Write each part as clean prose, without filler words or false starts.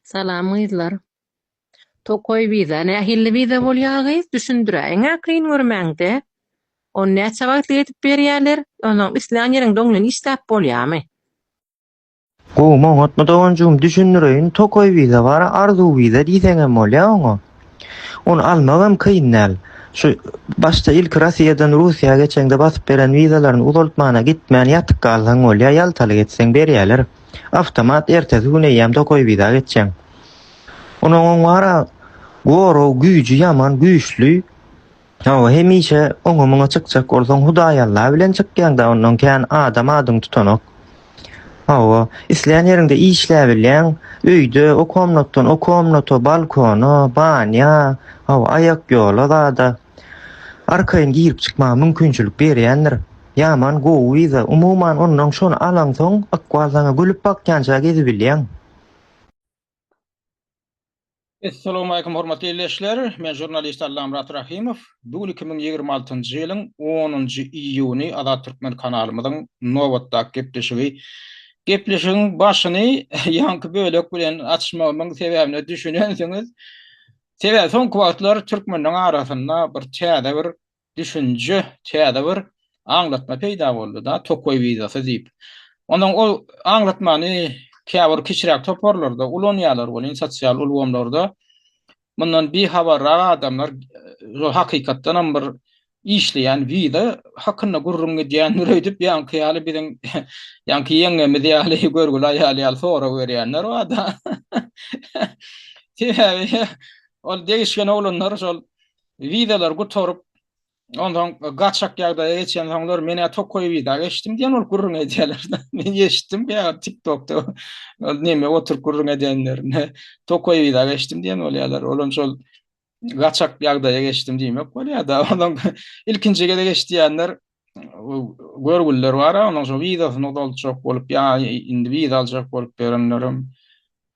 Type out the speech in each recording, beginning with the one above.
Salam gyzlar. Tokaý wiza nähilli wiza bolýa gyz düşündiräýiňä kyn görmäňde. Ony näçe wagtlyk edip berýäler? Onsoň islän ýeriňde oň bilen işläp bolýamy? Gowumy oňatmy doganjygym düşündireýin tokaý wiza bar arzuw wiza diýseňem bolýa oňa. Ony almagam kyn däl. Şu başda ilki Rossiýadan Russiýa geçeňde basyp beren wizalaryny uzaltmana gitmän ýatyp galsaň bolýa ýaltalyk etseň berýäler. Awtomat ertesi gün eýýäm tokaý wiza geçýäň. Onuň oň bara gorag güýji ýaman güýçli. Hawa hemişe oňa muňa çykjak bolsaň Hudaýalla bilen çykýaňda ondan kän adam adyňy tutanok. Hawa islän ýeriňde işläbilýäň öýde o komnatdan o komnata balkona banýa hawa aýak ýola zada arkaýyn girip çykmaga mümkinçilik berýändir. Ýaman gowy wiza umuman ondan şony alaňsoň ykbal saňa gülüp bakýança gezibilýäň. Essalawmalikim hormatly ildeşler! Men žurnalist Allamyrat Rahymow. Bu gün 2026-njy ýylyň onunjy iýuny Azat Türkmen kanalymyzyň nobatdaky gepleşigi. Gepleşigiň başyny ýaňky bölek bilen açmagymyň sebäbine düşünensiňiz. Sebäbi soňky wagtlar türkmenleň arasynda bir täze bir düşünje, täze bir aňlatma peýda boldy-da, tokaý wizasy diýip. Onsoň ol aňlatmany käbir kiçiräk toparlarda ulanýarlar welin, sosial ulgamlarda mundan bihabarrak adamlar şol hakykatdanam bir işleýän wiza hakynda gürrüň edýändir öýdüp, ýaňky ýaly biziň ýaňky ýeňňemiz ýaly, görgüli aýal ýaly sorag berýänler bar-da. Sebäbi ol degişgen oglanlar şol Wizalar gutaryp, onsoň gaçak ýagdaýa geçensoňlar men-ä tokaý wiza geçdim diýen bolup gürrüň edýärler. Men eşitdim käwagt TikTokda ol neme oturyp gürrüň edenlerini. Tokaý wiza geçdim diýen bolýarlar. Olam şol gaçak ýagdaýa geçdim diýmek bolýar-da. Onsoň ilkinji gezek eşidýänler görgüliler bar-a, onuň şo wizasyny uzaltjak bolup ýa indi wiza aljak bolup ýörenlerem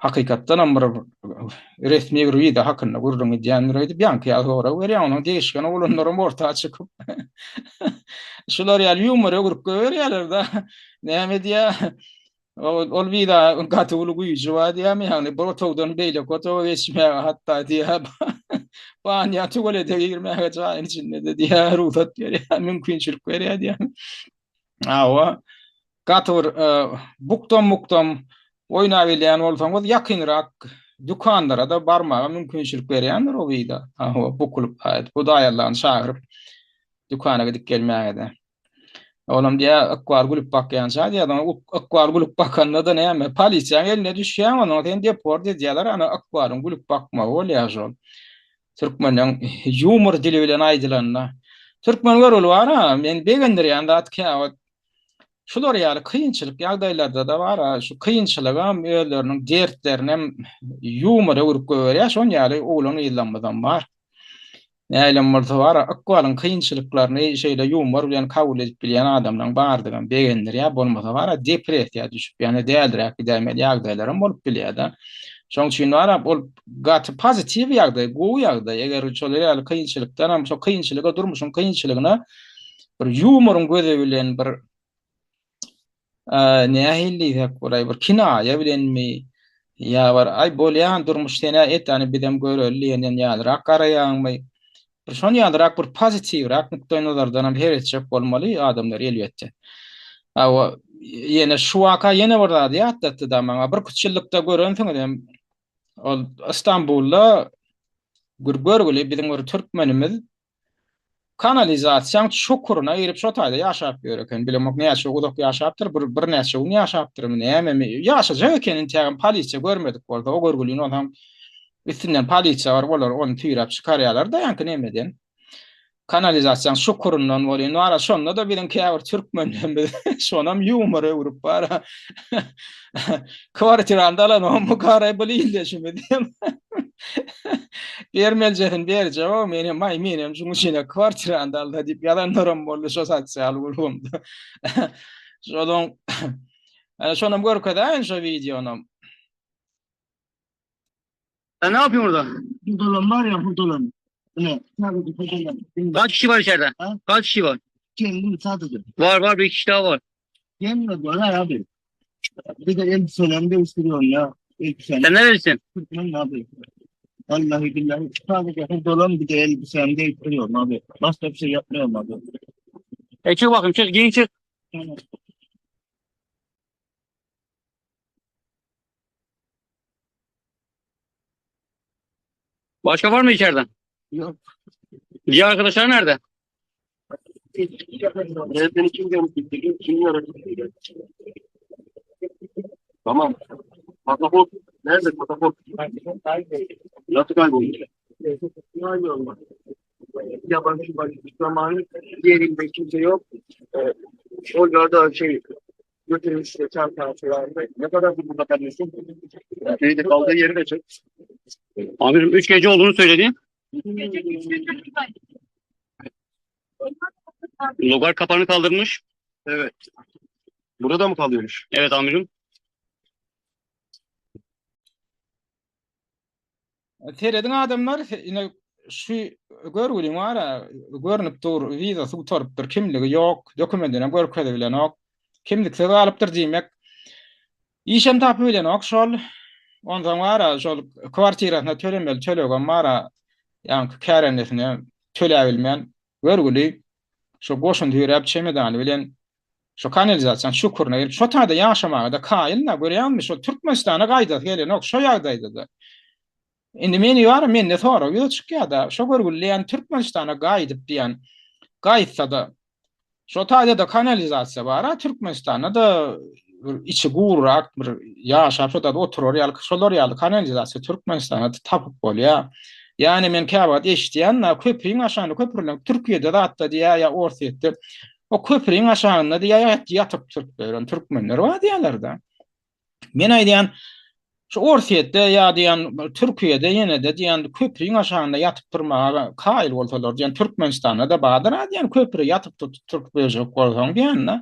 hakykatdanam bir resmi bir wiza hakynda gürrüň edýändir öýdüp ýaňky ýaly sorag berýär. Onuň degişgen oglanlaram orta çykyp şular ýaly ýumora öwrüp goýberýärler-de. Näme diýýär? Ol wiza gaty uly güýji bar diýýärmi? Ýagny bir otagdan beýleki otaga geçmäge hatda diýýär. Banýa tuwalete girmäge jaýyň içinde-de diýýär, rugsat berýär, mümkinçilik berýär diýýär. Hawa. Gaty bir bukdam-bukdam oýnabilýän bolsaňyz, ýakynrak dükanlara-da barmaga mümkinçilik berýändir o wiza. Hawa, bukulyp, Hudaý Allany çagyryp, dükana gidip gelmäge-de. Olam diýýär, ykbal gülüp bakýança diýýär, ykbal gülüp bakanda-da näme, polisiýaň eline düşýäň, onsoň seni deport edýärler, ana ykbalyň gülüp bakmagy bolýar şol. Türkmeniň ýumor dili bilen aýdylanda. Türkmen görgüli bar-a, meni begendirýän zat käwagt şular ýaly kynçylyk ýagdaýlarda-da bar-a, şu kynçylygam, özleriniň dertlerinem ýumora öwrüp goýberýär, şon ýaly oglan-gyzlarymyzam bar. Nähilem bolsa bar-a, ykbalyň kynçylyklaryny şeýle ýumor bilen kabul edip bilýän adamlaryň bardygam begendirýär, bolmasa bar-a depressiýa düşüp, ýa-da däliräk gidäýmeli ýagdaýlaram bolup bilýär-de. Şonuň üçin bar-a, ol gaty pozitiw ýagdaý, gowy ýagdaý. Eger şolar ýaly kynçylykdanam, şo kynçylyga, durmuşyň kynçylygyna bir ýumoryň gözi bilen bir nähili diýsek bolaý, bir kinaýa bilenmi ýa bir aý bolýan durmuş sen-ä et, hany bizem göreli diýenden ýalyrak garaýaňmy? Bir şon ýalyrak bir pozitiwrak nukdaýnazardanam seretjek bolmaly adamlar elbetde. Hawa, ýene şu waka ýene bir zady ýatlatdy-da maňa. Birküç ýyllykda görensiňiz hem ol Istanbulda bir görgüli biziň bir türkmenimiz Kanalizasiýaň çukuryna girip şo taýda ýaşap ýör eken. Bilemok näçe uzak ýaşapdyr, bir birnäçe gün ýaşapdyrmy, nämemi. Ýaşajak eken intägem polisiýa görmedik bolsa, o görgülini onsoň üstünden polisiýa baryp olar ony süýräp çykarýarlar-da ýaňky nemeden. Kanalizasiýaň çukuryndan welin bara şonda-da biziň käbir türkmenlerimiz şonam ýumora öwrüp bara kwartirany alanokmy garaý bul ildeşimiz diýip. Bermeljesini berjek-ow, menem, aý, menem şuň üçin-ä kwartirany alda diýip ýazanlaram boldy şo sosial ulgamda. Şolaň, şonam görkezäýin şo wideonam. Sen ne yapıyorsun orada? Hurdalan var ya hurdalan. Ne? Sadece hurdalan. Kaç kişi var içeride? Ha? Kaç kişi var? Kendim sadece. Var var bir kişi daha var. Gelmiyor diyorlar abi. Bir de elbiselerini değiştiriyorsun ya. Elbisem. Sen nerelisin? Türkmen abi. Vallahi billahi sadece hurdalan bir de elbisem değiştiriyorum abi. Başka bir şey yapmıyorum abi. E çık bakayım çık giyin çık. Tamam. Başka var mı içeride? Yok. Diğer arkadaşlar nerede? Beni kim görmüş? Kim görmüş? Tamam. Pasaport. Nerede pasaport? Nasıl kayboldu? Kayboldu. Yabancı başı zamanı diğerinde kimse yok. Ee, Olga şey götürmüş çantalarında. Ne kadar burada kalıyorsun? Şeyde kaldığı yeri de çek. Amirim 3 gece olduğunu söyledi. Logar kapağını kaldırmış. Evet. Burada mı kalıyormuş? Evet amirim. Serediň adamlar ine şu görgüliň bar-a, görnüp dur, wizasy gutarypdyr, kimligi ýok, dokumentinem görkezip bilenok. Kimliksiz galypdyr diýmek. Işem tapyp bilenok şol. Onsoň bar-a, şol kwartirasyna tölemeli tölegem bar-a, ýaňky kärendesine töläbilmän, görgüli şo goşun süýräp çemedany bilen şo kanalizasiýanyň çukuryna gelip, şo taýda ýaşamaga-da kaýyl-da, görýäňmi, şo Türkmenistana gaýdasy gelenok şo ýagdaýda-da. Indi meni bar, mende sorag ýüze çykýar-da, şo görgüli diýýän Türkmenistana gaýdyp diýýän, gaýtsa-da, şo taýda-da kanalizasiýa bar-a, Türkmenistanda-da bir içi guryrak bir ýaşap şo taýda oturar ýaly, şolar ýaly kanalizasiýa Türkmenistanda-da tapyp bolýar. Ýagny men käwagt eşidýän-de, köprüň aşagynda, köprüleň Türkiýede zatda diýýär ýa Orsýetde, o köprüň aşagynda diýýär ýatyp turup türkmenler bar diýýärler-de. Men aýdýan, şu Orsýetde ýa diýen Türkiýede ýene-de diýen köprüň aşagynda ýatyp turmaga kaýyl bolsalar diýen Türkmenistanda-da bardyr-a diýen köpri ýatyp turup berjek bolsaň diýen-de.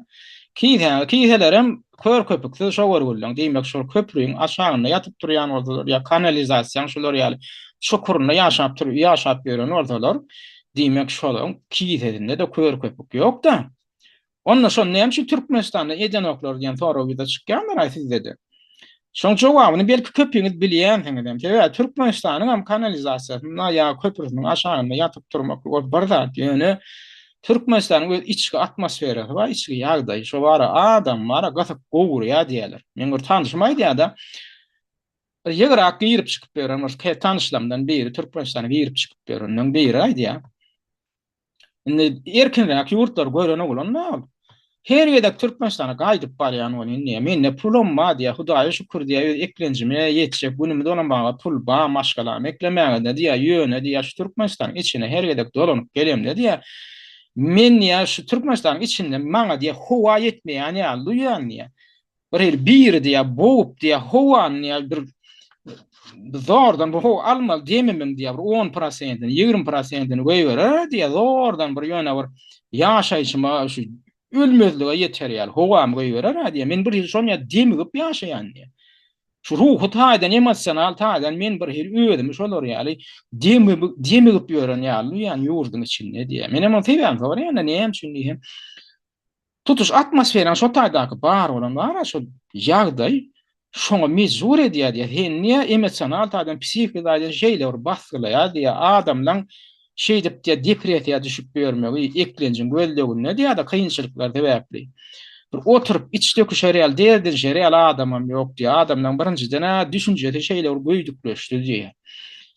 Kise, kiselerem kör köpüksiz şo görgüliň diýmek şol köprüň aşagynda ýatyp turýan bolsalar ýa kanalizasiýaň şular ýaly çukurynda ýaşap tur ýaşap ýören bolsalar diýmek şolaryň kisesinde-de kör köpük ýok-da. Onda şony näme üçin Türkmenistanda edenoklar diýen sorag ýüze çykýandyr-aý sizde-de. Şoň jogabyny belki köpüňiz bilýänsiňiz hem. Sebäbi Türkmenistanyň hem kanalizasiýasynda ýa köprüsiniň aşagynda ýatyp turmak ol bir zat. Ýöne Türkmenistanyň öz içki atmosferasy bar, içki ýagdaýy. Şo bara adam bara gysyp gowurýar diýýärler. Meň bir tanşym aýdýar-da, ýygyrak girip çykyp ýören bir tanyşlarymdan biri Türkmenistana girip çykyp ýörenden biri aýdýar. Indi erkinräk ýurtlary gören oglan da ol. Her gezek Türkmenistana gaýdyp barýan welin diýýär, mende pulum bar diýýär, Hudaýa şükür diýýär, öz eklenjime ýetjek günümi dolamaga pul bar, maşgalamy eklemäge-de diýýär, ýöne diýýär, şu Türkmenistanyň içine her gezek dolanyp gelemde diýýär, men diýýär, şu Türkmenistanyň içinde maňa diýýär, howa ýetmeýän ýaly duýýan diýýär. Bir hili biri diýýär, bogup diýýär, howany diýýär, bir zordan bu howa almaly demimiň diýýär, bir on prosentini, 20 prosentini goýberer diýýär, zordan bir ýöne bir ýaşaýşyma şu ölmezlige ýeter ýaly howamy goýberer diýýär. Men bir hili şony ýa demigip ýaşaýan diýýär. Şu ruhy taýdan, emosional taýdan men bir hili özümi şolar ýaly demigip, demigip ýören ýaly duýýan ýurduň içinde diýýär. Men hem onuň sebäbini soraýan-da, näme üçin diýsem, Tutuş atmosferaň şo taýdaky bar bolan bar-a şol ýagdaý şoňa mejbur edýär diýýär. Seni diýýär emosional taýdan, psihiki taýdan şeýle bir basgylaýar diýýär. Adamlaň şeýdip diýýär depressiýa düşüp ýörmegi, eklenjiň gözleginde diýýär-de kynçylyklar sebäpli. Bir oturyp iç döküşer ýaly, derdinişer ýaly adamam ýok diýýär. Adamlaň birinjiden-ä düşünjesi şeýle bir göýdükleşdi diýýär.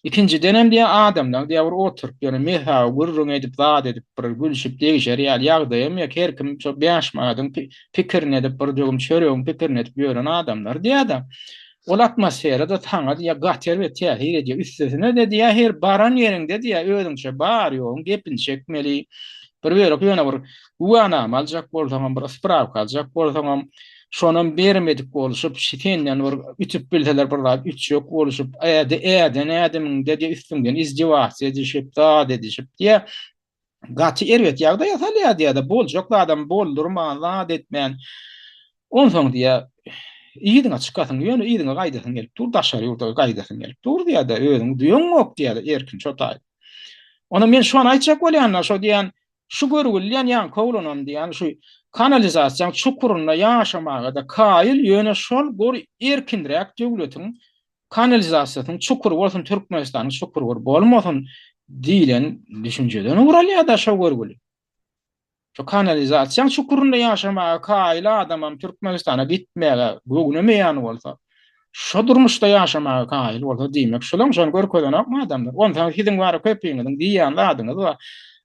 Ikinjidenem diýýär, adamlaň diýýär bir oturyp ýöne mesawy gürrüň edip, zat edip bir gülşüp degişer ýaly ýagdaýam ýok. Her kim şo bäş manadyň pikirini edip, bir döwüm çöregiň pikirini edip ýören adamlar diýýär-de. Ol atmosfera-da saňa diýýär gaty erbet täsir edýär. Üstesine-de diýýär her baran ýeriňde diýýär özüňçe bar-ýoguň gepini çekmeli. Bir bölek ýöne bir güwänama aljak bolsaňam, bir sprawka aljak bolsaňam, Şonam bermedik bolşup, senden bir ütüp bilseler bir zat ütjek bolşup, äde äden ädimiňde diýe üstüňden izdiwasiýa edişip, zat edişip diýe gaty erbet ýagdaýa salýar diýe-de, boljak zadam boldurman, zat etmän. Onsoň diýe yzyňa çykasyň, ýöne yzyňa gaýdasyň gelip dur, daşary ýurda gaýdasyň gelip dur diýe-de, özüňi duýaňok diýe-de erkin şo taýda. Onda men şony aýtjak bolýan-da, şo diýen Şu görgüli diýen ýaňky oglanam diýen şu kanalizasiýaň çukurynda ýaşamaga-da kaýyl, ýöne şol gor erkinräk döwletiň. Kanalizasiýasynyň çukury bolsun Türkmenistanyň çukury bir bolmasyn diýlen düşünjeden ugur alýar-da şo görgüli. Şu kanalizasiýaň çukurynda ýaşamaga kaýyl adamam Türkmenistana gitmäge göwnemeýän bolsa, şo durmuşda ýaşamaga kaýyl bolsa diýmek şolaň şony görkezenokmy adamlar? Onsoň siziň bar köpüňiziň diýýän zadyňyz bar.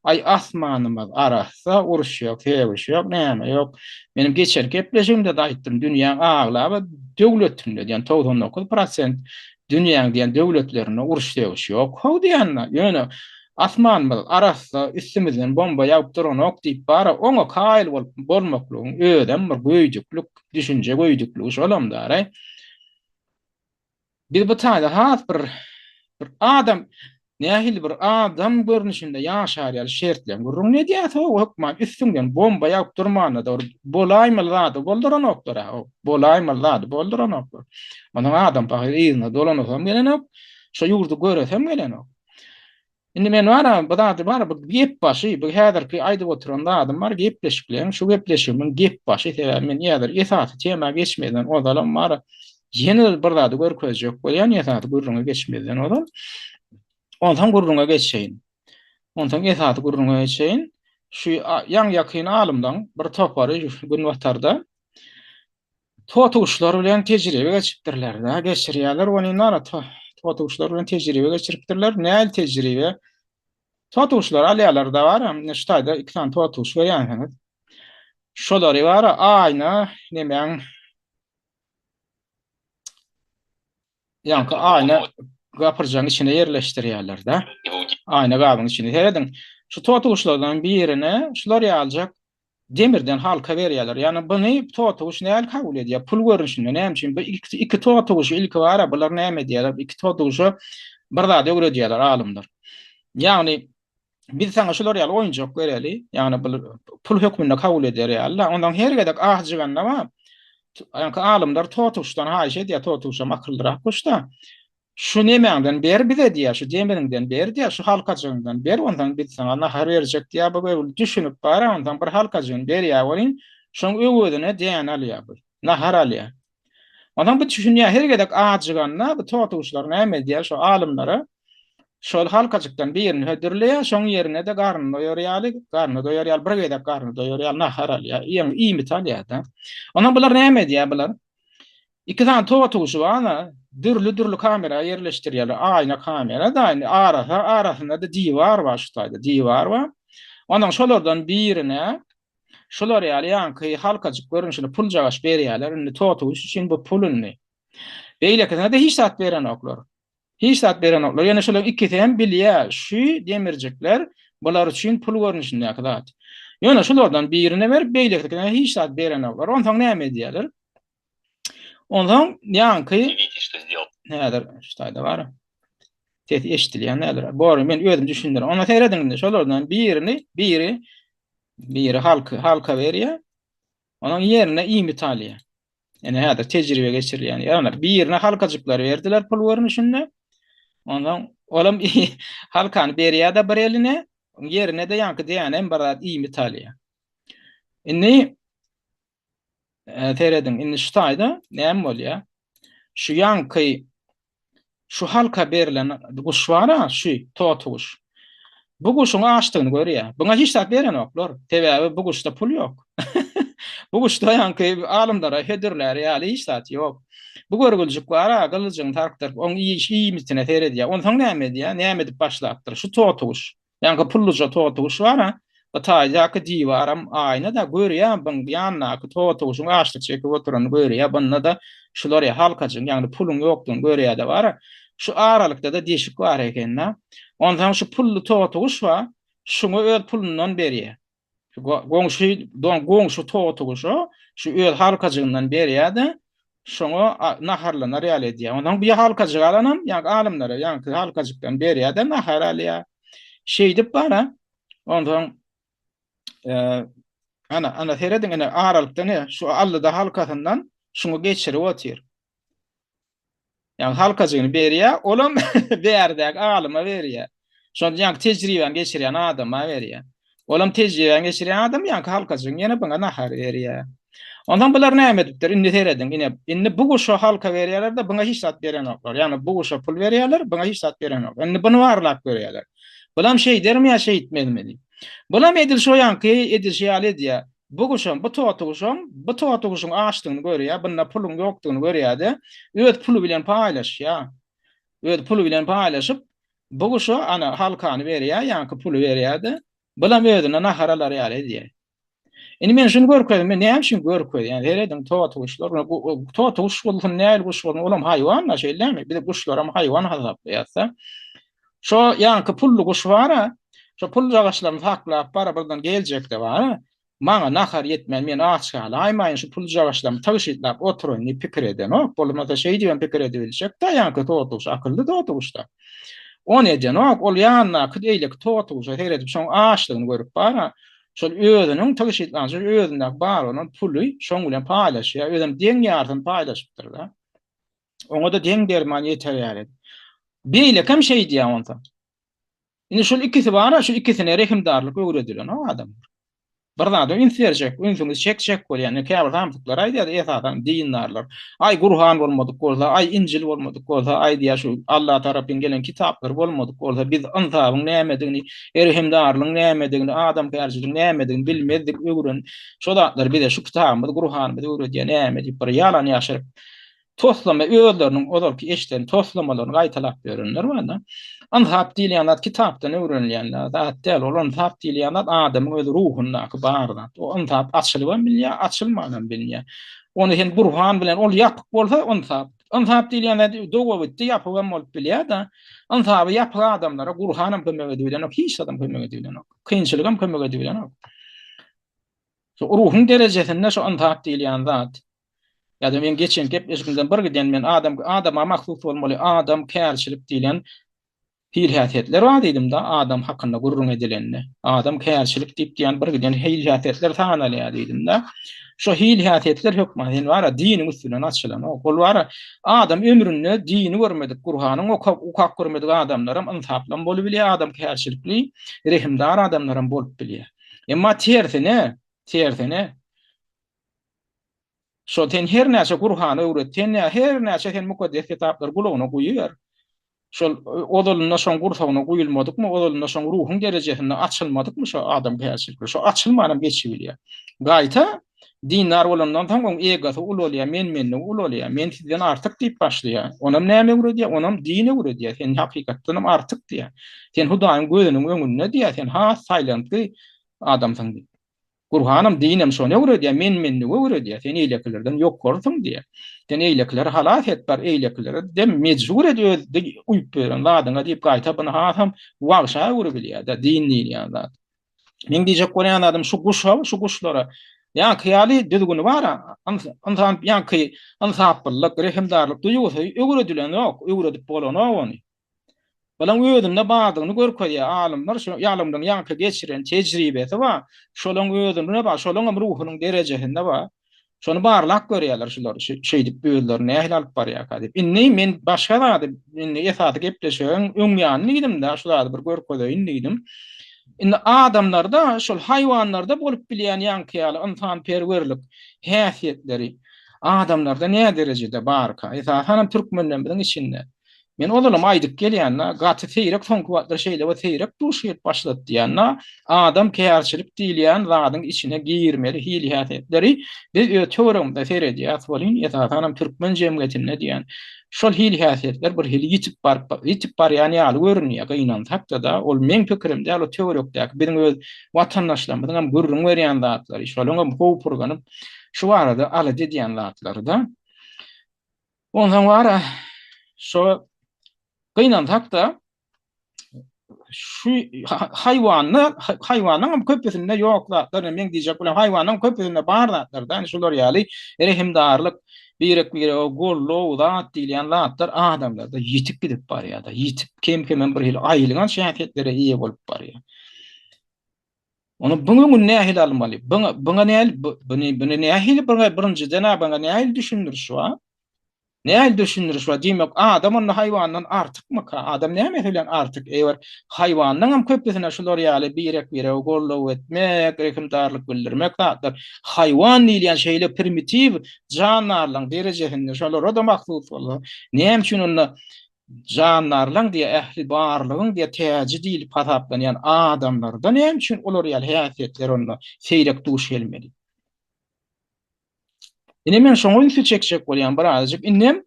Aý asmanymyz arassa, uruş ýok, sögüş ýok, näme ýok. Meniň geçen gepleşigimde-de aýtdym, dünýäň aglaba döwletinde diýen 99 prosent dünýäň diýen döwletlerinde uruş-sögüş ýok how diýende. Ýöne asmanymyz arassa, üstümizden bomba ýagyp duranok diýip bara oňa kaýyl bolup bolmaklygyň özem bir göýdüklik, düşünje göýdükligi şolam daraý. Biz bu taýda has bir bir adam nähili bir adam görnüşinde ýaşar ýaly şertleň gürrüňini edýäs how hökman üstüňden bomba ýagyp durmanda-da bir bolaýmaly zady bolduranoklar-a how bolaýmaly zady bolduranoklar. Onsoň adam pahyr yzyna dolanasam gelenok, şo ýurdy göresem gelenok. Indi men bar-a, bu zady bar, bu gep başy, bu häzirki aýdyp oturan zadym bar, gepleşikleň, şu gepleşigimiň gep başy, sebäbi men häzir esasy tema geçmezden ozalam bar, ýene bir zady görkezjek bolýan, esasy gürrüňe geçmezden ozal. Onsoň gürrüňe geçeýin. Onsoň esasy gürrüňe geçeýin. Şu ýaňy-ýakyn alymlaň bir topary günbatarda Totuguşlar bilen tejribe geçipdirler-dä, geçirýärler ony nara totuguşlar bilen tejribe geçiripdirler. Nähili tejribe? Totuguşlary alýarlar-da bar, indi şu taýda iki sany totuguş görýänsiňiz. Şolary bar, aýna nemäň Ýaňky aýna gapyrjagyň içine ýerleşdirýärler-de. Aýna gabyň içine. Serediň, şu totuguşlardan birine şular ýalyjak demirden halka berýärler. Ýagny buny totuguş nähili kabul edýär? Pul görnüşinde. Näme üçin? Bu iki, iki totuguşy ilki bara bular näme edýärler? Bu iki totuguşa bir zat öwredýärler alymlar. Ýagny biz saňa şular ýaly oýunjak bereli, ýagny bu pul hökmünde kabul eder ýaly. Ondan her gezek ahjyganda bar. Ýaňky alymlar totuguşdan haýyş edýär, totuguşam akyllyrak guşda. Şu nemäňden ber bize diýýär, şu demiriňden ber diýýär, şu halkajygyňdan ber, onsoň biz saňa nahar berjek diýýär. Bu görgüli düşünip bar, onsoň bir halkajygyny berýär welin, şoň öwezine däne alýar bu, nahar alýar. Onsoň bu düşünýär, her gezek ajyganda bu totuguşlar näme edýär, şo alymlara şol halkajykdan birini hödürleýär, şoň ýerine-de garnyny doýar ýaly, garny doýar ýaly, bir gezek garny doýar ýaly nahar alýar, ýagny iýmit alýar-da. Onsoň bular näme edýär bular? Iki sany totuguşy bar-a, dürli-dürli kamera ýerleşdirýärler. Aýna kamera-da, indi arasy, arasynda-da diwar bar şu taýda, diwar bar. Ondan şolardan birine şular ýaly ýaňky halkajyk görnüşinde puljagaş berýärler. Indi totuguş üçin bu pul indi. Beýlekisine-de hiç zat berenoklar. Hiç zat berenoklar. Ýöne şolaryň ikisi hem bilýär, şu demirjikler bular üçin pul görnüşindäki zat. Ýöne şulardan birine berip, beýlekisine hiç zat berenoklar. Onsoň näme edýärler? Onsoň ýaňky Häzir şu taýda bar. Ses eşidilýän däldir. Bor, men özüm düşündirin. Ona serediň indi, şolardan birini, biri biri halky halka berýär. Onuň ýerine iýmit alýar. Ene häzir tejribe geçirilýän. Ýagny birine halkajyklary berdiler pul görnüşinde. Ondan olam halkany berýär-de bir eline, ýerine-de ýaňky däne hem bir zat iýmit alýar. Indi Serediň, indi şu taýda näme bolýar? Şu ýaňky şu halka berlen guş bar-a, şu totuguş. Bu guşuň açdygyny görýär. Buňa hiç zat berenoklar. Sebäbi bu guşda pul ýok. Bu guşda ýaňky alymlara hödürlär ýaly hiç zat ýok. Bu görgüljik bar-a, gylyjyny sarkdyryp, oň iýiş iýmitine seredýär. Onsoň näme edýär? Näme edip başlapdyr? Şu totuguş. Ýaňky pulluja totuguş bar-a, bu taýdaky diwaram aýna-da, görýän byň ýanyndaky totuguşyň açlyk çekip oturanyny görýä, bunda-da şular ýa halkajygyň, ýagny puluň ýokdugyny görýä-de bar-a. Şu aralykda-da deşik bar eken-dä. Onsoň şu pully totuguş bar, şuňa öz pulundan berýä. Goňşy goňşy totuguşa şu öz halkajygyndan berýär-de, şoňa naharlanar ýaly edýär. Onsoň bir halkajyk alanam, ýaňky alymlara ýaňky halkajykdan berýär-de, nahar alýar. Şeýdip bara, onsoň ana, ana serediň, ine aralykda ne, şu aldy-da halkasyndan şuňa geçirip otyr. Ýagny halkajygyny berýär, olam bärdäki alyma berýär. Şonda ýaňky tejribäni geçirýän adama berýär. Olam tejribäni geçirýän adam ýaňky halkajygyň ýene buňa nahar berýär. Onsoň bular näme edipdir? Indi serediň, ine, indi bu guşa halka berýärler-de, buňa hiç zat berenoklar. Ýagny bu guşa pul berýärler, buňa hiç zat berenoklar. Indi buny barlap görýärler. Bulam şeýdermi ýa şeýtmezmi diýip. Bulam edil şo ýaňky edilşi ýaly edýär. Bu guşam, bu totuguşam, bu totuguşuň açdygyny görýär, bunda puluň ýokdugyny görýär-de, öz puly bilen paýlaşýar. Öz puly bilen paýlaşyp, bu guşa ana halkany berýär, ýaňky puly berýär-de, bulam özüne nahar alar ýaly edýär. Indi men şuny görkezdim, men näme üçin görkezýän? Serediň, totuguşlar, totuguş bolsun, näl guş bolsun, olam haýwan-da, şeýle dälmi? Biz guşlaram haýwan hasaplaýarys-da. Şo ýaňky pully guş bar-a, şo puljagaçlaryny saklap bar-a, birden geljekde bar-a, maňa nahar ýetmän, men aç galaýmaýyn, şu puljagaçlarymy tygşytlap oturaýyn diýip pikir edenok. Bolmasa şeýdibem pikir edibiljek-dä, ýaňky totuguş akylly totuguş-da. Ony edenok, ol ýanyndaky eýleki totuguşa seredip, şoň açlygyny görüp bar-a, şol özüniň tygşytlan, şol özündäki bar bolan puly şoň bilen paýlaşýar, özem deň ýarysyny paýlaşypdyr-da. Oňa-da deň derman ýeter ýaly. Beýlekem şeýdýär onsoň. Indi şol ikisi bar-a, şu ikisine rehimdarlyk öwredilenok adamlar. Bir zada üns berjek, ünsüňizi çekjek bolýan. Indi käbir samsyklar aýdýar, esasan dindarlar. Aý Gurhan bolmadyk bolsa, aý Injil bolmadyk bolsa, aý diýýär şu Allah tarapyn gelen kitaplar bolmadyk bolsa, biz ynsabyň nämedigini, rehimdarlygyň nämedigini, adamkärçiligiň nämedigini bilmezdik, öwren. Şo zatlary bize şu kitabymyz, Gurhanymyz öwredýär näme diýip bir ýalan ýaşyryp Toslama özleriniň ozalky eşiden toslamalaryny gaýtalap ýörenler bar-da. Ynsap diýilýän zat kitapdan öwrenilýän zat däl. Ol ynsap diýilýän zat adamyň öz ruhundaky bar zat. O ynsap açylybam bilinýär, açylmanam bilinýär. Ony sen Gurhan bilen, ol ýapyk bolsa ynsap. Ynsap diýilýän zat dogabitdi ýapygam bolup bilýär-de. Ynsaby ýapyk adamlara Gurhanam kömek edibilenok, hiç zadam kömek edibilenok. Kynçylygam kömek edibilenok. Şu ruhuň derejesinde şu ynsap diýilýän zat. Ýa-da men geçen gepleşigimden bir giden men adam adama mahsus bolmaly adam kärçilik diýlen hil häsiýetler bar diýdim-de adam hakynda gürrüň edilende. Adam kärçilik diýip diýen bir giden hil häsiýetler sanalýar diýdim-de. Şo hil häsiýetler hökman sen bara diniň üstünden açylanok. Ol bara adam ömründe dini görmedik, Gurhanyň okap, okap görmedik adamlaram ynsaplam bolubilýär, adam kärçilikli, rehimdar adamlaram bolup bilýär. Emma tersine, tersine Şo sen her näçe Gurhany öwret, sen her näçe sen mukaddes kitaplary gulagyna guýuber. Şol ozalynda şoň gursagyna guýulmadykmy, ozalynda şoň ruhuň derejesinde açylmadykmy şo adamkärçilikler? Şo açylmanam geçibilýär. Gaýta dindar bolandan soň oň egosy ulalýar, men-menligi ulalýar. Men sizden artyk diýip başlaýar. Onam näme öwredýär? Onam din öwredýär. Sen hakykatdanam artyk diýýär. Sen Hudaýyň gözüniň öňünde diýýär, sen has saýlantgy adamsyň diýip. Gurhanam, dinem şony öwredýär, men-menligi öwredýär, sen eýlekilerden ýokarysyň diýýär. Sen eýlekileri halas et, bar eýlekileri dem mejbur et öz uýup beren zadyňa diýip gaýta buny hasam wagşa öwrübilýär-de din diýilýän zat. Meň diýjek bolýan zadym şu guşa, şu guşlara ýaňky ýaly düzgüni bar-a, ynsan ýaňky ynsaplylyk, rehimdarlyk duýgusy öwredilenok, öwredip bolanok ony. Bulaň özünde bardygyny görkezýär. Alymlar şu ýalymlaryň ýaňky geçiren tejribesi bar. Şolaň özünde bar, şolaňam ruhunyň derejesinde bar. Şony barlap görýärler şular, şeýdip özlerini nähili alyp barýarka diýip. Indi men başga zady, indi esasy gepleşigiň öň ýany diýdim-de, şu zady bir görkezeýin diýdim. Indi adamlarda, şol haýwanlarda bolup bilýän ýaňky ýaly ynsanperwerlik häsiýetleri adamlarda näderejede barka? Esasanam türkmenlerimiziň içinde. Men ozalam aýdyp gelýän-de, gaty seýrek soňky wagtlar şeýle bir seýrek duş gelip başlady diýýän-de, adam kärçilik diýilýän zadyň içine girmeli hil-häsiýetleri biz öz töweregimize seredýäs welin, esasanam türkmen jemgyýetinde diýýän, şol hil-häsiýetler bir hili ýitip baryp, ýitip barýan ýaly görünýär, gynansakda-da, ol meň pikirim däl, o töwerekdäki biziň öz watandaşlarymyzyňam gürrüň berýän zatlary, şolaňam howpurganyp, şu barada alada edýän zatlary-da. Onsoň bar-a, şo gynansak-da, şu haýwanda, haýwanyň hem köpüsinde ýok zatlar, men diýjek bilen haýwanyň köpüsinde bar zatlar da, şular ýaly rehimdarlyk, birek-birege goldaw, zat diýilýän zatlar adamlarda ýitip gidip barýar-da, ýitip kem-kemden bir hili aýylganç häsiýetlere eýe bolup barýar. Ony buň öňüni nähili almaly? Buňa, buňa nähili, buny, buny nähili, buňa birinjiden-ä buňa nähili düşündiriş bar? Nähili düşündiriş bar? Diýmek, adam onda haýwandan artykmyka? Adam nämesi bilen artyk? Eger haýwanlaňam köpüsine şular ýaly birek-birege goldaw etmek, rehimdarlyk bildirmek zatlar, haýwan diýilýän şeýle primitiw jandarlaň derejesinde şolara-da mahsus bolsa, näme üçin onda jandarlaň diýe ähli barlygyň diýe täji diýlip hasaplanýan adamlarda näme üçin olar ýaly häsiýetler onda seýrek duş gelmeli? Ine men şoňa ünsi çekjek bolýan birazajyk. Indem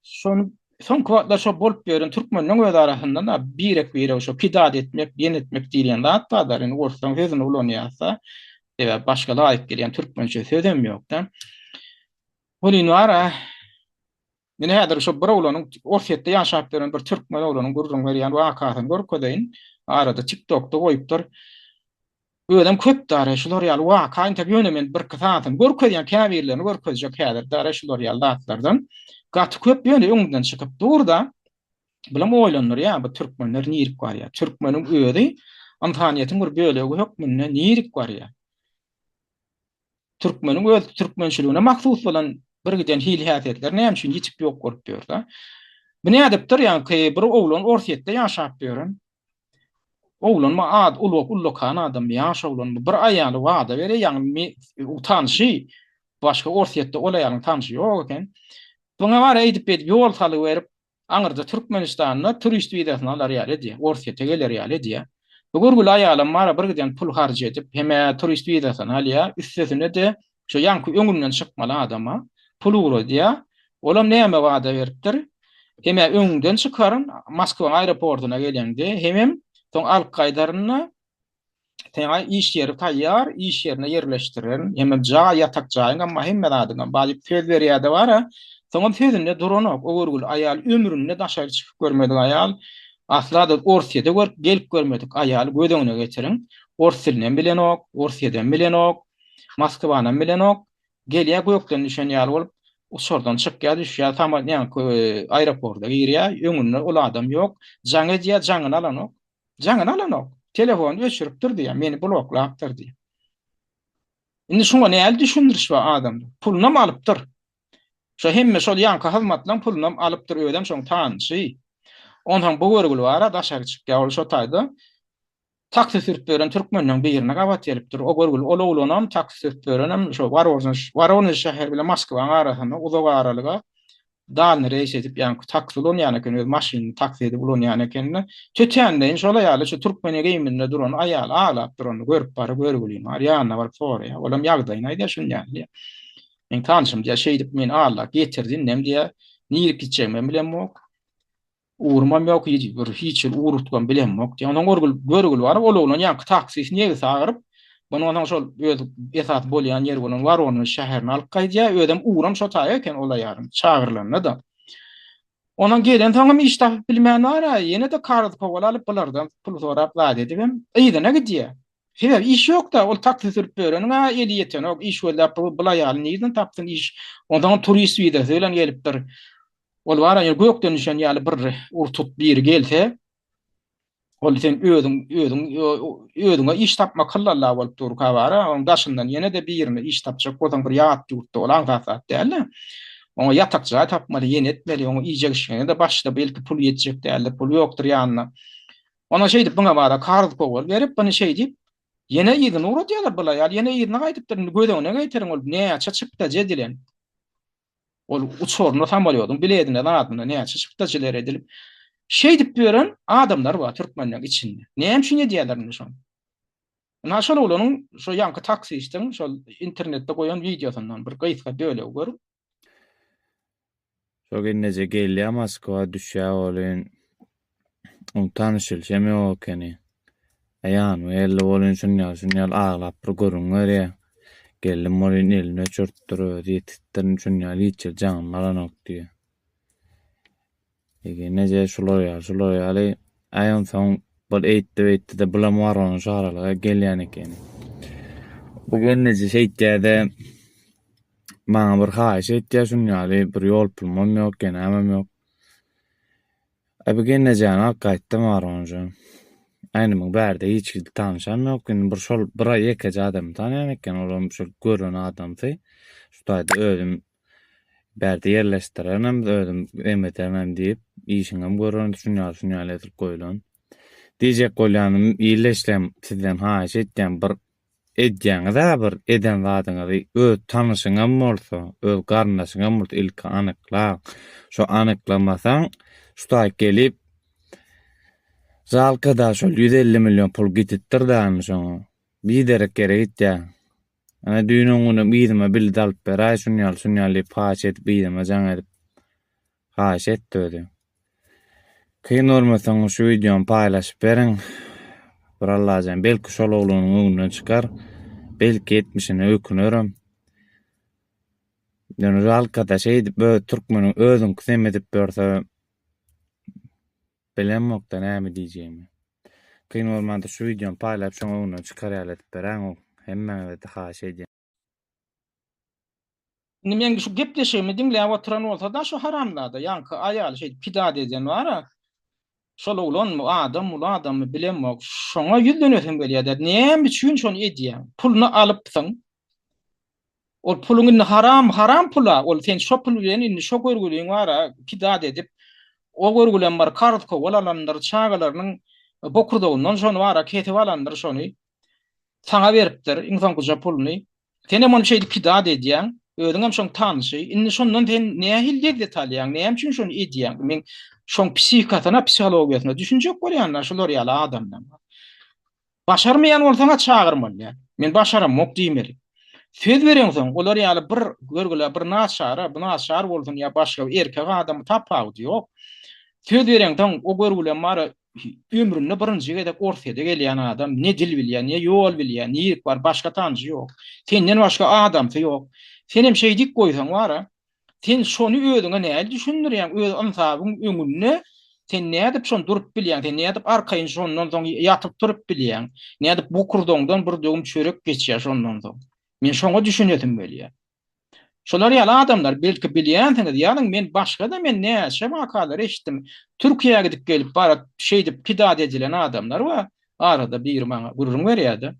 şony soňky wagtlar şo bolup ýören türkmenleň öz arasynda da birek-birege şo kidat etmek, ýen etmek diýilýän zat bar-da, indi orslaň sözüni ulanýarsa, sebäbi başga laýyk gelýän türkmençe sözem ýok-da. Welin bar-a, men häzir şo bir oglanyň Orsýetde ýaşap ýören bir türkmen oglanyň gürrüň berýän wakasyny görkezeýin. Arada TikTokda goýupdyr. Özem köp dara şular ýaly waka entek ýöne men birki sanysyny görkezýän käbirlerini görkezjek häzir dara şular ýaly zatlardan gaty köp ýöne öňünden çykyp durda bulam oýlandyrýar bu türkmenler nirik barýar türkmeniň özi ynsanyýetiň bir bölegi hökmünde nirik barýar Türkmeniň öz türkmençiligine mahsus bolan bir giden hil-häsiýetler näme üçin ýitip ýok bolup ýör-da? Bu nädipdir, ýaňky bir oglan Orsýetde ýaşap ýören. Oglanmy ad uly ullakan adammy, ýaş oglanmy, bir aýaly wada berýär, ýagny tanşy, başga Orsýetde ol aýalyň tanşy ýok eken. Buňa bar eýdip-beýdip ýol salgy berip, Aňyrda Türkmenistanda turist wizasyny alar ýaly edýär. Orsýete geler ýaly edýär. Bu görgüli aýalam bar-a bir giden pul harç edip, hem-ä turist wizasyny alýar, üstesine-de şo ýaňky öňünden çykmaly adama pul ugradýar. Olam näme wada beripdir? Hem-ä öňüňden çykaryn, Moskwaň aeroportuna geleňde, hemem soň alyp gaýdaryn-da, Saňa iş ýeri taýýar, iş ýerine ýerleşdirerin, hemem jaý, ýatak jaýyňam bar, hemme zadyňam bar diýip söz berýär-de bar-a, soňam sözünde duranok. O görgüli aýal ömründe daşary çykyp görmedik aýal, asla-da Orsýete görüp, gelip görmedik aýaly göz öňüne getiriň. Ors dilinem bilenok, Orsýedem bilenok, Moskwanam bilenok. Gelýär gökden düşen ýaly bolup, uçardan çykýar, düşýär, sama, ýaňky aeroporta girýär, öňünde ol adam ýok, jaň edýär, jaňyny alanok. Jaňyny alanok. Telefony öçüripdir diýýär, meni bloklapdyr diýýär. Indi şuňa näli düşündiriş bar adamda? Pulunam alypdyr. Şo hemme şol ýaňky hyzmatlaň pulunam alypdyr, özem şoň tanyşy. Onsoň bu görgüli bar-a daşary çykýar, ol şo taýda taksi sürüp ýören türkmenleň birine gabat gelipdir. O görgüli ol oglanam taksi sürüp ýörenem şo Woronež, Woronež şäheri bilen Moskwaň arasynda uzak aralyga Dalny reýs edip ýaňky taksi ulanýan eken öz maşynyny taksi edip ulanýan ekende tötänleýin şol aýaly şu türkmene geýiminde duran aýaly aglap duranyny görüp bary görgülini bar ýanyna baryp soraýar olam ýagdaýyny aýdýar şun ýaly diýýär meň tanşym diýýär şeýdip meni aldap getirdi indem diýýär nirip gitjegimem bilemok ugrumam ýok bir hiç hili ugrukdygam bilemok diýýär onsoň görgül görgül baryp ol oglan ýaňky taksisini ýegisi agyryp Muny onsoň şol öz esasy bolýan ýeri bolan Woronež şäherine alyp gaýdýar. Özem ugram şo taýa eken ol aýalyň çagyrylanda-da. Ondan gelensoňam iş tapyp bilmän bar-a, ýene-de kagyz kowal alyp bulardan pul sorap zat edibem yzyna gidýär. Sebäbi iş ýok-da, ol taksi sürüp ýöreniň-ä eli ýetenok, iş gözläp bu bul aýaly nirden tapsyn iş. Onsoňam turist wizasy bilen gelipdir. Ol bar-a ýöne gökden düşen ýaly bir ur-tut biri gelse, Ol sen özüň özüň özüňe iş tapmak hyllalla bolup durka bara, onuň daşyndan ýene-de birine iş tapjak bolsaň bir ýat ýurtda ol aňsat zat däl-de. Oňa ýatak jaý tapmaly, ýene etmeli, oňa iýjek içmegine-de başda belki pul ýetjek däldir, pul ýokdur ýanynda. Ondan şeýdip buňa bara karz kowal berip, buny şeýdip ýene yzyna ugradýarlar bul aýal ýene yzyna gaýdypdyr. Indi göz öňüne getiriň ol näçe çykdajy edilen. Ol uçaryna, samolýodyň biledine, zadyna näçe çykdajylar edilip, şeýdip ýören adamlar bar türkmenleň içinde. Näme üçin edýärler indi şony? Ynha şol oglanyň, şo ýaňky taksistiň şol internetde goýan wideosyndan bir gysga bölegi görüň. Şo gelneje gelýär Moskwa düşýär welin oň tanyşylyşam ýok ekeni. Ýanyma geldi welin şun ýaly şun ýaly aglap bir gürrüň berýär. Geldim welin elini öçüripdir özi ýetipdir şun ýaly hiç ýeri jaňyny alanok diýýär. E gelneje şular ýaly şular ýaly aý onsoň bul eýtdi beýtdi-de bulam Waronež aralyga gelýän ekeni. Bu gelneje şeýtýär-de maňa bir haýyş etýär şun ýaly bir ýol pulumam ýok ýenämem ýok. Äbi gelnejäni alyp gaýtdym Waroneže. Äýnimiň bärde hiç hili tanyşam ýok. Indi bir şol bir ýekeje adamy tanaýan eken, olam şol gören adamsy. Şu taýda özüm. Bärde ýerleşdirenem özüm emedenem diýip, işiňem görerin şun ýaly şun ýaly edilip goýlan. Diýjek bolýanym illeşlem sizden haýyş etýän bir edýäňiz-ä bir eden zadyňyzy öz tanyşyňam bolsa, öz garyndaşyňam bolsa ilki anyklaň. Şo anyklamasaň şu taýyk gelip žalkada şol 150 million pul gidipdir-dä indi şoňa. Biderek ýere gitýär. Ana düýn öň günem yzyma bilet alyp beräý şun ýaly şun ýaly diýip haýyş edip yzyma jaň edip haýyş etdi özi. Kyn görmeseňiz şu wideony paýlaşyp beriň. Bir Allajan belki şol oglanyň öňünden çykar. Belki etmişine ökünerem. Ýöne žalkada şeýdip öz türkmeniň özüňkisem edip ýörse Bilemokda näme diýjegimi. Kyn bolmanda şu wideony paýlap şoň öňünden çykar ýaly edip beräýiň hemmäňizede haýyş edýän. Indi meň şu gepleşigimi diňläp oturan bolsada şu haramzada ýaňky aýaly şeýdip pidat eden bara şol oglanmy adam uly adammy bilemok şoňa ýüzlenesim gelýärde näme üçin şony edýäň puluny alypsyň Ol puluň indi haram, haram pula, ol sen şo pul bilen indi şo görgüliň bara pidat edip, o görgülem bir karz kowal alandyr, çagalarynyň bokurdagyndan şony bara kesip alandyr şony. Saňa beripdir iň soňkuja puluny. Senem ony şeýdip pidat edýäň, özüňem şoň tanşy. Indi şondan sen nähili lezzet alýaň, näme üçin şony edýäň? Men şoň psihikasyna, psihologiýasyna düşünjek bolýan-da şular ýaly adamlaň. Başarmaýan bolsaň-a çagyrmaly däl. Men başaramok diýmeli. Söz bereňsoň, olar ýaly bir görgüle bir naçara, bu naçar bolsun ýa başga bir erkek adamy tapawudy ýok. Söz bereňsoň, o görgülem bar ömründe birinji gezek Orsýede gelýän adam, ne dil bilýär, ne ýol bilýär, nirik bar, başga tanşy ýok. Senden başga adamsy ýok. Senem şeýdip goýsaň bar-a, Sen şony özüňe nähili düşündirýäň? Öz ynsabyň öňünde sen nädip şony durup bilýäň? Sen nädip arkaýyn şondan soň ýatyp turup bilýäň? Nädip bokurdagyňdan bir döwüm çörek geçýär şondan soň? Men şoňa düşünesim gelýär. Şolar ýaly adamlar belki bilýänsiňiz, ýazyň men başga-da men näçe wakalary eşitdim. Türkiýä gidip gelip baryp şeýdip pidat edilen adamlar bar. Arada biri maňa gürrüň berýärdi.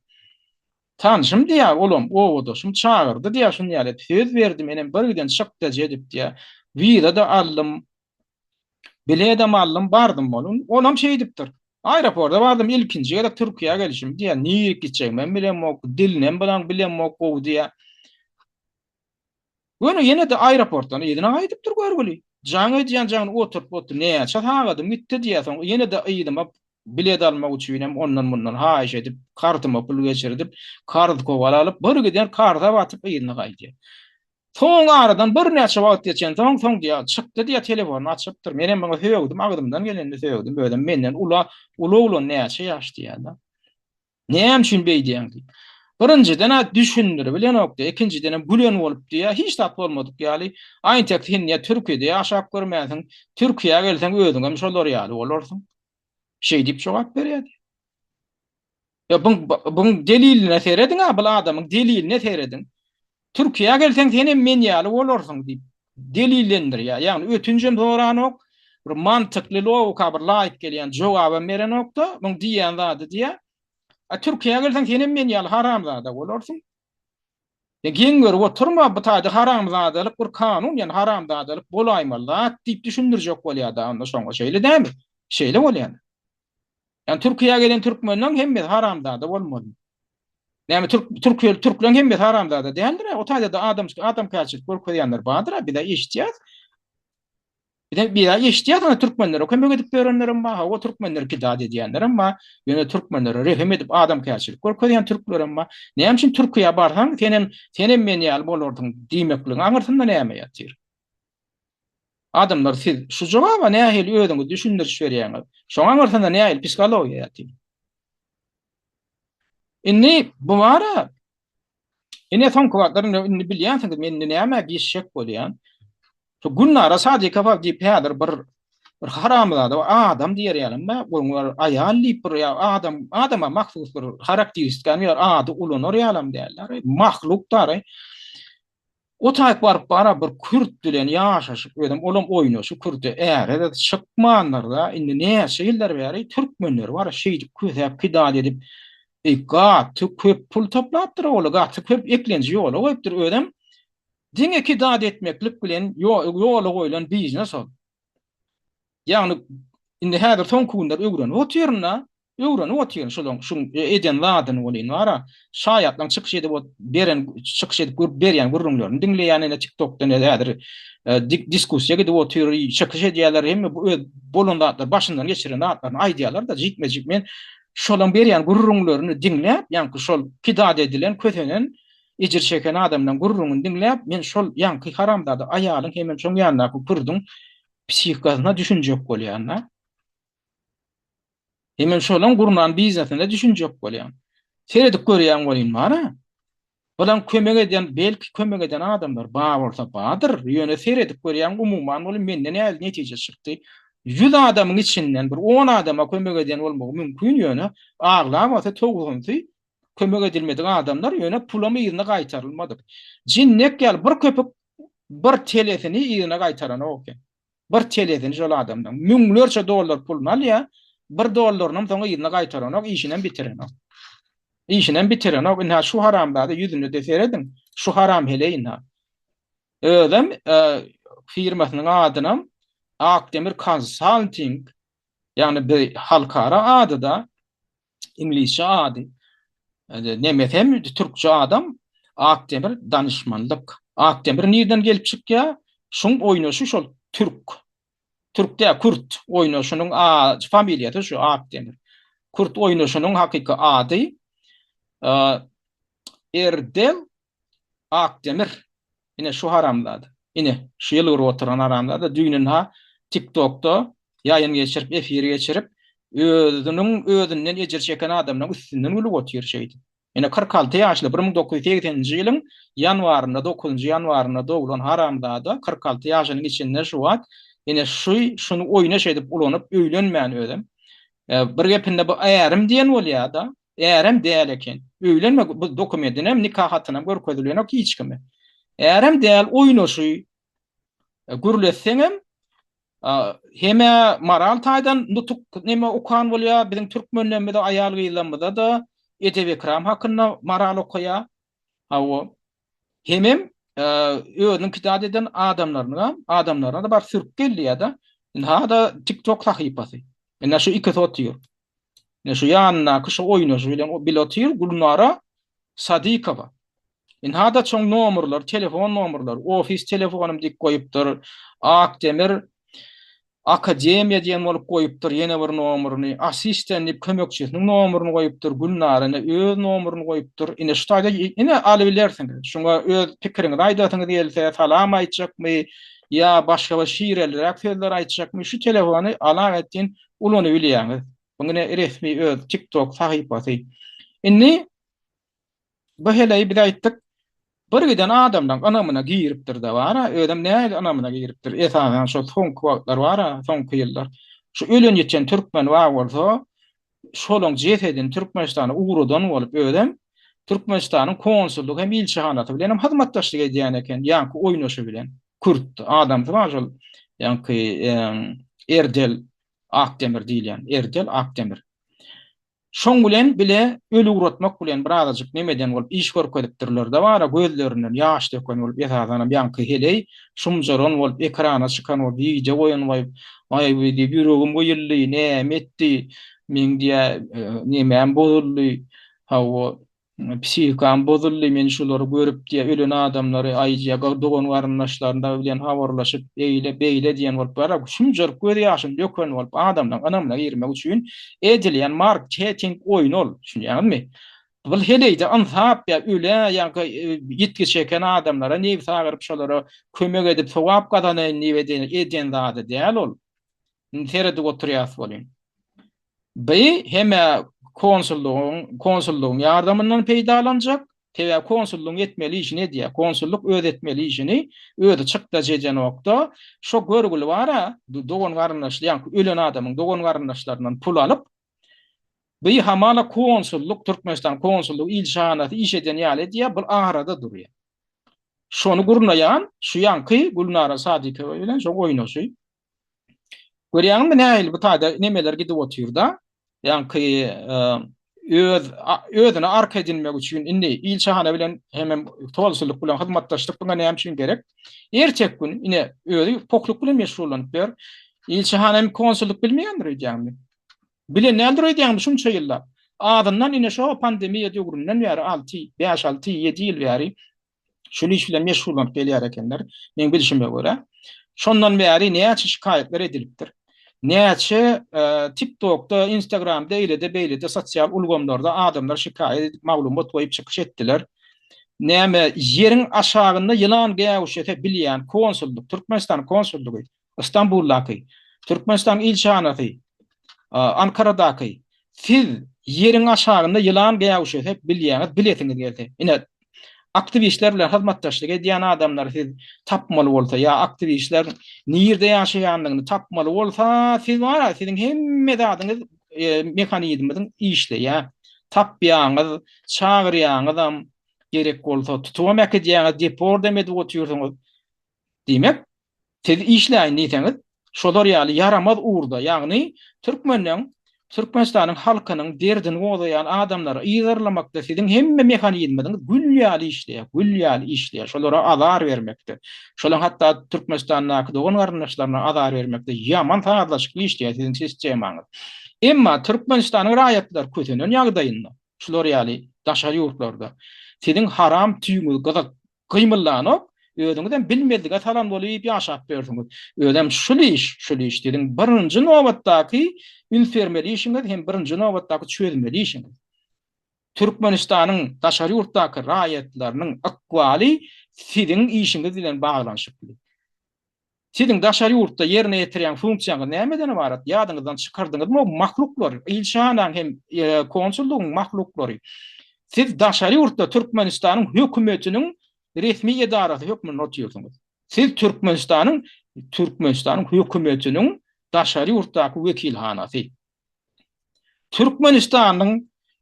Tanşym diýýär, olam obadaşym çagyrdy diýýär, şuny ýaly et, söz berdi, menem birgiden çykdajy edip diýýär, wiza-da aldym, biledem aldym, bardym ol. Olam şeýdipdir. Aeroporta bardym, ilkinji gezek Türkiýä gelişim diýýär, nirek gitjegimem bilemok, dilinem bilemok gowy diýýär. Göni ýene-de aeroportdan yzyna gaýdypdyr görgüli. Jaň edýän jaňyny oturyp otur, näçe sagadym gitdi diýýär, soň ýene-de yzyma bilet almak üçin hem ondan-mundan haýyş edip, kartyma pul geçirdip, karz kowal alyp, bir giden karza batyp yzyna gaýdýar. Soň aradan birnäçe wagt geçensoň, soň diýýär, çykdy diýýär, telefonyny açypdyr. Menem muňa sögdüm, agzymdan gelenini sögdüm, özem menden ula, uly oglan näçe ýaş diýýär-de. Näme üçin beýdýäň diýip. Birinjiden-ä düşündiribilenokdy, ikinjidenem gülen bolup diýýär, hiç zat bolmadyk ýaly, Aýntek sen diýýär, Türkiýede ýaşap görmänsiň, Türkiýä gelseň özüňem şolar ýaly bolarsyň. Şeý diýip jogap berýär diýýär. Ýa buň buň deliline serediň-ä, bul adamyň deliline serediň. Türkiýä gelseň senem men ýaly bolarsyň diýip delillendirýär. Ýagny ötünjem soranok, bir mantykly logika bir laýyk gelýän jogabam berenok-da, muň diýýän zady diýýär. A Türkiýä gelseň senem men ýaly haramzada bolarsyň. Ýa geň görüp oturma, bu taýda haramzadalyk bir kanun, ýagny haramzadalyk bolaýmaly zat diýip düşündirjek bolýar-da onda şoňa şeýle dälmi? Şeýle bolýar. Ýagny Türkiýä gelen türkmenleň hemmesi haramzada bolmaly. Näme türk türkiýeli türkleň hemmesi haramzada däldir-ä? O taýda-da adam adamkärçilik görkezýänler bardyr-a, biz-ä eşitýäs. Bize biz-ä eşitýäs ana türkmenlere kömek edip ýörenlerem bar, hawa türkmenleri pidat edýänlerem bar, ýöne türkmenlere rehim edip adamkärçilik görkezýän türklerem bar. Näme üçin Türkiýä barsaň senem senem men ýaly bolarsyň diýmekligiň aňyrsynda näme ýatyr? Adamlar siz şu jogaba nähili özüňiz düşündiriş berýäňiz? Şoň aňyrsynda nähili psihologiýa ýatyr? Indi bu bara ine soňky wagtlar indi, indi bilýänsiňiz men indi nämä girişjek bolýan. Şu Gülnara Sadykowa diýip häzir bir bir haramzada adam diýer ýalam ba, oň bir aýal diýip bir ýa adam adama mahsus bir harakteristikany ýa ady ulanar ýalam däldir. Mahluk dary. O taýyk baryp bara bir kürt bilen ýaşaşyp özem olam oýnaşy kürde äre-de çykmandyr-da indi näçe ýyllar bäri türkmenleri bara şeýdip kösäp kidat edip gaty köp pul toplapdyr ol gaty köp eklenji ýola goýupdyr özem. Diňe kidat etmeklik bilen ýola goýlan biznes ol. Ýagny indi häzir soňky günler öwrenip otyryn-da, öwrenip otyryn şolaň şuň eden zadyny welin bar-a, şaýatlaň çykyş edip beren çykyş edip berýän gürrüňlerini diňleýän ine TikTokda ine häzir diskussiýa gidip otyr, çykyş edýärler, hemme bu öz bolan zatlary başyndan geçiren zatlaryny aýdýarlar-da jikme-jik men şolaň berýän gürrüňlerini diňläp, ýaňky şol kidat edilen, kösenen, ejir çeken adamlaň gürrüňini diňläp, men şol ýaňky haramzada aýalyň hemem şoň ýanyndaky kürdüň psihikasyna düşünjek bolýan-da. Hemem şolaň gurnan biznesine düşünjek bolýan. Seredip görýän welin bar-a. Bulam kömek edýän, belki kömek eden adamlar bar bolsa bardyr, ýöne seredip görýän umuman welin mende nähili netije çykdy. 100 adamyň içinden bir on adama kömek eden bolmagy mümkin ýöne aglabasy togsansy kömek edilmedik adamlar ýöne pulam yzyna gaýtarylmadyk. Jinnek ýaly bir köpük bir telesini yzyna gaýtaranok eken. Bir telesini şol adamdan. Müňlerçe dollar puluny alýar, bir dollarynam soň yzyna gaýtaranok, işinem bitirenok. Işinem bitirenok. Ynha şu haramzada ýüzüne-de serediň. Şu haram heleý ynha. Özem firmasynyň adynam Akdemir Consulting, ýagny bir halkara ady-da. Iňlisçe ady. Nemes hem türkçe adam Akdemir danyşmanlyk. Akdemir nirden gelip çykýar? Şuň oýnaşy şol türk. Türk däl, kürt oýnaşynyň familiýasy şu Akdemir. Kürt oýnaşynyň hakyky ady Erdel Akdemir. Ine şu haramzada. Ine şu ýylgyryp oturan haramzada düýn ynha TikTokda ýaýyn geçirip, efir geçirip, özüniň özünden ejir çeken adamlaryň üstünden gülüp otyr şeýdip. Ine 46 ýaşly 1980-nji ýylyň ýanwarynda, 9-njy ýanwarynda doglan haramzada 46 ýaşynyň içinde şu wagt ine şu şuny oýna şeýdip ulanyp öýlenmän özem. Bir gepinde bu ärim diýen bolýar-da. Ärem däl eken. Öýlenme bu dokumentinem, nika hatynam görkezilenok hiç kime. Ärem däl, oýnaşy. Gürletseňem, hem-ä moral taýdan nutuk neme okan bolýar, biziň türkmenlerimize, aýal-gyzlarymyza-da edep-ekram hakynda moral okaýar. Hawa. Hemem özüniň kitap eden adamlaryna, adamlaryna-da baryp sürüp geldi-de. Ynha-da TikTok sahypasy. Ine şu ikisi otyr. Ine şu ýanyndaky şu oýnaşy bilen bile otyr Gülnara Sadykowa. Ynha-da çoň nomerler, telefon nomerleri, ofis telefonym diýip goýupdyr. Akdemir Akademiýa diýen bolup goýupdyr ýene bir nomerini, assistent diýip kömekçisiniň nomerini goýupdyr, Gülnara ine öz nomerini goýupdyr. Ine şu taýda ine alybilersiňiz. Şuňa öz pikiriňizi aýdasyňyz gelse, salam aýtjakmy ýa başga bir şireliräk sözler aýtjakmy, şu telefony alaweddin ulanybilýäňiz. Bu ine resmi öz TikTok sahypasy. Indi bu heleý biz aýtdyk, bir giden adamlaň ynamyna giripdir-de bar-a, özem nähili ynamyna giripdir, esasan şo soňky wagtlar bar-a, soňky ýyllar. Şu ölen-ýiten türkmen bar bolsa, şolaň jesedini Türkmenistana ugradan bolup, özem Türkmenistanyň konsullygy hem ilçihanasy bilen hem hyzmatdaşlyk edýän eken, ýaňky oýnaşy bilen. Kürt adamsy bar şol ýaňky Erdel Akdemir diýilýän, Erdel Akdemir. Şoň bilen bile öli ugratmak bilen birazajyk nemeden bolup iş görkezipdirler-de bara gözlerinden ýaş döken bolup esasanam ýaňky heleý şumjaran bolup ekrana çykan bolup wideo goýan goýup aý bu diýip ýüregim gyýyldy näme etdi meň diýä nemäm bozuldy hawa Psihikam bozuldy, men şulary görüp diýýär, ölen adamlary aýdýar, dogan-garyndaşlarynda bilen habarlaşyp, eýle, beýle diýen bolup bara, şunjalyk göz ýaşyny döken bolup, adamlaryň ynamyna girmek üçin edilýän marketing oýny ol, düşünýäňizmi? Bul heleýde ynsap ýa ölä ýa ýitgi çeken adamlara nebsi agyryp şolara kömek edip sogap gazanaýyn diýip eden zady däl ol. Indi seredip oturýas welin. By hem-ä konsullygyň konsullygyň ýardamyndan peýdalanjak, sebäbi konsullygyň etmeli işini edýär. Konsullyk öz etmeli işini özi çykdajy edenokda, şo görgüli bar-a, dogan-garyndaşly, ýaňky ölen adamyň dogan-garyndaşlaryndan pul alyp, by hamala konsullyk, Türkmenistan konsullygy, ilçihanasy iş eden ýaly edýär, bul arada durýar. Şony gurnaýan şu ýaňky Gülnara Sadykowa bilen şoň oýnaşy. Görýäňizmi nähili bu taýda nemeler gidip otyr-da. Ýaňky e, Öz özüne arka edinmek üçin indi ilçihana bilen hemem konsullyk bilen hyzmatdaşlyk buňa näme üçin gerek? Ertek gün ine özi pokluk bilen meşgullanyp ýör. Ilçihana hem konsullyk bilmeýändir öýdýäňmi? Bilen däldir öýdýäňmi şunça ýyllap? Azyndan ine şo pandemiýa döwründen bäri alty, bäş-alty, ýedi ýyl bäri şul iş bilen meşgullanyp gelýär ekenler, meň bilşime görä. Şondan bäri näçe şikaýatlar edilipdir. Näçe TikTokda, Instagramda, eýlede-beýlede sosial ulgamlarda adamlar şikaýat edip, maglumat goýup çykyş etdiler. Näme, ýeriň aşagynda ýylan gäwüşese bilýän konsullyk, Türkmenistan konsullygy, Istanbuldaky, Türkmenistanyň ilçihanasy, Ankaradaky, siz ýeriň aşagynda ýylan gäwüşese bilýäňiz, bilesiňiz gelse. Ine, aktiwistler bilen hyzmatdaşlyk edýän adamlary siz tapmaly bolsa ýa aktiwistler nirde ýaşaýandygyny tapmaly bolsa, siz bar-a, siziň hemme zadyňyz e, mehanizmiziň işleýär. Tapýaňyz, çagyrýaňyzam, gerek bolsa tutubam äkidýäňiz, deport hem edip otyrsyňyz. Diýmek, siz işläýin diýseňiz, şolar ýaly ýaramaz ugurda, ýagny türkmenleň, Türkmenistanyň halkynyň derdini gozgaýan adamlary yzarlamakda siziň hemme mehanizmiňiz gül ýaly işleýär, gül ýaly işleýär. Şolara azar bermekde, şolaň hatda Türkmenistandaky dogan-garyndaşlaryna azar bermekde ýaman sazlaşykly işleýär siziň sistemaňyz. Emma Türkmenistanyň raýatlary kösenen ýagdaýynda, şular ýaly daşary ýurtlarda siziň haram tüýüňiz gyzyk Gymyldanok, özüňizem bilmezlige salan bolyp ýaşap ýörsüňiz. Özem şul iş, şul iş siziň birinji nobatdaky üns bermeli işiňiz hem birinji nobatdaky çözmeli işiňiz. Türkmenistanyň daşary ýurtdaky raýatlarynyň ykbaly siziň işiňiz bilen baglanyşykly. Siziň daşary ýurtda ýerine ýetirýän funksiýaňyz nämeden ybarat? Ýadyňyzdan çykardyňyzmy o mahluklary, ilçihanaň hem konsullygyň mahluklary? Siz daşary ýurtda Türkmenistanyň hökümetiniň resmi edarasy hökmünde otyrsyňyz. Siz Türkmenistanyň Türkmenistanyň hökümetiniň daşary ýurtdaky wekilhanasy. Türkmenistanyň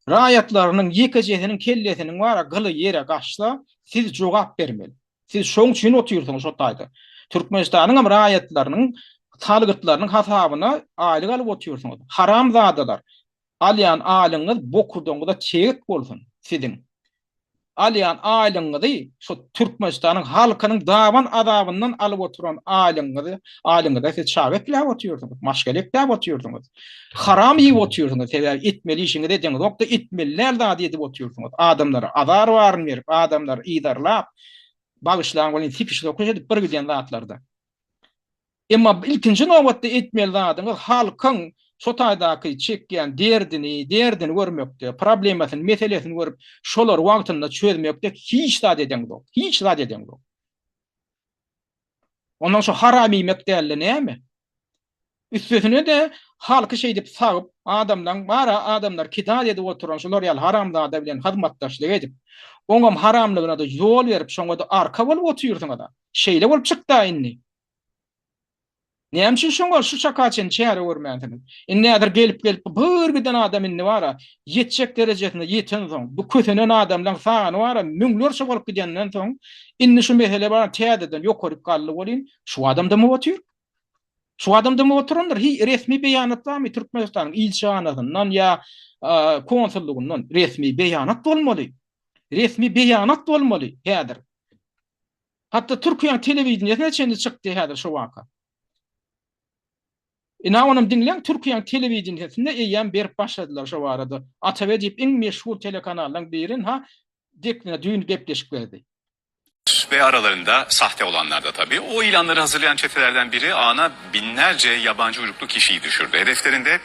raýatlarynyň ýekejesiniň kellesiniň bar-a gyly ýere gaçsa, siz jogap bermeli. Siz şoň üçin otyrsyňyz şo taýda. Türkmenistanyň hem raýatlarynyň salgytlarynyň hasabyna aýlyk alyp otyrsyňyz. Haramzadalar, alýan aýlygyňyz bokurdagyňyza çegik bolsun siziň. Alýan aýlygyňyzy şo Türkmenistanyň halkynyň daban azabyndan alyp oturan aýlygyňyzy, aýlygyňyza siz çaga ekläp otyrsyňyz, maşgala ekläp otyrsyňyz. Haram iýip otyrsyňyz, sebäbi etmeli işiňizi edeňizokda etmeli däl zady edip otyrsyňyz. Adamlara azar baryny berip, adamlary yzarlap, bagyşlaň welin sikiş-sokuş edip bir giden zatlarda. Emma ilkinji nobatda etmeli zadyňyz halkyň şo taýdaky çekýän derdini, derdini görmekde, problemasyny, meselesini görüp, şolary wagtynda çözmekde hiç zat edeňzok. Hiç zat edeňzok. Ondan şo haram iýmek dälde näme? Üstesine-de halky şeýdip sagyp, adamlaň bar-a adamlar kidat edip oturan şular ýaly haramzada bilen hyzmatdaşlyk edip, oňam haramlygyna-da ýol berip, şoňa-da arka bolup otyrsyňyz-a. Şeýle bolup çykda indi. Näme üçin şoňa şu çaka çenli çäre görmänsiňiz? Indi häzir gelip-gelip bir giden adam indi bar-a, ýetjek derejesine ýetensoň, bu kösenen adamlaň sany bar-a müňlerçe bolup gidenden soň, indi şu mesele bar täzeden ýokaryk galdy welin, şu adam dymyp otyr. Şu adam dymyp oturandyr. Hiý, resmi beýanat barmy Türkmenistanyň ilçihanasyndan ýa konsullugyndan? Resmi beýanat bolmaly. Resmi beýanat bolmaly häzir. Hatda Türkiýäň telewideniýesine çenli çykdy häzir şu waka. Ina onam diňläň Türkiýäň telewideniýesinde eýýäm berip başladylar şo barada. ATV diýip iň meşhur telekanallaň biri ynha Dekline düýn gepleşik berdi. Ve aralarında sahte olanlar da tabii. O ilanları hazırlayan çetelerden biri ağına binlerce yabancı uyruklu kişiyi düşürdü. Hedeflerinde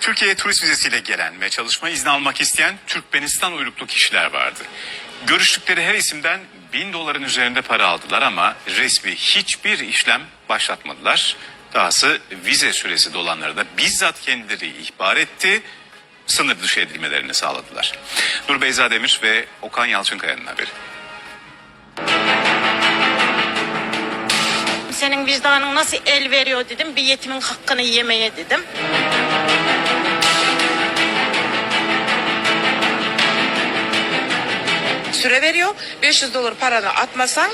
Türkiye'ye turist vizesiyle gelen ve çalışma izni almak isteyen Türkmenistan uyruklu kişiler vardı. Görüştükleri her isimden 1000 doların üzerinde para aldılar ama resmi hiçbir işlem başlatmadılar. Dahası vize süresi dolanları da bizzat kendileri ihbar etti, sınır dışı edilmelerini sağladılar. Nur Beyza Demir ve Okan Yalçınkaya'nın haberi. Seniň wiždanyň nasy el berýo didim, bir ýetimiň hakkyny ýemeýe didim. Süre berýo, 500 dollar parany atmasaň,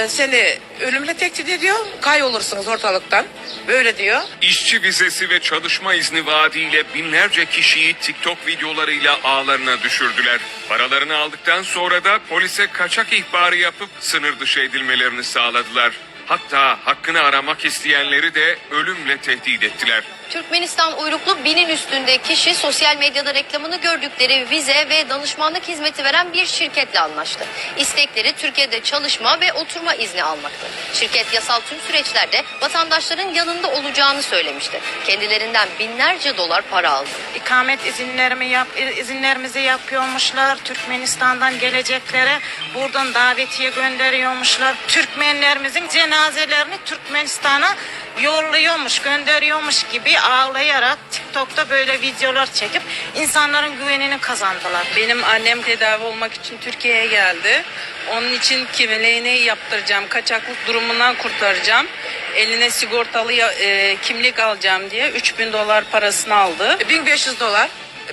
seni ölümle tehdit edýo, kaýbolursyňyz ortalykdan. Böyle diyor. İşçi vizesi ve çalışma izni vaadiyle binlerce kişiyi TikTok videolarıyla ağlarına düşürdüler. Paralarını aldıktan sonra da polise kaçak ihbarı yapıp sınır dışı edilmelerini sağladılar. Hatta hakkını aramak isteyenleri de ölümle tehdit ettiler. Türkmenistan uyruklu binin üstünde kişi sosyal medyada reklamını gördükleri vize ve danışmanlık hizmeti veren bir şirketle anlaştı. İstekleri Türkiye'de çalışma ve oturma izni almaktı. Şirket yasal tüm süreçlerde vatandaşların yanında olacağını söylemişti. Kendilerinden binlerce dolar para aldı. İkamet izinlerimi yap, izinlerimizi yapıyormuşlar. Türkmenistan'dan geleceklere buradan davetiye gönderiyormuşlar. Türkmenlerimizin cenazelerini Türkmenistan'a yolluyormuş, gönderiyormuş gibi ağlayarak TikTok'ta böyle videolar çekip insanların güvenini kazandılar. Benim annem tedavi olmak için Türkiye'ye geldi. Onun için kimliğini yaptıracağım, kaçaklık durumundan kurtaracağım. Eline sigortalı ya- e, kimlik alacağım diye 3000 dolar parasını aldı. 1500 dolar.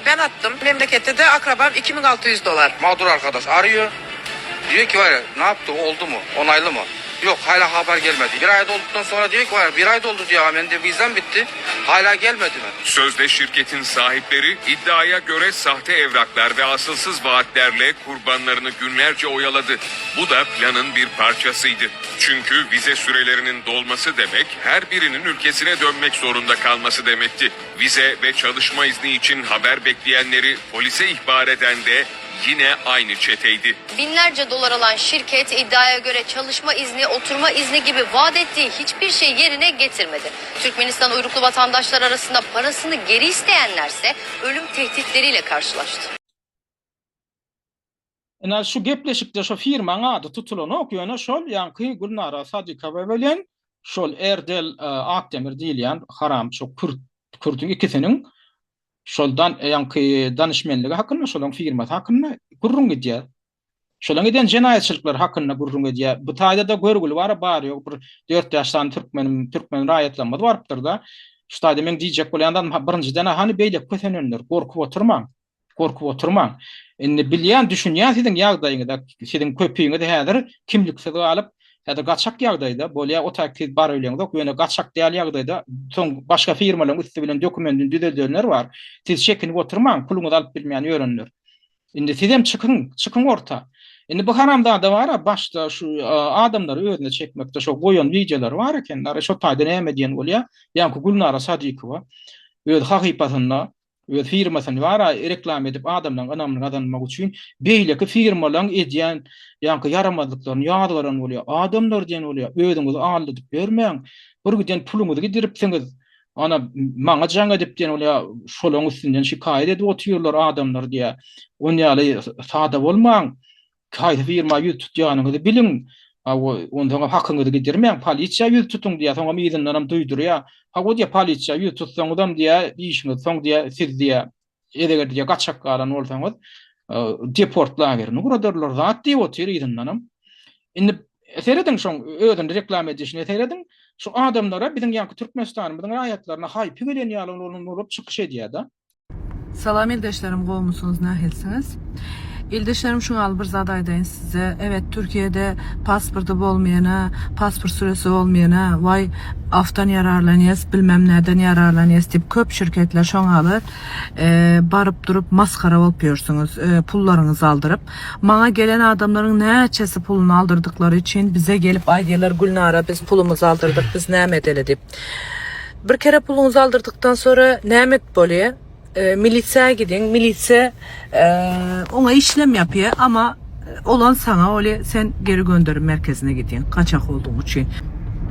Ben attım. Memlekette de akrabam 2600 dolar. Mağdur arkadaş arıyor. Diyor ki var ya ne yaptı oldu mu onaylı mı? Yok hala haber gelmedi. Bir ay dolduktan sonra diyor ki var ya, bir ay doldu diyor hemen de vizem bitti. Hala gelmedi mi? Sözde şirketin sahipleri iddiaya göre sahte evraklar ve asılsız vaatlerle kurbanlarını günlerce oyaladı. Bu da planın bir parçasıydı. Çünkü vize sürelerinin dolması demek her birinin ülkesine dönmek zorunda kalması demekti. Vize ve çalışma izni için haber bekleyenleri polise ihbar eden de yine aynı çeteydi. Binlerce dolar alan şirket iddiaya göre çalışma izni, oturma izni gibi vaat ettiği hiçbir şey yerine getirmedi. Türkmenistan uyruklu vatandaşlar arasında parasını geri isteyenlerse ölüm tehditleriyle karşılaştı. Ine şu gepleşikde şo firmaň ady tutulanok ýöne şol ýaňky Gülnara Sadykowa bilen şol Erdel Akdemir diýilýän haram şo kürt kürdüň ikisiniň şol dan ýaňky danyşmenligi hakynda şolaň firmasy hakynda gürrüň gidýär. Şolaň eden jenaýatçylyklary hakynda gürrüň edýär. Bu taýda-da görgüli bar bar ýok bir dört-bäş sany türkmen türkmen raýatlarymyz barypdyr-da. Şu taýda meň diýjek bolýan zadym birinjiden-ä hany beýleki kösenenler gorkup oturmaň. Gorkup oturmaň. Indi bilýän, düşünýän siziň ýagdaýyňyza, siziň köpüňiz häzir kimliksiz galyp, häzir gaçak ýagdaýda, bolýa o taýk siz barybileňzok, ýöne gaçak däl ýagdaýda soň başga firmalaryň üsti bilen dokumentini düzeldenler bar. Siz çekinip oturmaň, puluňyzy alyp bilmän ýörenler. Indi sizem çykyň, çykyň orta. Indi bu haramzada bar-a, başda şu adamlary özüne çekmekde şo goýan wideolary bar eken, şo taýda näme diýen bolýa, ýaňky Gülnara Sadykowa öz sahypasynda Öz firmasyny bar-a reklama edip adamlaryň ynamyny gazanmak üçin beýleki firmalaryň edýän ýaňky ýaramazlyklaryny ýazgaran bolýar. Adamlar diýen bolýar, özüňizi aldadyp ýörmäň. Bir giden puluňyzy gidiripsiňiz. Ana maňa jaň edip diýen bolýar, şolaryň üstünden şikaýat edip otyrlar adamlar diýýär. On ýaly sada bolmaň. Haýsy firma ýüz tutýanyňyzy biliň. Hawa, onsoňam hakyňyzy gidirmäň, polisiýa ýüz tutuň diýýär, soňam yzyndanam duýdurýar. Hawa diýýär, polisiýa ýüz tutsaňyzam diýýär, işiňiz soň diýýär, siz diýýär, eger diýýär, gaçak galan bolsaňyz, deport lagerine ugradarlar zat diýip otyr yzyndanam. Indi serediň şoň özüni reklama edişine serediň, şu adamlara biziň ýaňky Türkmenistanymyzyň raýatlaryna haýpy gelen ýaly bolup çykyş edýär-de. Salam ildeşlerim gowmysyňyz nähilsiňiz. Ildeşlerim şuňaly bir zat aýdaýyn size evet Türkiýede pasporty bolmaýana pasport süresi bolmaýana waý aftan ýararlanýas bilmem näden ýararlanýas diýip köp şirketler şoňaly baryp durup masgara bolup ýörsüňiz pullaryňyzy aldyryp maňa gelen adamlaryň näçesi puluny aldyrdyklary üçin bize gelip aýdýarlar Gülnara biz pulumyzy aldyrdyk biz näme edeli diýip Bir kere puluňyzy aldyrdykdan sonra näme edip bolýar? E, milisiýa gidiň, milisiýa e, oňa işlem ýapýar, ama olan saňa bolýar, sen geri gönderim merkezine gidýäň, gaçak boldugyň üçin.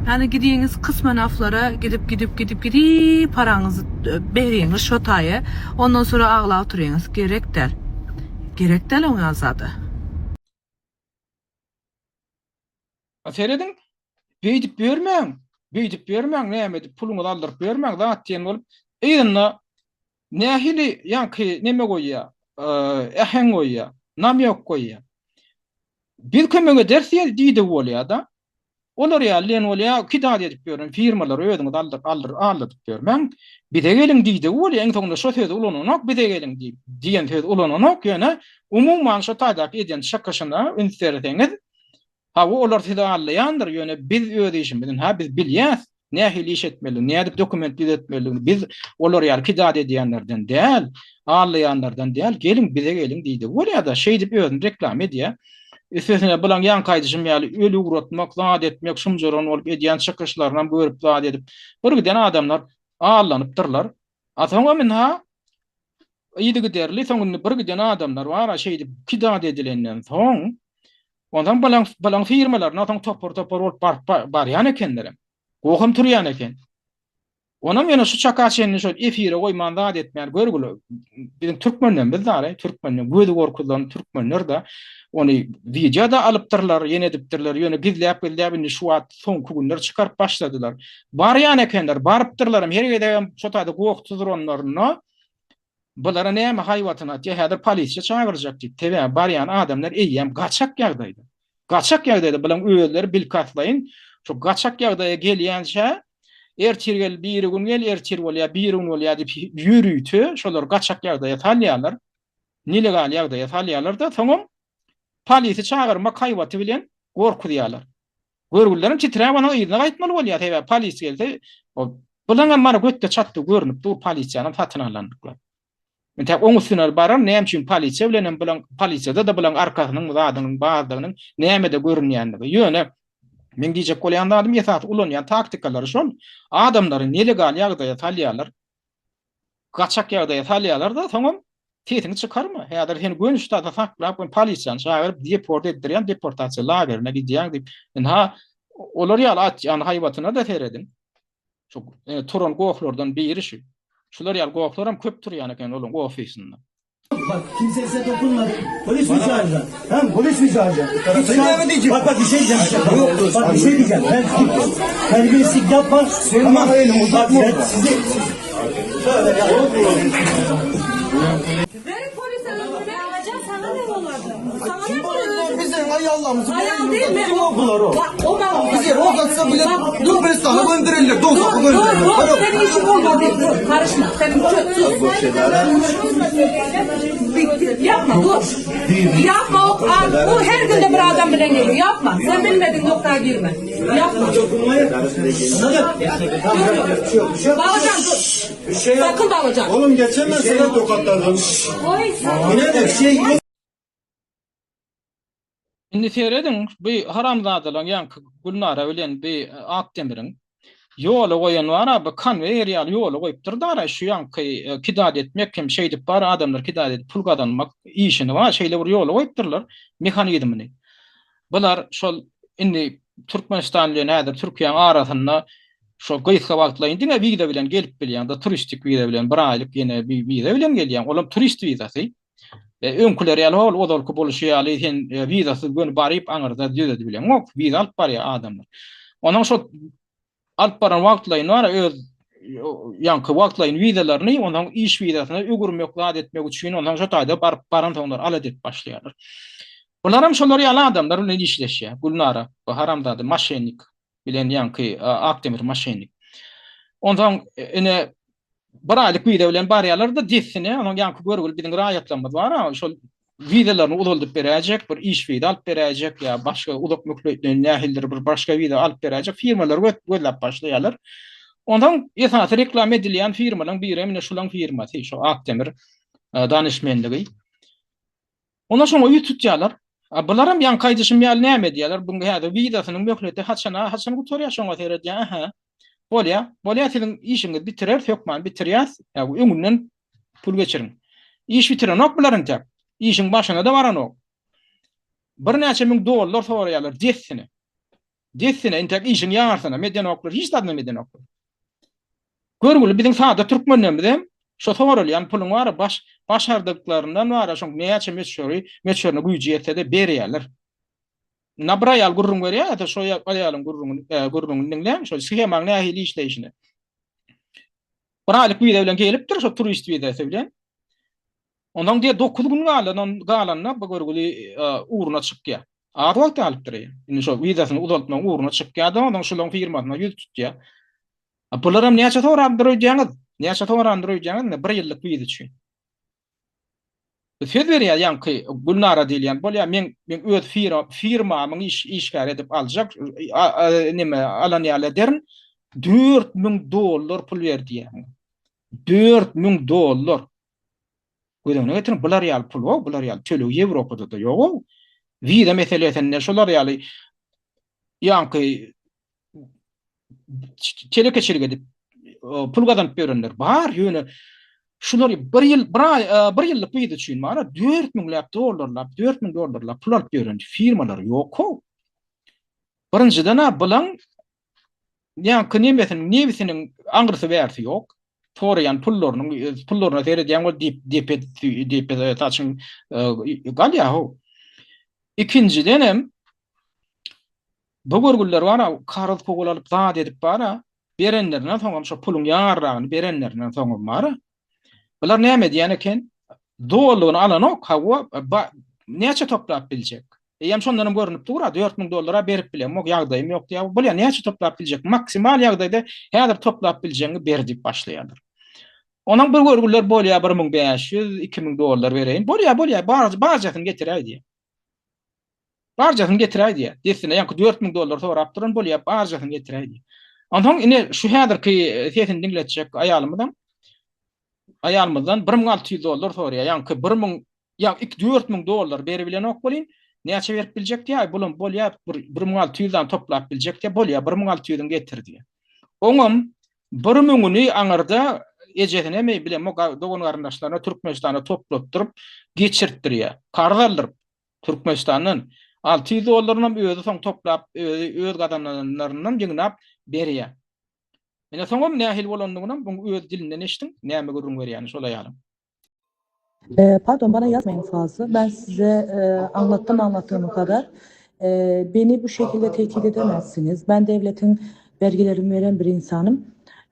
Ýani gidiňiz kysmen aflara gidip gidip gidip gidip paraňyzy e, berýäňiz şo taýa, ondan sonra aglap oturýaňyz. Gerek däl. Gerek däl oňa zada. A serediň, beýdip ýörmäň, beýdip ýörmäň, näme edip puluňyzy aldyryp ýörmäň zat diýen bolup, yzynda nähili ýaňky neme goýýar, äheň goýýar, namýok goýýar. Biz kömek ederis diýen diýdigi bolýar-da. Olar ýaly diýen bolýar, kidat edip ýören firmalary özüňiz aldyr, aldyr, aldadyp ýörmäň. Bize geliň diýdigi bolýar, iň soňunda şo sözi ulananok, bize geliň diýip, diýen sözi ulananok, ýöne umuman şo taýdaky eden çykyşyna üns berseňiz, Hawa, olar sizi aldaýandyr, ýöne biz öz işimizi, ha, biz bilýäs. Nähili iş etmelidigini, nädip dokument düzetmelidigini biz olar ýaly kidat edýänlerden däl, aldaýanlardan däl, geliň bize geliň diýdigi bolýar-da, şeýdip özüni reklama edýär. Üstesine bulaň ýaňky aýdyşym ýaly öli ugratmak, zat etmek, şumjaran bolup edýän çykyşlarynam görüp zat edip, birgiden adamlar aldanypdyrlar. A soňam ynha yzygiderli soň indi birgiden adamlar bar-a şeýdip kidat edilenden soň, onsoň bulaň bulaň firmalaryna soň topar-topar bolup baryp barýan ekenlerem. Goham turýan eken. Onam ýöne şu çaka çenli şol efire goýman zat etmän görgüli biziň türkmenlerimiz dara türkmenler gözi gorkuzylan türkmenler-de ony wideo-da alypdyrlar ýene edipdirler ýöne gizläp gizläp indi şu wagt soňky günler çykaryp başladylar. Barýan ekenler barypdyrlaram her gezegem şo taýda goh tuzuranlarynda Bulara näme haýbatyny atýa häzir polisiýa çagyrjak diýip sebäbi barýan adamlar eýýäm gaçak ýagdaýda. Gaçak ýagdaýda bulaň özleri bilkastlaýyn şu gaçak ýagdaýa gelýänçä ertir gel birigün gel ertir bolýa birigün bolýa diýip ýörite şolary gaçak ýagdaýa salýarlar. Nelegal ýagdaýa salýarlar-da soňam polisi çagyrmak haýbaty bilen gorkuzýarlar. Görgülilerem titräp onuň yzyna gaýtmaly bolýar, sebäbi polis gelse, bulaňam mana götde çatdy görnüp dur polisiýanam satyn alandyklary. Entäk oň üstüne barar, näme üçin polisiýa bilenem bulaň polisiýada-da bulaň arkasynyň zadynyň bardygynyň nämede görünýändigi. Ýöne meň diýjek bolýan zadym esasy ulanýan taktikalary şol, adamlary nelegal ýagdaýa salýarlar. Gaçak ýagdaýa salýarlar-da, soňam sesiňi çykarma. Häzir seni göni ştata saklap, göni polisiýany çagyryp, deport etdirýän, deportasiýa lagerine gidýäň diýip, ynha, olar ýaly atýan haýbatyna-da serediň. Şu e, turan gohlardan biri şu. Şular ýaly gohlaram köp turýan eken olaryň ofisinde. Bak kimse size dokunmadı. Polis mi çağıracak? Tamam polis mi çağıracak? Hiç Bak bak bir şey diyeceğim. Bak bir şey diyeceğim. Ben terbiyesizlik yapma. Tamam. Bak ben sizi... Verin polise özünü. Sana ne olardı? Sana ne olardı? Bize ay Allah'ımızı Ayal değil mi? Kim okular o? Bak o da Bize o atsa bile Türkmenistan'a gönderirler. Dur, Doğu'ya dur, gönderirler. dur. Senin işin olmadı. Dur, karışma. Senin sus. Yapma, dur. Yapma, o, bu her günde bir adam bile geliyor. Yapma. Sen bilmediğin noktaya girme. Yapma. Babacan dur. Sakın babacan. Oğlum geçen ben sana tokatladım. Oy sakın. Yine de bir şey yok. Indi serediň, bu haramzadalaryň ýaňky Gülnara bilen bi Akdemiriň ýola goýan bar-a, bu konweýer ýaly ýola goýupdyr dara, şu ýaňky kidat etmek hem şeýdip bar adamlar kidat edip pul gazanmak işini bar, şeýle bir ýola goýupdyrlar mehanizmini. Bular şol indi Türkmenistan bilen häzir Türkiýäň arasynda şo gysga wagtlaýyn diňe wiza bilen gelip bilýäň-de, turistik wiza bilen bir aýlyk ýene bir wiza bilen gelýäň, olam turist wizasy. Öňküler ýaly hol ozalky boluşy ýaly sen wizasyz göni baryp aňyrda düzedibileňok. Wiza alyp barýar adamlar. Onuň şo alyp baran wagtlaýyn bar öz ýaňky wagtlaýyn wizalaryny onuň iş wizasyna öwürmek zat etmek üçin onuň şo taýda baryp baransoňlar alada edip başlaýarlar. Bularam şolar ýaly adamlar bilen işleşýär. Gülnara bu haramzada maşennik bilen ýaňky Akdemir maşennik. Onsoň ine bir aýlyk wiza bilen barýarlar-da dessine, onuň ýaňky görgüli biziň raýatlarymyz bar-a, şol wizalaryny uzaldyp beräýjek, bir iş wiza alyp beräýjek ýa başga uzak möhletleýin nähilidir bir başga wiza alyp beräýjek firmalary gözläp başlaýarlar. Onsoň esasy reklama edilýän firmalaryň biri hem ine şulaň firmasy, şu Akdemir danyşmenligi. Onda şoňa ýüz tutýarlar. A bularam ýaňky aýdyşym ýaly näme edýärler? Bu häzir wizasynyň möhleti haçana, haçan gutarýar şoňa seredýär. Ähä. Bolýar. Bolýar siziň işiňizi bitireris, hökman bitirýäs. Ýa öňünden pul geçiriň. Iş bitirenok bular entek. Işiň başyna-da baranok. Birnäçe müň dollar soraýarlar dessine. Dessine entek işiň ýarsynam edenoklar, hiç zadynam edenoklar. Görgüli biziň sada türkmenlerimiz hem şo soralýan puluň bara baş başardyklaryndan bara şoň näçe möçberi möçberine güýji ýetse-de berýärler. Na bir aýal gürrüň berýär, şo aýalyň gürrüňini gürrüňini diňläň, şo shemaň nähili işleýşini. Bir aýlyk wiza bilen gelipdir, şo turist wizasy bilen. Ondan diýe 9 gün galan, galanda bu görgüli ugruna çykýar. Az wagt galypdyr. Indi şo wizasyny uzaltmagyň ugruna çykýar-da, ondan şularyň firmasyna ýüz tutýar. Bularam näçe sorandyr öýdýäňiz? Näçe sorandyr öýdýäňiz indi bir ýyllyk wiza üçin? Söz berýär ýaňky Gülnara diýilýän bolýar, men men öz firmamyň iş işgäri edip aljak, neme alan ýaly ederin. 4000 dollar pul ber diýýär muňa. 4000 dollar. Göz öňüne getiriň, bular ýaly pul-ow, bular ýaly töleg Ýewropada-da ýog-ow. Wiza meselesinde şolar ýaly ýaňky telekeçilik edip pul gazanyp ýörenler bar, ýöne şular bir ýyl, bir aý, bir ýyllyk wiza üçin bar-a dört müňläp dollarlap, 4000 dollarlap pul alyp ýören firmalar ýok-ow. Birinjiden-ä bulaň ýaňky nemesiniň, nebsiniň aňrysy bärsi ýok. Soraýan pullarynyň, pullaryna seredýäň ol dep, depe, depe saçyň galýar-how. Ikinjidenem bu görgüliler bar-a, karyz pul alyp zat edip bar-a, berenlerinden soňam şo puluň ýarragyny berenlerinden soňam bar-a, bular näme edýän eken? Dolulygyny alanok, hawa, näçe toplap biljek? Eýýäm şondanam görnüp dur-a, 4000 dollar-a berip bilemok, ýagdaýym ýok diýýär. Bolýar, näçe toplap biljek? Maksimal ýagdaýda häzir toplap biljegiňi ber diýip başlaýarlar. Onuň bir görgüliler bolýar 1500, 2000 dollar bereýin. Bolýar, bolýar, barjasyny getiräý diýýär. Barjasyny getiräý diýýär. Dessine ýaňky 4000 dollar sorap duran bolýar, barjasyny getiräý diýýär. Onsoň ine şu häzirki sesini diňletjek aýalymyzam aýalymyzdan 1600 dollar soraýar. Ýaňky 1000 ýa iki 4000 dollar beribilenok welin, näçe berip biljek diýýär. Aý bulam bolýar, bir 1600 dan toplap biljek diýýär. Bolýar, 1600-iňi getir diýýär. Oňam bir müňüni aňyrda ejesinemi bilemok dogan-garyndaşlaryna Türkmenistana toplatdyryp geçirtdirýär. Karz aldyryp. Türkmenistandan 600 dollarynam özi soň toplap, özi öz gazananlaryndan ýygnap berýär. Ine soňam nähili bolandygynam buň öz dilinden eşdiň, näme gürrüň berýäni şol aýalyň. Pardon bana yazmayın fazla. Ben size e, anlattım anlattığım kadar. E, beni bu şekilde tehdit edemezsiniz. Ben devletin vergilerimi veren bir insanım.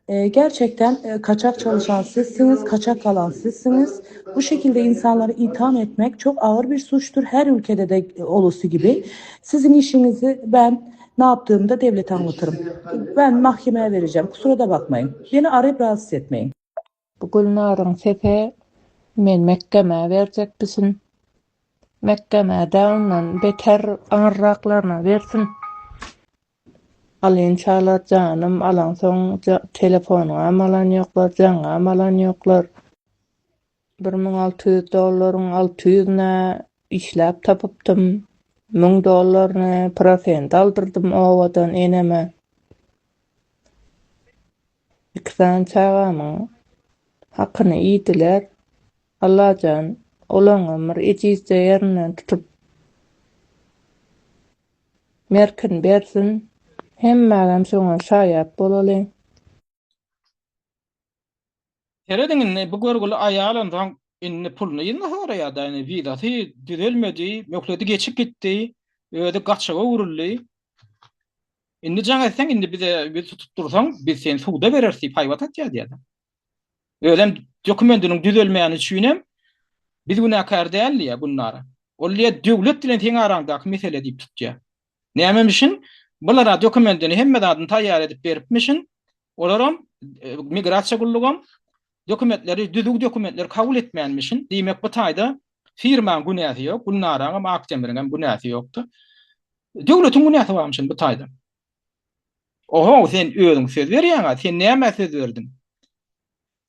E, gerçekten e, kaçak çalışan sizsiniz, kaçak kalan sizsiniz. Bu şekilde insanları itham etmek çok ağır bir suçtur. Her ülkede de olası gibi. Sizin işinizi ben ne yaptığımda devlete anlatırım. Ben mahkemeye vereceğim. Kusura da bakmayın. Beni arayıp rahatsız etmeyin. Bu Gülnaryň sesi men mekgemä berjekmişin. Mekgemä-dä ondan beter aňyrraklaryna bersin. Alynçalar janym alaňsoň telefonyňam alan ýoklar, jaňňam alan ýoklar. 1600 dollaryň alty ýüzüne işläp tapypdym. Müň dollaryny prosent aldyrdym obadan eneme. Iki sany çagamyň hakyny iýdiler. Allajan olaňam bir ejizje ýerinden tutup merkini bersin. Hemmägem şoňa şaýat bolalyň. Serediň indi bu görgüli aýal onsoň indi puluny yzyna soraýada indi wizasy düzelmedi möhleti geçip gitdi özi gaçaga öwrüldi Indi jaň etseň indi bize ýüz tutup dursaň biz seni suda bereris diýip haýbat atýar diýýär. Özem dokumentiniň düzelmäni üçinem biz günäkär däl diýýär Gülnara. Ol diýýär döwlet bilen seň araňdaky mesele diýip tutýar. Nämemişin? Bulara dokumentini hemme zadyny taýýar edip beripmişin. Olaram e, migrasiýa gullugam dokumentleri düzüw dokumentleri kabul etmänmişin. Diýmek bu taýda firmaň günäsi ýok, Gülnaraňam Akdemiriňem günäsi ýokdy. Döwletiň günäsi barmyşyn bu taýda. Oho, sen özüň söz berýäň-a, sen nämä söz berdiň?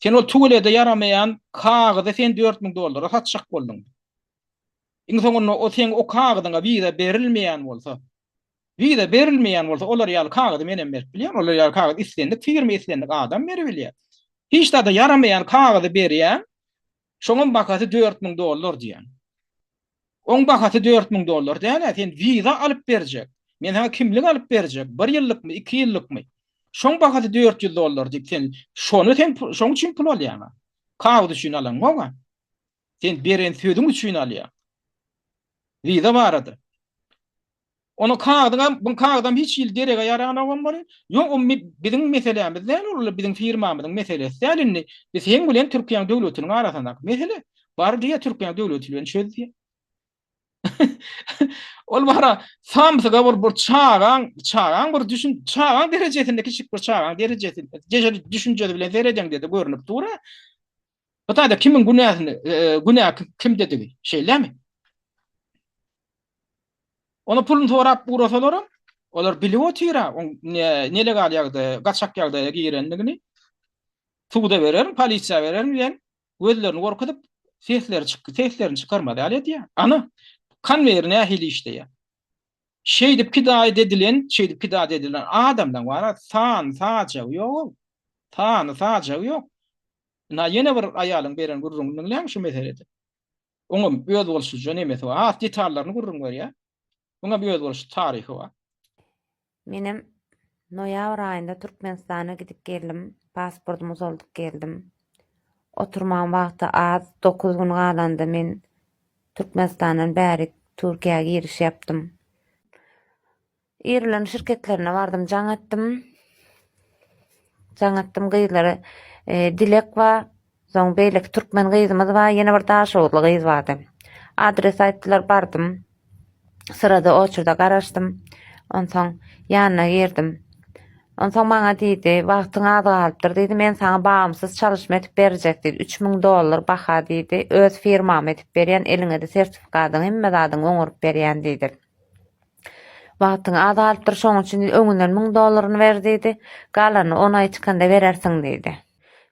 Sen ol tüwelede ýaramaýan kagyzy sen 4000 dollara satjak bolduň. Iň soňunda o seň o kagyzyňa wiza berilmeýän bolsa, wiza berilmeýän bolsa, olar ýaly kagyzy menem berip bilýän, olar ýaly kagyzy islendik firma, islendik adam beribilýär. Hiç zada ýaramaýan kagyzy berýäň, şoňam bahasy 4000 dollar diýýäň. Oň bahasy 4000 dollar däl-ä, sen wiza alyp berjek. Men saňa kimlik alyp berjek, bir ýyllykmy, iki ýyllykmy? Şoň bahasy 400 dollar diýip sen şony sen şoň üçin pul alýaň-a. Kagyz üçin alaňok-a. Sen beren sözüň üçin alýaň. Wiza barada. Onuň kagyzyňam, buň kagyzam hiç hili derege ýaranogam bolýar. Ýok, o biziň meselämiz däl ol, biziň firmamyzyň meselesi däl indi. Biz seň bilen Türkiýäň döwletiniň arasyndaky mesele. Bar diýýär, Türkiýäň döwleti bilen çöz diýýär. Ol bara samsyga bir bir çagaň, çagaň bir düşün, çagaň derejesinde kiçik bir çagaň derejesinde, düşünjesi bilen seredeňde-de görnüp dur-a. Bu taýda kimiň günäsini, günä kimdedigi, şeýlemi? Ona puluny sorap ugrasalaram. Olar bilip otyr-a, oň nelegal ýagdaýa, gaçak ýagdaýa girendigini. Suda bererin, polisiýa bererin diýen gözlerini gorkuzyp, sesleri çyk, seslerini çykarmaz ýaly edýär. Ana, konweýer nähili işleýär. Şeýdip kidaýat edilen, şeýdip kidaýat edilen adamlaň bar-a, sany sajagy ýog-ow. Sany sajagy ýok. Ynha, ýene bir aýalyň beren gürrüňini diňläň şu meselede. Oňam özboluşlyja nemesi bar. Has detallaryny gürrüň berýär. Muňam özboluşly taryhy bar. Menem noýabr aýynda Türkmenistana gidip geldim. Pasportymy uzaldyp geldim. Oturmagyň wagty az, dokuz gün galanda men Türkmenistandan bärik Türkiýä giriş ýapdym. Ir bilen şirketlerine bardym, jaň etdim. Jaň etdim gyzlara. Dilek bar, soň beýleki türkmen gyzymyz bar, ýene bir daşoguzly gyz bardy. Adres aýtdylar, bardym. Syrada oçurda garaşdym. Onsoň ýanyna girdim. Onsoň maňa diýdi, wagtyň az galypdyr diýdi, men saňa bagymsyz çalyşma edip berjek diýdi. 3000 dollar baha diýdi. Öz firmam edip berýän, eliňe-de sertifikadyňy, hemme zadyňy oňaryp berýän diýdi. Wagtyň az galypdyr, şoň üçin öňünden müň dollaryny ber diýdi. Galanyny on aý çykanda berersiň diýdi.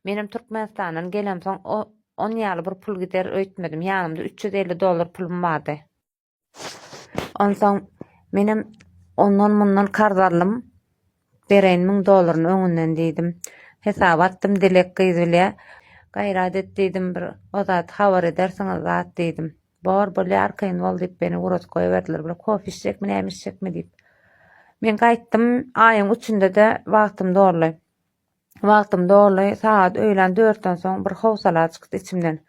Menem Türkmenistandan gelemsoň on ýaly bir pul gider öýtmedim. Ýanymda 350 dollar pulum bardy. Onsoň menem ondan-mundan karz aldym. Bereýin müň dollaryny öňünden diýdim. Hesaba atdym Dilek gyz bilýä. Gaýrat et diýdim bir o zat habar edersiňiz zat diýdim. Bor bolýa arkaýyn bol diýip meni ugradyp goýberdiler. Bular kofe içjekmi näme içjekmi diýip. Men gaýtdym aýyň üçünde-de wagtym doldy. Wagtym doldy sagat öýlän dörtden soň bir howsala çykdy içimden.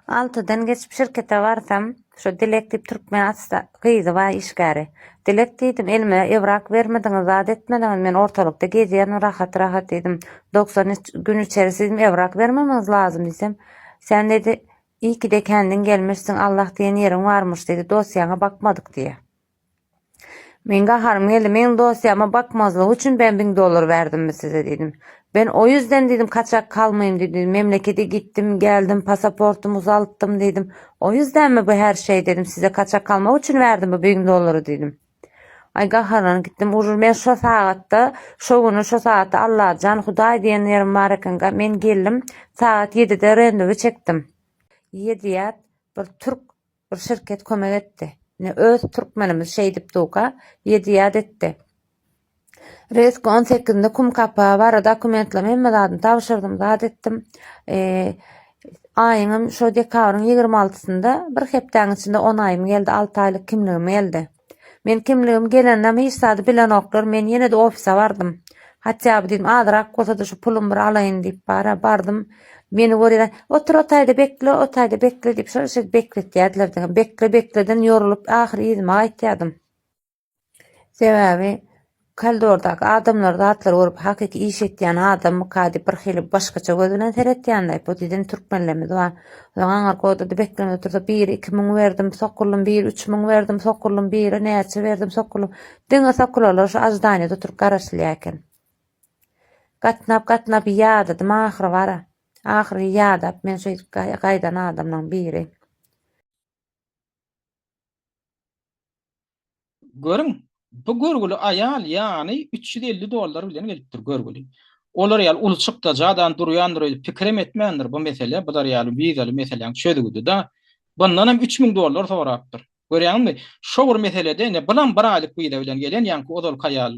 Altydan geçip şirkete barsam, şo Dilek diýip türkmen asda gyzy bar işgäri. Dilek diýdim, elime ewrak bermediňiz, zat etmediňiz, men ortalykda gezýän rahat-rahat diýdim. 90 gün içeri siziň ewrak bermegiňiz lazym diýsem, sen diýdi, Iyi ki-de kendiň gelmişsiň, Allah diýen ýeriň barmyş diýdi, dosýaňa bakmadyk diýýä. Meň gaharym geldi, meň dosýama bakmazlygy üçin ben bin dollar berdimmi size diýdim. Ben o ýüzden diýdim kaçak kalmaýyn diýdim, memlekete gitdim, geldim, pasaportymy uzaltdym diýdim. O ýüzdenmi bu her şey dedim, size kaçak kalmak üçin berdim bu bin dollary diýdim. Aý gaharlanyp gitdim, ujur men şo sagatda, şo güni şo sagatda Allajan, Hudaý diýen ýerim bar eken, men geldim, sagat ýedide rendewi çekdim. Ýediýat bir türk bir şirket kömek etdi. Ine öz türkmenimiz şeýdip duka, ýediýat etdi. Reski on sekizinde kum kapa bara dokumentlerimi hemme zadyny tabşyrdym zat etdim. Aýyňam şo dekabryň ýigrimi altysynda bir hepdäň içinde on aýym geldi alty aýlyk kimligim geldi. Men kimligim gelendem hiç zady bilenoklar men ýene-de ofise bardym. Hatýa by diýdim azyrak bolsada şu pulumy bir alaýyn diýip bara bardym. Meni görýär otur o taýda bekle o taýda bekle diýip şol şeýdip bekletýärdiler diňe bekle bekleden ýorulyp ahyry yzyma gaýtýardym. Sebäbi koridordaky adamlar zatlary görüp hakyky iş etýän adammyka diýip birhili başgaça göz bilen seretýänlaý. Bu diýdim türkmenlerimiz bar. Soň aňyrky odada beklenip otursa biri 2000 berdim sokuldym, biri 3000 berdim sokuldym, biri näçe berdim sokuldym. Diňe sokulanlar şu aždaniýada oturyp garaşylýar eken. Gatnap gatnap ýadadym ahyry bara. Ahyry ýadap men şeýdip gaýdan adamlaň biri. Görüň, bu görgüli aýal ýany 350 dollar bilen gelipdir görgüli. Olar ýaly uly çykdajy-dan durýandyr öýdüp pikirem etmändir bu mesele, bular ýaly wizaly meseläň çözgüdi-da. Bundanam 3000 dollar sorapdyr. Görýäňizmi? Şo bir meselede ine bulam bir aýlyk wiza bilen gelen, ýaňky ozalky aýal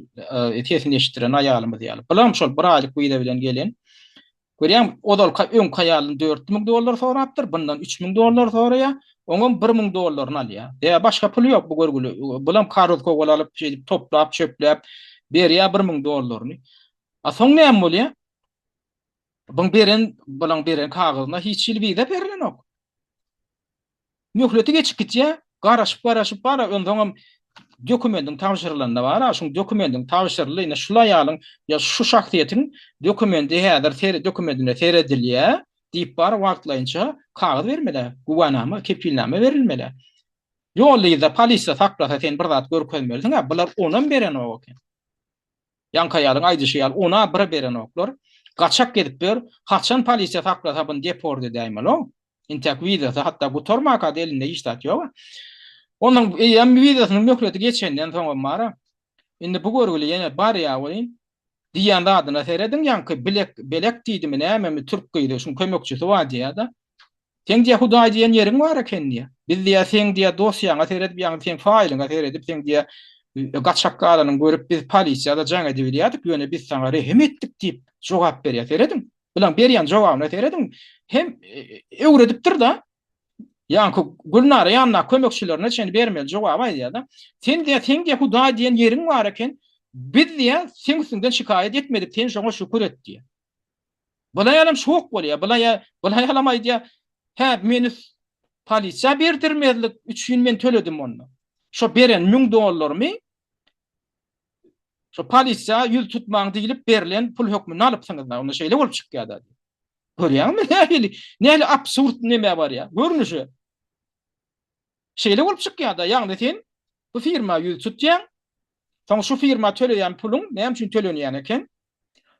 sesini eşitdiren aýalymyz ýaly. Bulam şol bir aýlyk wiza bilen gelen. Görýäňmi, ozalky öňki aýalyndan 4000 dollar sorapdyr, bundan 3000 dollar soraýar, oňam 1000 dollaryny alýar. Sebäbi başga puly ýok bu görgüli. Bulam karoz kowal alyp, şeýdip toplap, çöpläp berýär 1000 dollaryny. A soň näme bolýar? Buň beren, bulaň beren kagyzyna hiç hili wiza berilenok. Möhleti geçip gitýär, garaşyp-garaşyp bar-a, onsoňam dokumendiň tabşyrylanda bar-a, şuň dokumendiň tabşyryldy, ine şul aýalyň ýa şu şahsyýetiň dokumendi häzir sere dokumendine seredilýär diýip bar wagtlaýynça kagyz bermeli, güwänama, kepilnama berilmeli. Ýolda-yzda polisiýa saklasa sen bir zat görkezmelisiň-ä, bular onam berenok eken. Ýaňky aýalyň aýdyşy ýaly ona bir berenoklar. Gaçak gezip ýör. Haçan polisiýa saklasa buny deport edäýmeli-ow. Intäk wizasy hatda gutarmaka-da elinde hiç zat ýog-a. Onuň eýýäm wizasynyň möhleti geçenden soňam bar-a. Indi bu görgüli ýene barýa welin, diýýän zadyna serediň, ýaňky Bilek, Belek diýdimi nämemi türk gyzy, şuň kömekçisi bar diýýä-de. Seň diýýä Hudaý diýen ýeriň bar eken diýýä. Biz diýýä seň diýýä dosýaňa seredip, ýagny seň faýlyňa seredip, seň diýýä gaçak galanyňy görüp biz polisiýa-da jaň edibilýärdik, ýöne biz saňa rehim etdik diýip jogap berýär. Serediň. Bulaň berýän jogabyna serediň. Hem öwredipdir-de. Ýaňky Gülnara ýanyndaky kömekçilerine çenli bermeli jogaby aýdýar-da. Sen diýýär, seň diýýär Hudaý diýen ýeriň bar eken. Biz diýýär, seň üstüňden şikaýat etmedik, sen şoňa şükür et diýýär. Bul aýalam şok bolýar. Bul aýal, bul aýalam aýdýar, hä, meni polisiýa berdirmezlik üçin men töledim onda. Şo beren 1000 dollarymy şo polisiýa ýüz tutmaň diýlip berlen pul hökmünde alypsyňyz-da. Onda şeýle bolup çykýar-da. Görýäňmi nähili, nähili absurd neme barýar, görnüşe. Şeýle bolup çykýar-da, ýagny sen bu firma ýüz tutýaň, soň şu firma töleýän puluň näme üçin tölenýän eken?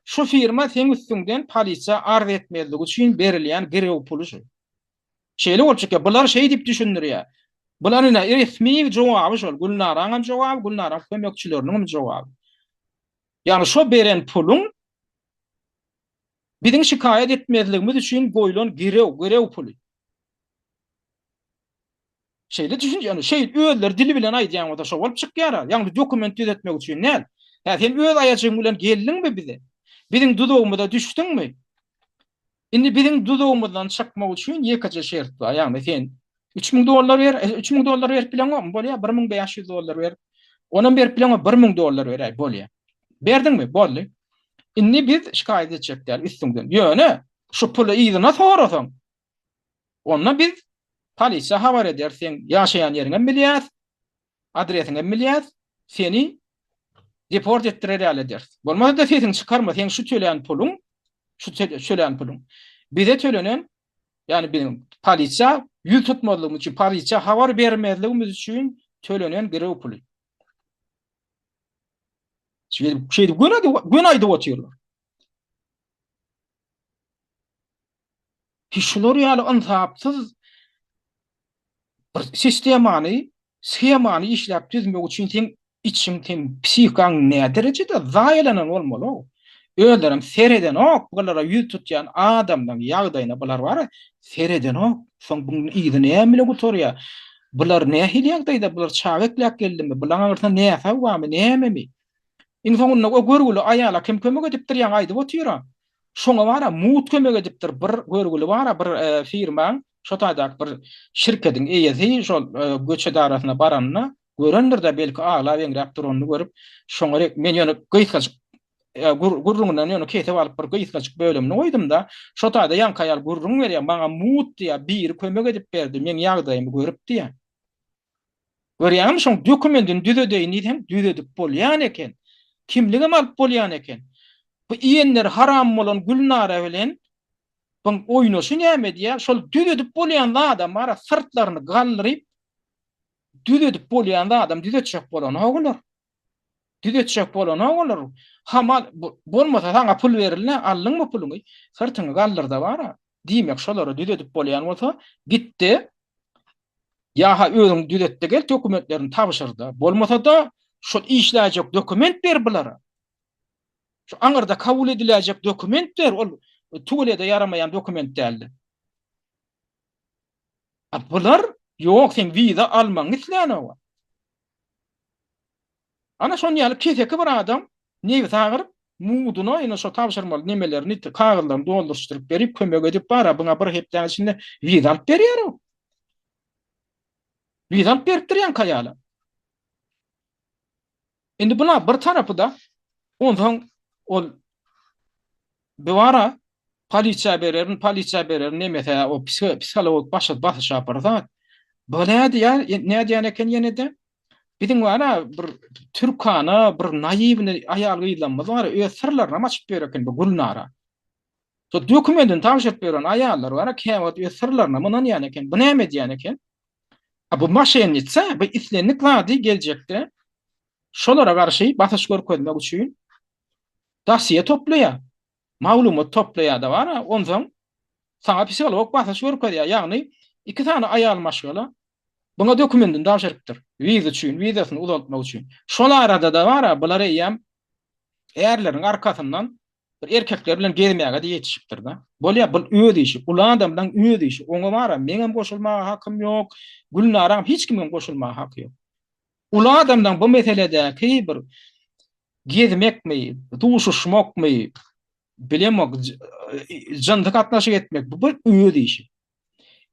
Şu firma seň üstüňden polisiýa arz etmezlik üçin berilýän girew puly şu. Şeýle bolup çykýar. Bular şeý diýip düşündirýär. Bular ine resmi jogaby şol. Gülnaraňam jogaby, Gülnaraň kömekçileriniňem jogaby. Ýagny şo beren puluň Biziň şikaýat etmezligimiz üçin goýlan girew, girew puly. Şeýle düşünje, ýagny şeý özleri dili bilen aýdýan bolsa şo bolup çykýar-a. Ýagny dokument düzetmek üçin däl. Hä, sen öz aýajygyň bilen geldiňmi bize? Biziň duzagymyza düşdüňmi? Indi biziň duzagymyzdan çykmak üçin ýekeje şert bar. Ýagny sen 3000 dollar ber, 3000 dollar berip bileňokmy? Bolýar, 1500 dollar ber. Onam berip bileňok, 1000 dollar beräý, bolýar. Berdiňmi? Boldy. Indi biz şikaýat etjek däl üstüňden. Ýöne şu puly yzyna sorasaň, onda biz polisiýa habar ederis, seň ýaşaýan ýeriňem bilýäs, adresiňem bilýäs, seni deport etdirer ýaly ederis. Bolmasa-da sesiňi çykarma, seň şu tölän puluň, şu tölän puluň bize tölenen, ýagny biziň polisiýa ýüz tutmazlygymyz üçin, polisiýa habar bermezligimiz üçin tölenen girew puly. Şeýdip, şeýdip göni, göni aýdyp otyrlar. Ki şular ýaly ynsapsyz bir sistemany, shemany işläp düzmek üçin seň içiň, seň psihikaň nä derejede zaýalanan bolmaly-ow. Özlerem seredenok, bulara ýüz tutýan adamlaryň ýagdaýyna bular bar-a, seredenok. Soň buň yzy näme bilen gutarýar? Bular nähili ýagdaýda? Bular çaga ekläp geldimi? Bulaň aňyrsynda näsag barmy, nämemi? Iň soňunda o görgüli aýala kim kömek edipdir ýaňy aýdyp otyr-a. Şoňa bar-a mugt kömek edipdir bir görgüli bar-a bir firmaň şo taýdaky bir şirkediň eýesi şol göç edarasyna baranda görendir-de belki aglap-eňräp duranyny görüp şoňa men ýöne gysgajyk gürrüňinden ýöne kesip alyp bir gysgajyk bölümini goýdum-da şo taýda ýaňky aýal gürrüň berýär maňa mugt diýýär biri kömek edip berdi meň ýagdaýymy görüp diýýär. Görýäňmi şoň dokumentini düzedeýin diýseň düzedip bolýan eken. Kimligem alyp bolýan eken. Bu iýenleri haram bolan Gülnara bilen buň oýnaşy näme diýýär? Şol düzedip bolýan zadam bar syrtlaryny galdyryp düzedip bolýan zadam düzetjek bolanok olar. Düzetjek bolanok olar. Hamal bolmasa saňa pul berilne aldyňmy puluňy? Syrtyňy galdyrda bara. Diýmek şolara düzedip bolýan bolsa gitde Ýa-ha özüň düzetde gel dokumentlerini tabşyrda, bolmasa-da şol işläýjek dokument ber bulara. Şu aňyrda kabul ediläýjek dokument ber, ol tüwelede ýaramaýan dokument däldi. A bular ýok, sen wiza almagyňy islänok. Ana şon ýaly keseki bir adam nebsi agyryp, muduna ine şo tabşyrmaly nemelerini, kagyzlaryny dolduryşdyryp berip, kömek edip bar-a, buňa bir hepdäň içinde wiza alyp berýär-ow. Wiza alyp beripdir ýaňky aýala. Indi buna bir tarapy-da, onsoň ol Biwara polisiýa bererin, polisiýa bererin nemese o psihologik başa basyşa bir zat. Bu nädýär, nädýän eken ýene-de? Biziň bar-a bir türkana, bir naiwny aýal-gyzlarymyz bar, öz syrlarynam açyp ýör eken bu Gülnara. Şo dokumentini tabşyryp ýören aýallar bar-a, käwagt öz syrlarynam ynanýan eken. Bu näme edýän eken? A bu maşennica, bu islendik zady geljekde şolara garşy basyş görkezmek üçin Dosýe toplaýar. Maglumat toplaýar-da bar-a, onsoň saňa psihologik basyş görkezýär. Ýagny, iki sany aýal maşgala. Buňa dokumentini tabşyrypdyr. Wiza üçin, wizasyny uzaltmak üçin. Şol arada-da bar-a, bular eýýäm ärleriniň arkasyndan bir erkekler bilen gezmäge-de ýetişipdir-de. Bolýar, bul öz işi, uly adamlaň öz işi. Oňa bar-a, meňem goşulmaga hakym ýok, Gülnaraňam, hiç kimiňem goşulmaga haky ýok. Uly adamlaň bu meseledäki bir gezmekmi, duşuşmakmy, bilemok, jynsy gatnaşyk etmek, bu bir öz işi.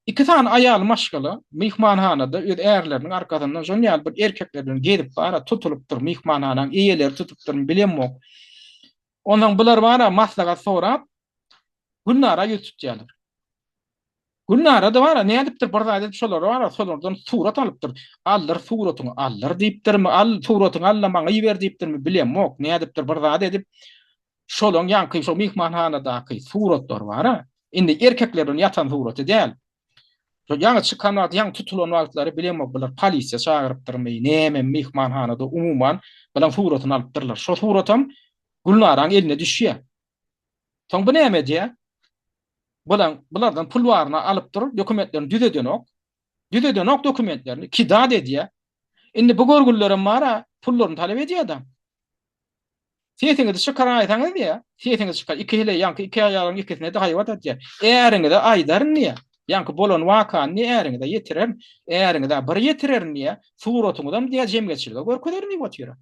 Iki sany aýal maşgala myhmanhanada öz ärleriniň arkasyndan şon ýaly bir erkekler bilen gezip bara tutulypdyr, myhmanhanaň eýeleri tutupdyrmy bilemok. Onsoň bular bara maslahat sorap Gülnara ýüz tutýarlar. Gülnara-da bara nädipdir bir zat edip şolara bara şolardan surat alypdyr. Aldyr suratyňy aldyr diýipdirmi, al suratyňy al-da maňa iber diýipdirmi bilemok. Nädipdir bir zat edip Şolaň ýaňky şo myhmanhanadaky suratlar bar-a. Indi erkekler bilen ýatan suraty däl. Şo ýaňy çykan wagty, ýaňy tutulan wagtlary bilemok bular polisiýa çagyrypdyrmy, näme myhmanhanada umuman bulaň suratyny alypdyrlar. Şo suratam Gülnaraň eline düşýär. Soň bu näme edýär? Bulaň bulardan pul baryny alyp dur, dokumentlerini düzedenok. Düzedenok dokumentlerini, kidat edýär. Indi bu görgülilerem bar-a, pullaryny talap edýär-de. Sesiňizi çykaraýsaňyz diýýär, sesiňizi çykar, iki heleý, ýaňky iki aýalyň ikisine-de haýbat atýar. Äriňize aýdaryn diýýär. Ýaňky bolan wakany diýýär, äriňize ýetirerin. Äriňize bir ýetirerin diýýär. Suratyňyzam diýýär, jemgyýetçilige görkezerin diýip otyr.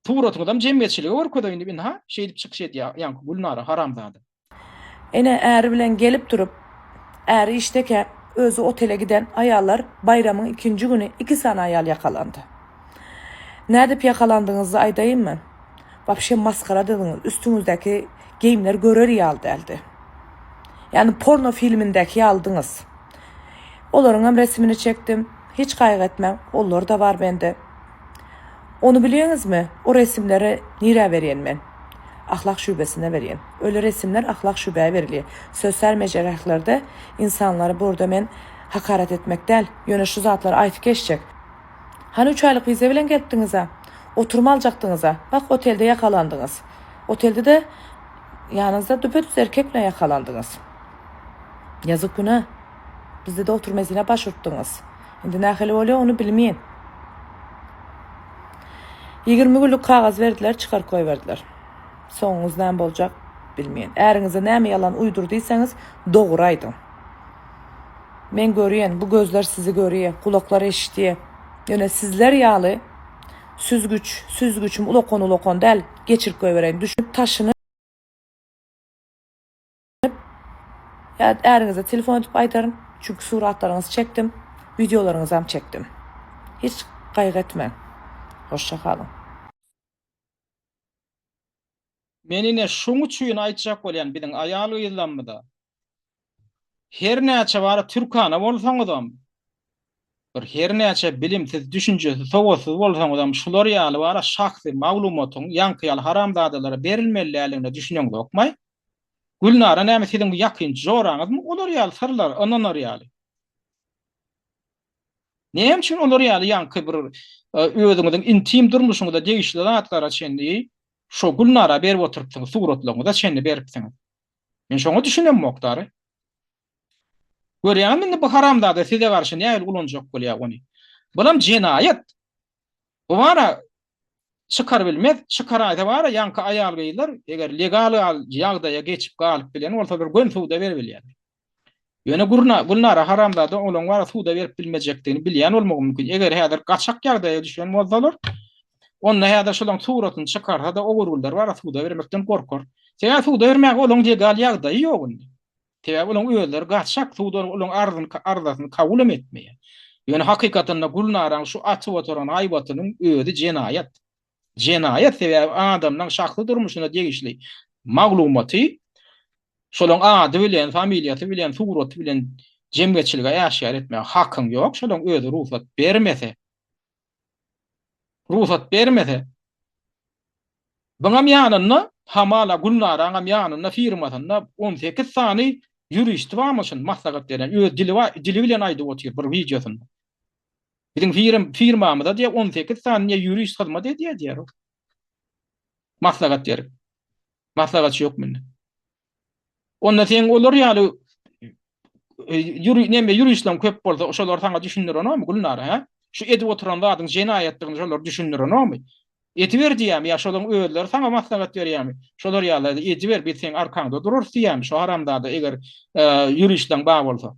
Suratyňyzam jemgyýetçilige görkezeýin diýip, ynha, şeýdip çykyş edýär ýaňky Gülnara haramzada. Ene äri bilen gelip durup, äri işdekä özi otele giden aýallar baýramyň ikinji güni iki sany aýal ýakalandy. Nädip ýakalandyňyzy aýdaýynmy? Wapşe masgaradygyňyz, üstüňizdäki geýimler görer ýaly däldi. Ýagny porno filmindäki ýalydyňyz. Olaryňam resmini çekdim. Hiç gaýgy etmäň, olar-da bar mende. Ony bilýäňizmi, o resimleri nirä berýän men? Ahlak şubesine berýän. Öle resimler ahlak şubä berilýär. Sosial mejerählerde insanlary burda men hakarat etmek däl, ýöne şu zatlary aýtyp geçjek. Hany üç aýlyk wiza bilen gelipdiňiz-a? Oturma aljakdyňyz-a? Bak otelde ýakalandyňyz. Otelde-de ýanyňyzda düpe-düz erkek bilen ýakalandyňyz. Ýazyk günä. Bizde-de oturma izine baş urupdyňyz. Indi nähili bolýar ony bilmeýän. 20 günlük kagyz berdiler, çykaryp goýberdiler. Soňuňyz näme boljak bilmeýän. Äriňize näme ýalan uýdur diýseňiz, dogry aýdyň. Men görýän, bu gözler sizi görýär, gulaklar eşidýär. Ýöne sizler ýaly süzgüç, süzgüçim ulakan-ulakan däl, geçirip goýbereýin. Düşünip taşynyp Ýa äriňize telefon edip aýdaryn, çünki suratlaryňyzy çekdim, wideolaryňyzam çekdim. Hiç gaýgy etmäň. Hoşça galyň. Men ine şuň üçin aýtjak bolýan biziň aýal gyzlamyza her näçe bara türkana bolsaňyzam bir her näçe bilimsiz düşünjesiz sowatsyz bolsaňyzam şular ýaly bara şahsy maglumatyň ýaňky ýaly haramzadalara berilmeli däldigine düşüneňzokmaý Gülnara näme siziň bu ýakyn joraňyzmy olar ýaly syrlar ynanar ýaly. Näme üçin olar ýaly ýaňky bir özüňiziň intim durmuşyňyza degişli zatlara çenli şo Gülnara berip oturypsyňyz, suratlaryňyza çenli beripsiňiz. Men şoňa düşünemok dary. Görýäňizmi indi bu haramzada size garşy nähili ulanjak bolýar ony. Bulam jenaýat. Bu bara çykar bilmez, çykaraýsa bara ýaňky aýal-gyzlar eger legal ýagdaýa geçip galyp bilen bolsalar göni suda beribilýärler. Ýöne Gülnara haramzada olaň bara suda berip bilmejekdigini bilýän bolmagy mümkin. Eger häzir gaçak ýagdaýa düşen bolsalar, onda häzir şolaň suratyny çykarsa-da Ogurgüller bara suda bermekden gorkar. Sebäbi suda bermäge olaň legal ýagdaýy ýok indi. Sebäbi olaň özleri gaçak, suda olaň arzyny arzasyny kabulam etmeýär. Ýöne hakykatynda Gülnaraň şu atyp oturan haýbatynyň özi jenaýat. Jenaýat sebäbi adamlaň şahsy durmuşyna degişli maglumaty şolaň ady bilen, familiýasy bilen, suraty bilen jemgyýetçilige äşgär etmäge hakyň ýok, şolaň özi rugsat bermese. Rugsat bermese. Buňam ýanynda hamala Gülnaraňam ýanynda firmasynda 18 sany ýuristi barmyşyn maslahat berýän öz dili bar dili bilen aýdyp otyr bir wideosynda. Biziň firm firmamyza diýýär 18 sany diýýär ýurist hyzmat edýär diýýär. Maslahat berip. Maslahatçy hökmünde. Onda sen olar ýaly. Ýuri neme ýuristleň köp bolsa şolar saňa düşündirenokmy Gülnara hä? Şu edip oturan zadyň jenaýatdygyny şolar düşündirenokmy? Ediber diýýämi ýa şolaň özleri saňa maslahat berýämi? Şolar ýaly ediber biz seň arkaňda durarys diýýämi şu haramzada eger ýuristleň bar bolsa?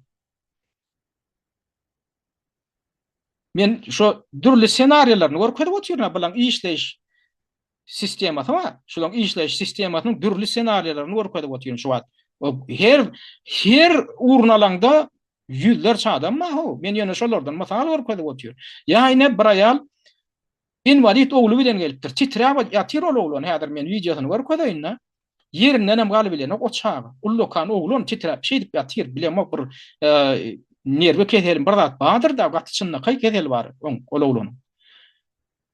Men şu dürli ssenariýalaryny görkezip otyryn bulaň işleýiş sistemasy bar. Şulaň işleýiş sistemasynyň dürli ssenariýalaryny görkezip otyryn şu wagt. Her her ugrun alaňda ýüzlerçe adam bar how. Men ýöne şolardan mysal görkezip otyryn. Ýa ine bir aýal inwalid ogly bilen gelipdir. Titräp ýatyr ol oglan. Häzir men wideosyny görkezeýin-de. Ýerindenem galybilenok o çaga. Ullakan oglan titräp şeýdip ýatyr. Bilemok bir nerwi keselmi bir zat bardyr-da, gaty çynlakaý kesel bar oň ol oglanyň.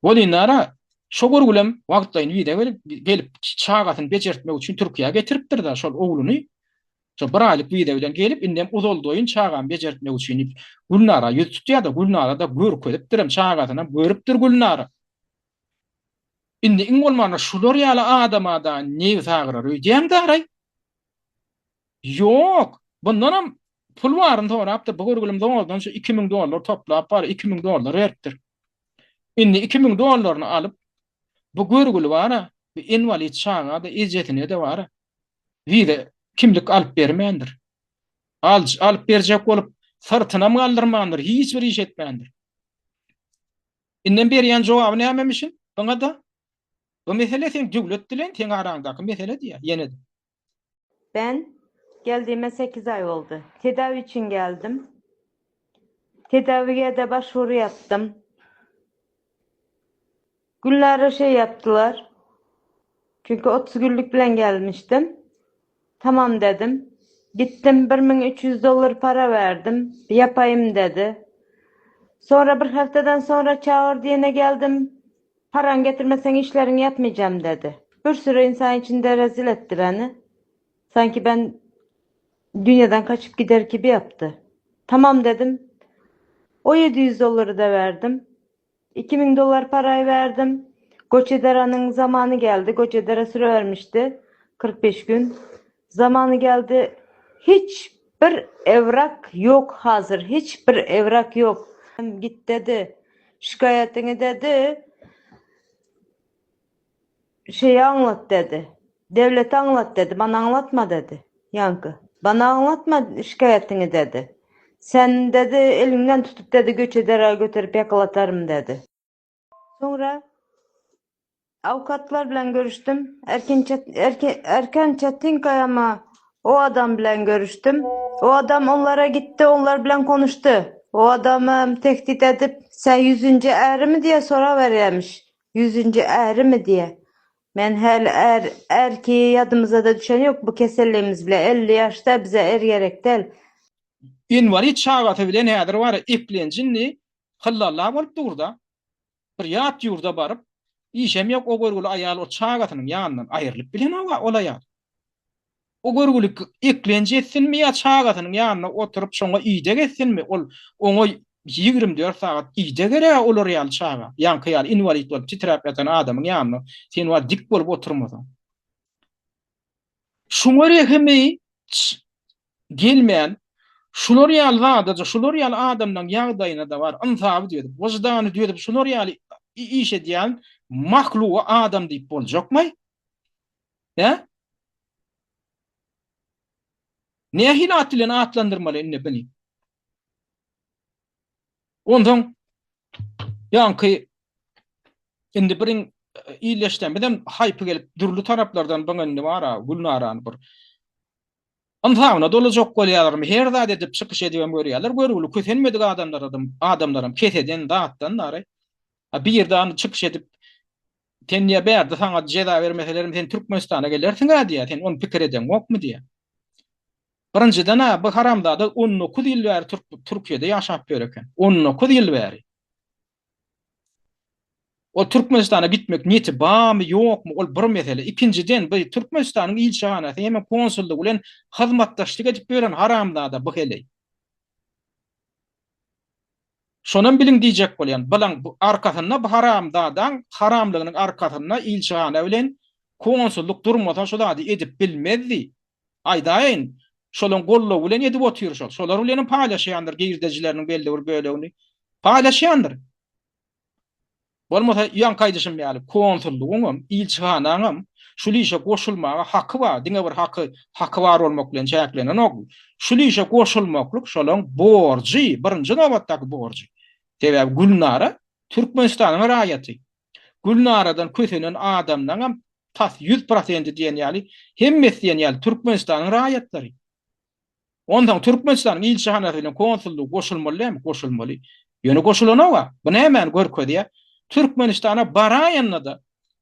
Welin-ara, şo görgülem wagtlaýyn wiza gelip, gelip çagasyny bejertmek üçin Türkiýä getiripdir-de şol ogluny. Şo bir aýlyk wiza bilen gelip, indem uzaldaýyn çagamy bejertmek üçin diýip, Gülnara ýüz tutýar-da, Gülnara-da görkezipdirem, çagasynam görüpdir Gülnara. Indi iň bolmanda şular ýaly adama-da nebis agyrar öýdýäň daraý? Ýok! Bundanam pul baryny sorapdyr, bu görgülim zordan şu 2000 dollar toplap bar, 2000 dollar beripdir. Indi 2000 dollaryny alyp, bu görgüli bar-a, bu inwalid çaga-da, ejesine-de bar-a, wiza, kimlik alyp bermändir. Al, alyp berjek bolup, syrtynam galdyrmandyr, hiç bir iş etmändir. Indem berýän jogaby nämemişin? Buňa-da, Bu mesele seň döwlet bilen seň araňdaky mesele diýýär, ýene-de. Ben geldiğime 8 ay oldu. Tedavi için geldim. Tedaviye de başvuru yaptım. Günlere şey yaptılar. Çünkü 30 günlük bilen gelmiştim. Tamam dedim. Gittim 1300 dolar para verdim. Yapayım dedi. Sonra bir haftadan sonra çağırdı yine geldim. Paran getirmesen işlerini yapmayacağım dedi. Bir sürü insan içinde rezil etti beni. Sanki ben dünyadan kaçıp gider gibi yaptı. Tamam dedim. O 700 doları da verdim. 2000 dolar parayı verdim. Goçedera'nın zamanı geldi. Goçedera süre vermişti. 45 gün. Zamanı geldi. Hiçbir evrak yok hazır. Hiçbir evrak yok. Git dedi. Şikayetini dedi. Şeyi anlat dedi. Devlete anlat dedi. Bana anlatma dedi. Yankı. Bana anlatma şikayetini dedi. Sen dedi elinden tutup dedi göç eder götürüp yakalatarım dedi. Sonra avukatlar bilen görüştüm. Erkin Çet, Erkin, Erken Çetinkaya mı o adam bilen görüştüm. O adam onlara gitti, onlar bilen konuştu. O adamı tehdit edip sen yüzüncü eri mi diye sora vermiş. Yüzüncü eri mi diye. Men her er erkeği yadımıza da düşen yok bu keselliğimiz bile 50 yaşta bize er gerek del. Inwalid çagasy bilen häzir bar eklenji indi hyllalla bolup durda. Bir ýat ýurda baryp, işem ýok o görgüli aýal o çagasynyň ýanyndan aýrylyp bilenok-a ol aýal. O görgüli eklenç etsinmi ýa çagasynyň ýanynda oturyp şoňa ideg etsinmi, ol oňa 24 sagat ideg gerek-ä olar ýaly çaga, ýaňky ýaly inwalid bolup titräp ýatan adamyň ýanynda sen bar dik bolup oturmasaň. Şuňa rehimi gelmän, şular ýaly zada-da, şular ýaly adamlaryň ýagdaýyna-da bar, ynsaby düzüp, wyždany düzüp, şular ýaly iş edýän mahluga adam diýip boljakmaý? Hä? Nähili at bilen atlandyrmaly indi bini? Onsoň ýaňky indi biriň illeşdemizem haýpy gelip dürli taraplardan byň indi bar-a Gülnarany bir ynsabyna dolajak bolýarlarmy, her zat edip çykyş edibem görýärler. Görgüli kösenmedik adamlaradam adamlaram keseden zatdan dary. A birden çykyş edip sen diýä bärde saňa jeza bermeselerem sen Türkmenistana gelersiň-ä diýä, sen ony pikir edeňokmy diýä. Birinjiden-ä bu haramzada 19 ýyl bäri Türkiýede ýaşap ýör eken. 19 ýyl bäri. Ol Türkmenistana gitmek niýeti barmy, ýokmy, ol bir mesele. Ikinjiden, bu Türkmenistanyň ilçihanasy hem konsullygy bilen hyzmatdaşlyk edip ýören haramzada bu heleý. Şonam biliň diýjek bolýan. Bulaň arkasynda bu haramzadaň haramlygynyň arkasynda ilçihana bilen konsullyk durmasa şu zady edip bilmezdi. Aýdaýyn. Şolaň goldawy bilen edip otyr şol. Şolar bilenem paýlaşýandyr girdejileriniň belli bir bölegini. Paýlaşýandyr. Bolmasa ýaňky aýdyşym ýaly konsullygyňam, ilçihanaňam şul işe goşulmaga haky bar. Diňe bir haky haky bar bolmak bilen çäklenenok. Şul işe goşulmaklyk şolaň borjy, birinji nobatdaky borjy. Sebäbi Gülnara Türkmenistanyň raýaty. Gülnaradan kösenen adamlaňam tas ýüz prosenti diýen ýaly, hemmesi diýen ýaly Türkmenistanyň raýatlary. Onsoň Türkmenistanyň ilçihanasy bilen konsullygy goşulmaly dälmi? Goşulmaly. Ýöne goşulanok-a. Bu nämäni görkezýär? Türkmenistana baraýanda-da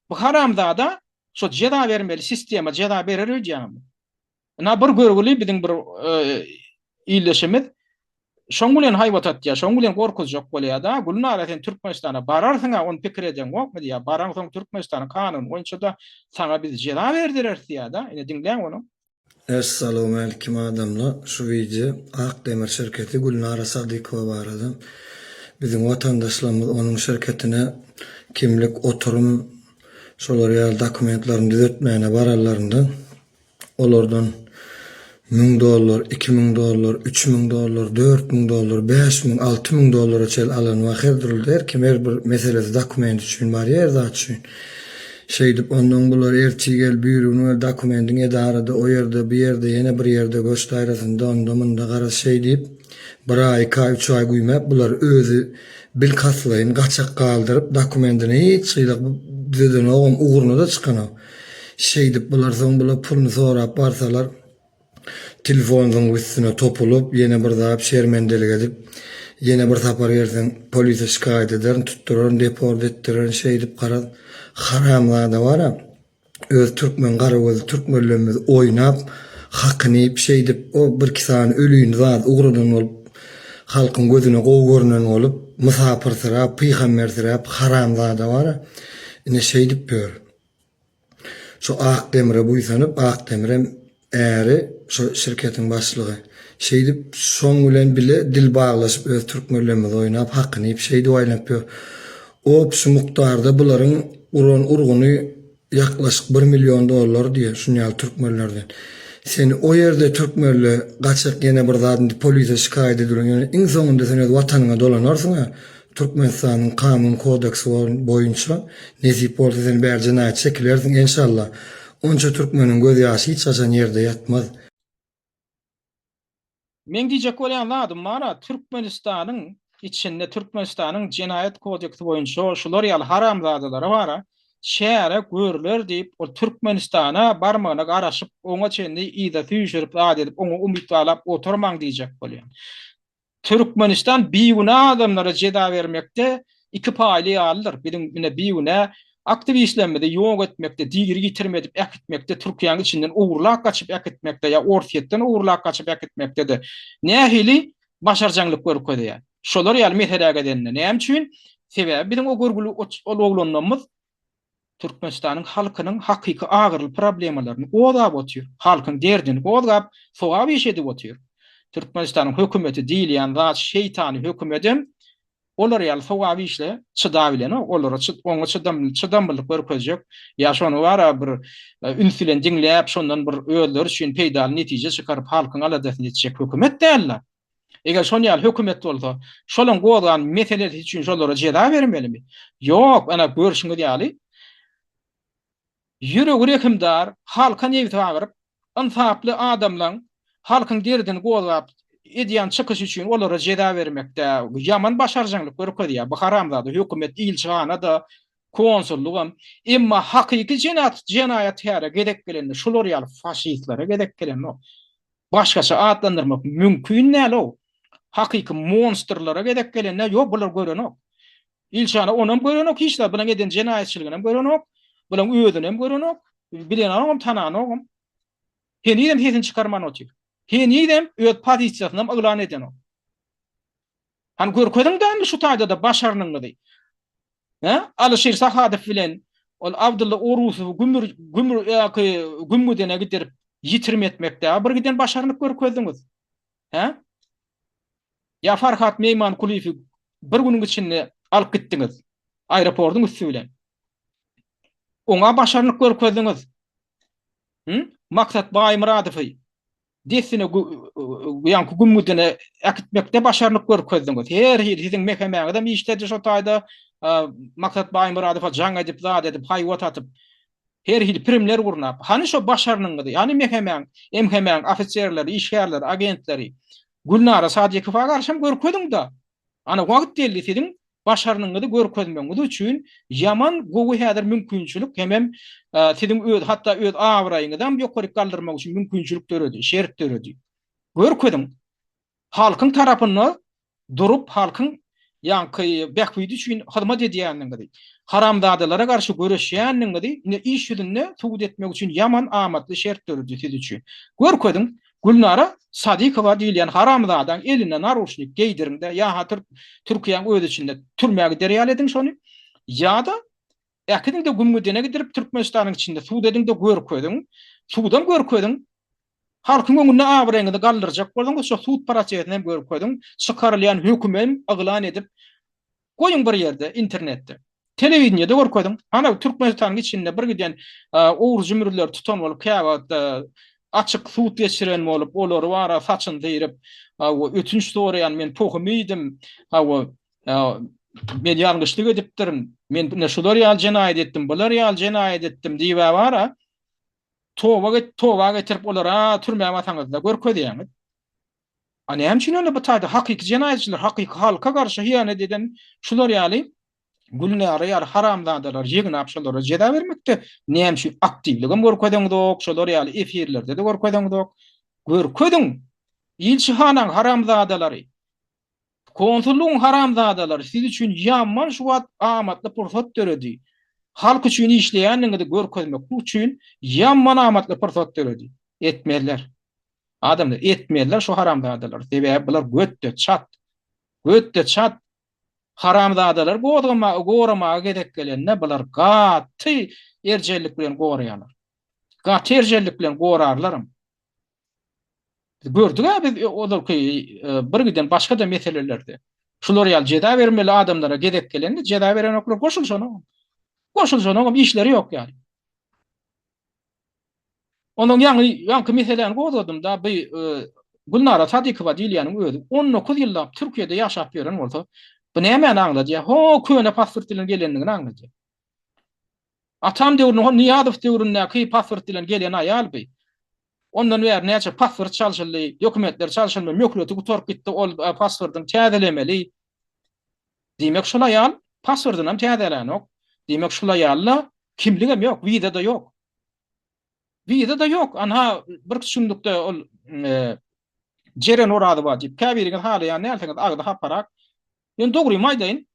bu haramzada şo jeza bermeli sistema jeza berer öýdýäňizmi? Ynha bir görgüli biziň bir ildeşimiz şoň bilen haýbat atýar, şoň bilen gorkuzjak bolýar-da, Gülnara sen Türkmenistana bararsyň-a, ony pikir edeňokmy diýýär, baraňsoň Türkmenistanyň kanuny boýunça-da saňa biz jeza berdireris diýýär-de, ine diňläň ony. Essalawmalikim adamlar şu wideo Ak demir şirketi Gülnara Sadykowa barada biziň watandaşlarymyz onuň şirketine kimlik oturym şolar ýaly dokumentlerini düzetmäne baranlarynda Olardan müň dollar, 2000 dollar, 3000 dollar, 4000 dollar, 5000, 6000 dollara çenli alan bar. Her dürli her kim her bir meselesi dokument üçin barýar, her zat üçin. Şeýdip ondan bular ertir gel, birigün gel dokumendiň edarada, o ýerde, bu ýerde, ýene bir ýerde göç daýrasynda, onda munda garaz şeý diýip, bir aý, iki aý, üç aý güýmäp bular özi bilkastlaýyn gaçak galdyryp dokumentini hiç hili düzedenogam, ugruna-da çykanok. Şeýdip bular soň bular puluny sorap barsalar telefon zyňyp üstüne topulyp ýene bir zat şermendelik edip ýene bir sapar gelseň polise şikaýat ederin tutduraryn deport etdirerin şeýdip garaz haramzada bara öz türkmen gara gözli türkmenlerimizi oýnap hakyny iýip şeýdip o birki sany ölüni zat ugradan bolup halkyň gözüne gowy görünen bolup mysapyrsyrap pygambersiräp haramzada bara ine şeýdip ýör. Şu Akdemire buýsanyp, Akdemirem äri şo şirketiň başlygy. Şeýdip, şoň bilen bile dil baglaşyp öz türkmenlerimizi oýnap, hakyny iýip, şeýdip aýlanyp ýör. Obşi mukdarda bularyň uran urguny ýaklaşyk bir million dollar diýýär, şun ýaly türkmenlerden. Sen o ýerde türkmenle gaçak ýene bir zat indi polise şikaýat edilen ýöne iň soňunda sen öz watanyňa dolanarsyň-a. Türkmenistanyň kanun kodeksi boýunça nesip bolsa sen bäri jenaýat çekilersiň enşalla. Onça türkmeniň göz ýaşy hiç haçan ýerde ýatmaz. Meň diýjek bolýan zadym bar-a, Türkmenistanyň içinde Türkmenistanyň jenaýat kodeksi boýunça şular ýaly haramzadalara bar-a, çäre görler diýip, ol Türkmenistana barmagyna garaşyp, oňa çenli yza süýşürip zat edip, oňa umyt baglap oturmaň diýjek bolýan. Türkmenistan bigünä adamlara jeza bermekde iki paýly ýalydyr. Biziň ine bigünä aktiwistlerimizi ýok etmekde, diri ýitirim edip äkitmekde, Türkiýäniň içinden ogurlap gaçyp äkitmekde ýa Orsýetden ogurlap gaçyp äkitmekde-de nähili başarjaňlyk görkezýär. Şolar ýaly meselä gelende näme üçin? Sebäbi biziň o görgüli ol oglanlarymyz Türkmenistanyň halkynyň hakyky agyrly problemalaryny gozgap otyr. Halkyň derdini gozgap, sogap iş edip otyr. Türkmenistanyň hökümeti diýilýän zat şeýtany hökümedem olar ýaly sogap işle çydabilenok. Olara oňa çydam çydamlylyk görkezjek ýa şony bara bir üns bilen diňläp şondan bir özleri üçin peýdaly netije çykaryp halkyň aladasyny etjek hökümet däldi. Eger şon ýaly hökümet bolsa, şolaň gozgan meselesi üçin şolara jeza bermelimi? Ýok, ana görşüňiz ýaly, ýüregi rehimdar, halka nebsi agyryp, ynsaply adamlaň halkyň derdini gozgap edýän çykyşy üçin olara jeza bermekde ýaman başarjaňlyk görkezýär bu haramzada hökümet ilçihana-da, konsullygam. Emma hakyky jenaýatkäre gezek gelende şular ýaly faşistlere gezek gelenok. Başgaça atlandyrmak mümkin däl-ow. Hakyky monstrlara gezek gelende, ýok, bular görenok. Ilçihana onam görenok hiç zat, bulaň eden jenaýatçylygynam görenok, bulaň özünem görenok, bilenogam, tananogam. Henizem sesini çykarman otyr. Henizem öz pozisiýasynam yglan edenok. Hany görkeziň-dä indi şu taýda-da başarnygyňyzy. Hä? Alyşir Sahadow bilen ol Abdylla Orusowy gümür gümür ýaky gümgüdene gidirip ýitirim etmekde bir giden başarnyk görkezdiňiz. Hä? Ýa Farhat Meýmankulyýewi bir günüň içinde alyp gitdiňiz. Aeroportyň üsti bilen. Oňa başarnyk görkezdiňiz. Hü? Maksat Baýmyradowy. dessine ýaňky gümgüdine äkitmekde başarnyk görkezdiňiz. Her hili siziň mehemäňizem işledi şo taýda Maksat Baýmyradowa jaň edip, zat edip, haýbat atyp, her hili primler gurnap. Hany şo başarnygyňyzy, hany mehemäň, MHM-iň ofiserleri, işgärleri, agentleri Gülnara Sadykowa garşam görkeziň-de. Ana wagt geldi siziň başarnygyňyzy görkezmegiňiz üçin ýaman gowy häzir mümkinçilik hemem siziň öz hatda öz abraýyňyzam ýokaryk galdyrmak üçin mümkinçilik döredi, şert döredi. Görkeziň. Halkyň tarapynda durup halkyň ýaňky bähbidi üçin hyzmat edýändigiňizi, haramzadalara garşy göreşýändigiňizi ine iş ýüzünde subut etmek üçin ýaman amatly şert döredi siz üçin. Görkeziň. Gülnara Sadykowa diýilýän haramzadaň eline naruşnik geýdiriňde ýa-ha Türkiýäň öz içinde türmä gider ýaly ediň şony ýa-da äkidiňde gümgüdene gidirip Türkmenistanyň içinde sud ediňde görkeziň sudam görkeziň halkyň öňünde abraýyňyzy galdyrjak bolsaňyz şo sud prosesini hem görkeziň çykarylýan hökümem yglan edip Goýuň bir ýerde, internetde. Telewideniýede görkeziň. Hana Türkmenistanyň içinde bir giden ogry-jümrüleri tutan bolup, käwagt açyk sud geçiren bolup, olary bara saçyny syryp, hawa, ötünç soraýan, men pohum iýdim, hawa, men ýalňyşlyk edipdirin, men ine şular ýaly jenaýat etdim, bular ýaly jenaýat etdim diýib-ä bara, toba toba getirip olara türmä basaňyzda görkezýäňiz. A näme üçin onda bu taýda hakyky jenaýatçylar, hakyky halka garşy hyýanat eden şular ýaly Gülnara ýaly haramzadalary ýygnap şolara jeza bermekde näme üçin aktiwligem görkezeňzok, şolar ýaly efirlerde-de görkezeňzok. Görkeziň! Ilçihanaň haramzadalary, konsullygyň haramzadalary siz üçin ýaman şu wagt amatly pursat döredi. Halk üçin işleýändigiňizi görkezmek üçin ýaman amatly pursat döredi. Etmezler. Adamlar etmezler şu haramzadalary. Sebäbi bular götde çat. Götde çat. Haramzadalary gozgamaga, goramaga gezek gelende bular gaty erjellik bilen goraýarlar. Gaty erjellik bilen gorarlaram. Biz gördük-ä biz ozalky bir giden başga-da meselelerde. Şular ýaly jeza bermeli adamlara gezek gelende jeza berenoklar goşulyşanok. Goşulyşanogam işleri ýok ýaly. Onuň ýaňy ýaňky meseläni gozgadym-da, bu Gülnara Sadykowa diýilýäniň özi 19 ýyllap Türkiýede ýaşap ýören bolsa, bu nämäni aňladýar? Ho, köne pasport bilen gelendigini aňladýar. Atam döwründe, ho Nyýazow döwründäki pasport bilen gelen aýal bu. Ondan bäri näçe pasport çalşyldy, dokumentler çalşyldy, möhleti gutaryp gitdi, ol pasportyny täzelemeli. Diýmek şol aýal pasportynam täzelänok. Diýmek şul aýalda kimligem ýok, wiza-da ýok. Wiza-da ýok. Anha bir kiçi ol Jeren Orazowa diýip käbiriňiz halaýan dälsiňiz, agzy haparak. Men dogrymy aýdaýyn.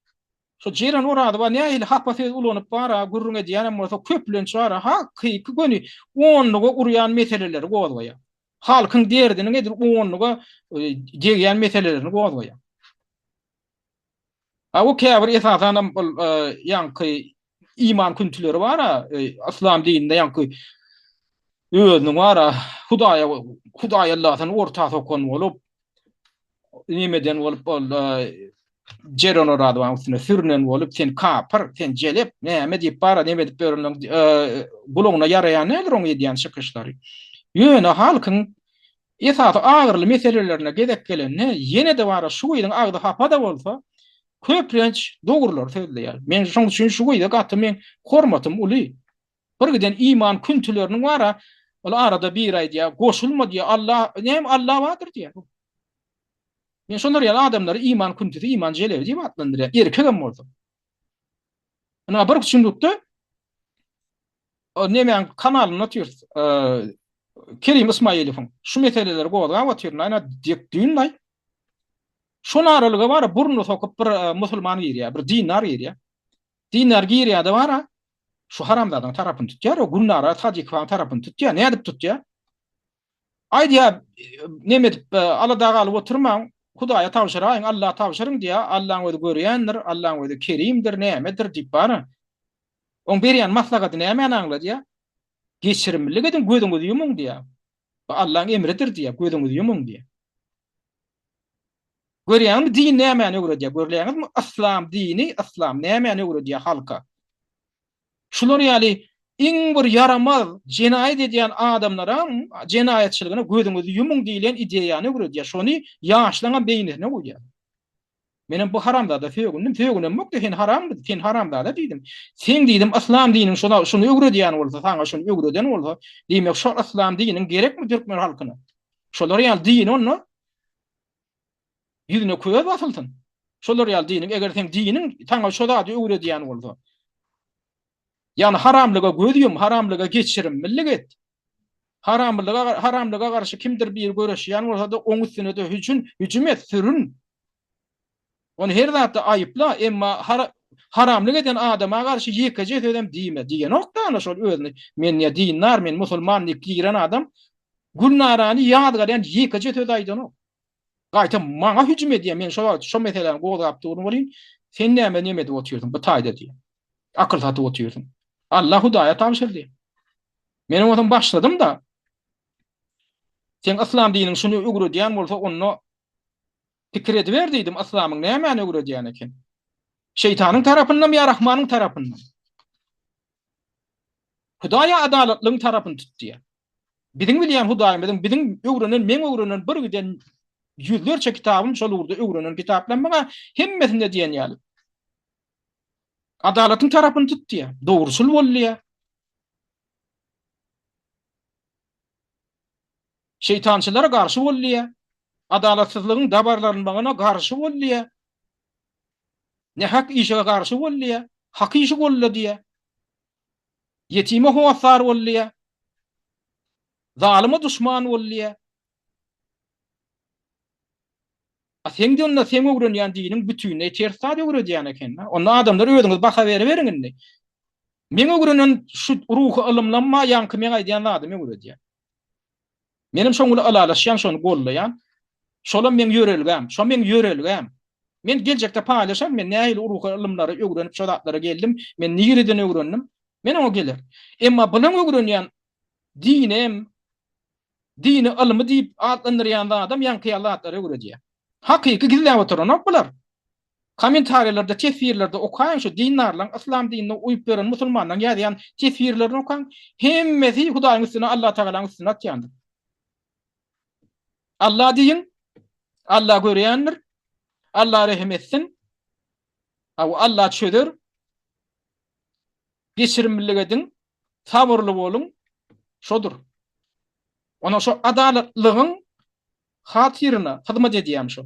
Şo Jeren Orazowa nähili hapa söz ulanyp bara gürrüň edýänem bolsa köplenç bara hakyky göni onluga urýan meseleleri gozgaýar. Halkyň derdiniň edil onluga degýän meselelerini gozgaýar. A o käbir esasanam ol ýaňky iman küntüleri bar-a, yslam dininde ýaňky özüniň bar-a Hudaýa Hudaý Allasyny orta sokan bolup, nemeden bolup ol Jeren Orazowanyň üstüne sürünen bolup, sen kapyr, sen jelep, näme diýip bar-a neme edip ýörenleň gulagyna ýaraýan däldir oň edýän çykyşlary. Ýöne halkyň Esasy agyryly meselelerine gezek gelende, ýene-de bara şu gyzyň agzy hapa-da bolsa, köplenç dogrulary sözleýär. Men şoň üçin şu gyza gaty meň hormatym uly. Bir giden iman küntüleriniň bara, ol arada biri aýdýar, goşulma diýýär, Alla, näme Alla bardyr diýýär. Men şolar ýaly adamlary iman küntüsi, iman jelebi diýip atlandyrýan, erkegem bolsa. Ynha bir üçünlikde nemäň kanalynda otyrys. Kerim Ismailowyň şu meseleleri gozgap otyryn. Aýna dek düýn aý. Şol aralyga bara burnuny sokup bir musulman girýär, bir dindar girýär. Dindar girýär-de bara şu haramzadaň tarapyny tutýar, o Gülnara Sadikowaň tarapyny tutýar. Nädip tutýar? Aýdýar, neme edip alada galyp oturmaň, Hudaýa tabşyraýyň, Alla tabşyryň diýýär. Allaň özi görýändir, Allaň özi kerimdir, nämedir diýip bara. Oň berýän maslahaty nämäni aňladýar? Geçirimlilik ediň, gözüňizi ýumuň diýýär. Bu Allaň emridir diýýär, gözüňizi ýumuň diýýär. Görýäňizmi, din nämäni öwredýär? Görýäňizmi, yslam dini, yslam nämäni öwredýär halka? Şular ýaly Iň bir ýaramaz jenaýat edýän adamlaram jenaýatçylygyna gözüňizi ýumuň diýlen ideýany öwredýär. Şony ýaşlaňam beýnisine guýýar. Menem bu haramzada sögündim. Sögünemok-da sen haram, sen haramzada diýdim. Seň diýdim yslam diniň şuna şuny öwredýän bolsa, saňa şuny öwreden bolsa, diýmek şol yslam diniň gerekmi türkmen halkyna? Şolar ýaly dini onda ýüzüne köz basylsyn. Şolar ýaly diniň eger seň diniň saňa şo zady öwredýän bolsa. Ýagny haramlyga göz ýum, haramlyga geçirimlilik et. Haramlyga haramlyga garşy kimdir biri göreşýän bolsa-da, oň üstüne-de hüjün, hüjüm et, sürün. Ony her zatda aýypla, emma hara haramlyk eden adama garşy ýekeje sözem diýme diýenok-da ana şol özüni men ýa dindar, men musulman diýip giren adam Gülnarany ýazgarýan ýekeje söz aýdanok. Gaýta maňa hüjüm edýär, men şo wagt şo meseläni gozgap durun welin, sen näme neme edip otyrsyň bu taýda diýýär. Akyl satyp otyrsyň. Alla Hudaýa tabşyr diýýär. Menem onsoň başladym-da. Seň yslam diniň şuny öwredýän bolsa, onda pikir ediber diýdim, yslamyň nämäni öwredýän eken? Şeýtanyň tarapyndamy ýa Rahmanyň tarapyndamy? Hudaý adalatlygyň tarapyny tutdy. Biziň bilýän Hudaýymyzyň, biziň öwrenen, meň öwrenen bir giden ýüzlerçe kitabym şol ugurda öwrenen kitaplarym bar, hemmesinde diýen ýaly. Adalatyň tarapyny tutdy, dogruçyl boldy. Şeýtançylara garşy boldy. Adalatsyzlygyň dabarlanmagyna garşy boldy. Nähak işe garşy boldy, hak işi goldady. Ýetime hossar boldy. Zalyma duşman boldy. A seň onda seň öwrenýän diniň bütinleý ters zat öwredýän eken-dä. Onda adamlar özüňiz baha beriberiň indi. Meň öwrenen şu ruhy ylymlam bar, ýaňky meň aýdýan zadymy öwredýär. Menem şoň bilen ylalaşýan, şony gollaýan. Şolam meň ýörelgäm. Şo meň ýörelgäm. Men geljekde paýlaşaryn, men nähili ruhy ylymlary öwrenip şo zatlara geldim, men nireden öwrendim. Men oňa gelerin. Emma bulaň öwrenýän dinem, dini ylmy diýip atlandyrýan zadam ýaňky ýaly zatlary öwredýär. Hakyky gizläp oturanok bular. Kommentariýalarda, teswirlerde okaýyň şu dindarlaň, yslam dinine uýup ýören musulmanlaň ýazýan teswirlerini okaň. Hemmesi Hudaýyň üstüne, Allatagalaň üstüne atýandyr. Alla diýiň, Alla görýändir, Alla rehim etsin, hawa Alla çözer. Geçirimlilik ediň, sabyrly boluň, şodur. Ondan şo adalatlygyň hatyryna hyzmat edýän şo.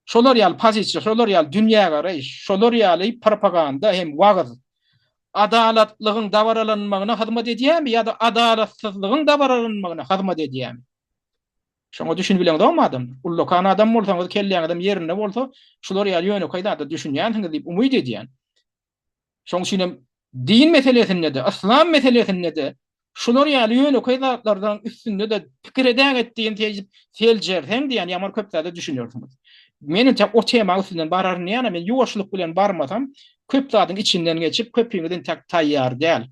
Şolar ýaly pozisiýa, şolar ýaly dünýägaraýyş, şolar ýaly propaganda hem wagyz adalatlygyň dabaralanmagyna hyzmat edýärmi ýa-da adalatsyzlygyň dabaralanmagyna hyzmat edýärmi? Şoňa düşünip bileňzokmy adamlar? Ullakan adam bolsaňyz, kelläňizem ýerinde bolsa, şular ýaly ýönekeý zada düşünýänsiňiz diýip umyt edýän. Şonuň üçin hem din meselesinde-de, yslam meselesinde-de şular ýaly ýönekeý zatlardan üstünde-de pikir edäget diýen seýdip seljerseň diýen ýaman köp zada düşünersiňiz. Men entek o temaň üstünden bararyn diýýän, men ýuwaşlyk bilen barmasam, köp zadyň içinden geçip, köpüňiz entek taýýar däl.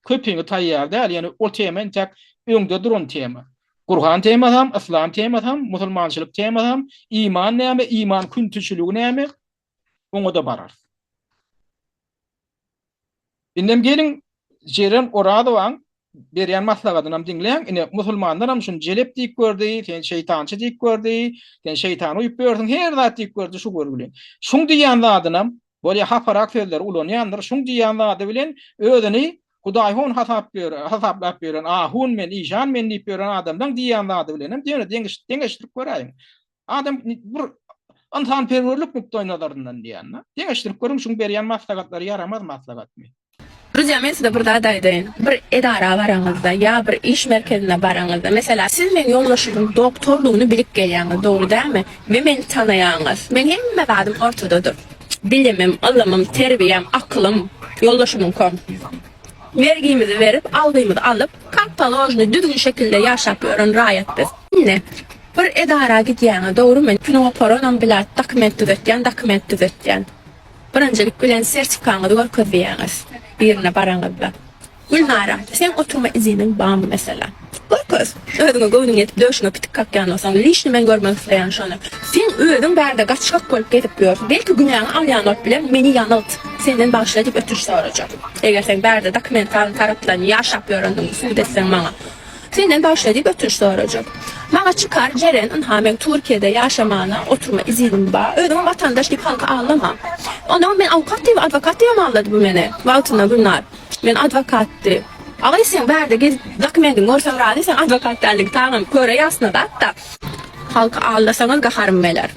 Köpüňiz taýýar däl, ýöne o tema entek öňde duran tema. Gurhan temasam, yslam temasam, musulmançylyk temasam, iman näme, iman küntüçiligi näme, oňa-da bararys. Indem geliň Jeren Orazowaň berýän maslahatynam diňläň. Ine, musulmanlaram şuny jelep diýip gördi, sen şeýtançy diýip gördi, sen şeýtana uýup ýörsüň, her zat diýip gördi şu görgi bilen. Şuň diýýän zadynam, bolýa haparak sözleri ulanýandyr, şuň diýýän zady bilen özüni hudaýhon hasap ýör, hasaplap ýören, ahun men, işan men diýip ýören adamlaň diýýän zady bilenem ýöne deňeşdirip göräýiň. Adam bir ynsanperwerlik nukdaýnazaryndan diýýän-de. Deňeşdirip görüň, şuň berýän maslahatlary ýaramaz maslahatmy? Druzýa men size bir zat aýdaýyn. Bir edara baraňyzda ýa bir iş merkezine baraňyzda, meselem, siz meň ýoldaşymyň doktorlygyny bilip gelýäňiz, dogry dälmi? We meni tanaýaňyz. Meň hemme zadym ortadadyr. Bilimim, ylymym, terbiýäm, akylym, ýoldaşymyňkam. Bergimizi berip, algymyzy alyp, kak položno, düzgün şekilde ýaşap ýören raýat biz. Indi, bir edara gidýäňiz, dogrymy? Ýüpüni goparanam bilat, dokument düzetýän, dokument düzetýän. Birinjilik bilen sertifikaňyzy görkezýäňiz birine baraňyzda. Gülnara, seň oturma iziniň barmy mesela? Görkez. Özüňe göwnüň ýetip döşüňe pitik kakýan bolsaň, liçni men görmek isleýän şony. Seň özüň bärde gaçgak bolup gezip ýörsüň. Belki günäňi alýan bolup bilerin, meni ýanylt. Senden bagyşla diýip ötünç sorajak. Eger sen bärde dokumentalny tarapdan ýaşap ýörendigiňi subut etseň maňa. Senden bagyşla diýip ötünç sorajak. Maňa çykar Jeren ynha meň Türkiýede ýaşamana oturma izinim bar. Özüňem watandaş diýip halky aldama. Onam men awukat diýip adwokat diýibem aldady bu meni. Wagtynda Gülnar. Men adwokatdy. Agy seň bärde gezip dokumendiňi görsem razy sen adwokat däldigiň taňym köre ýasna zat-da. Halky aldasaňyz gaharym geler.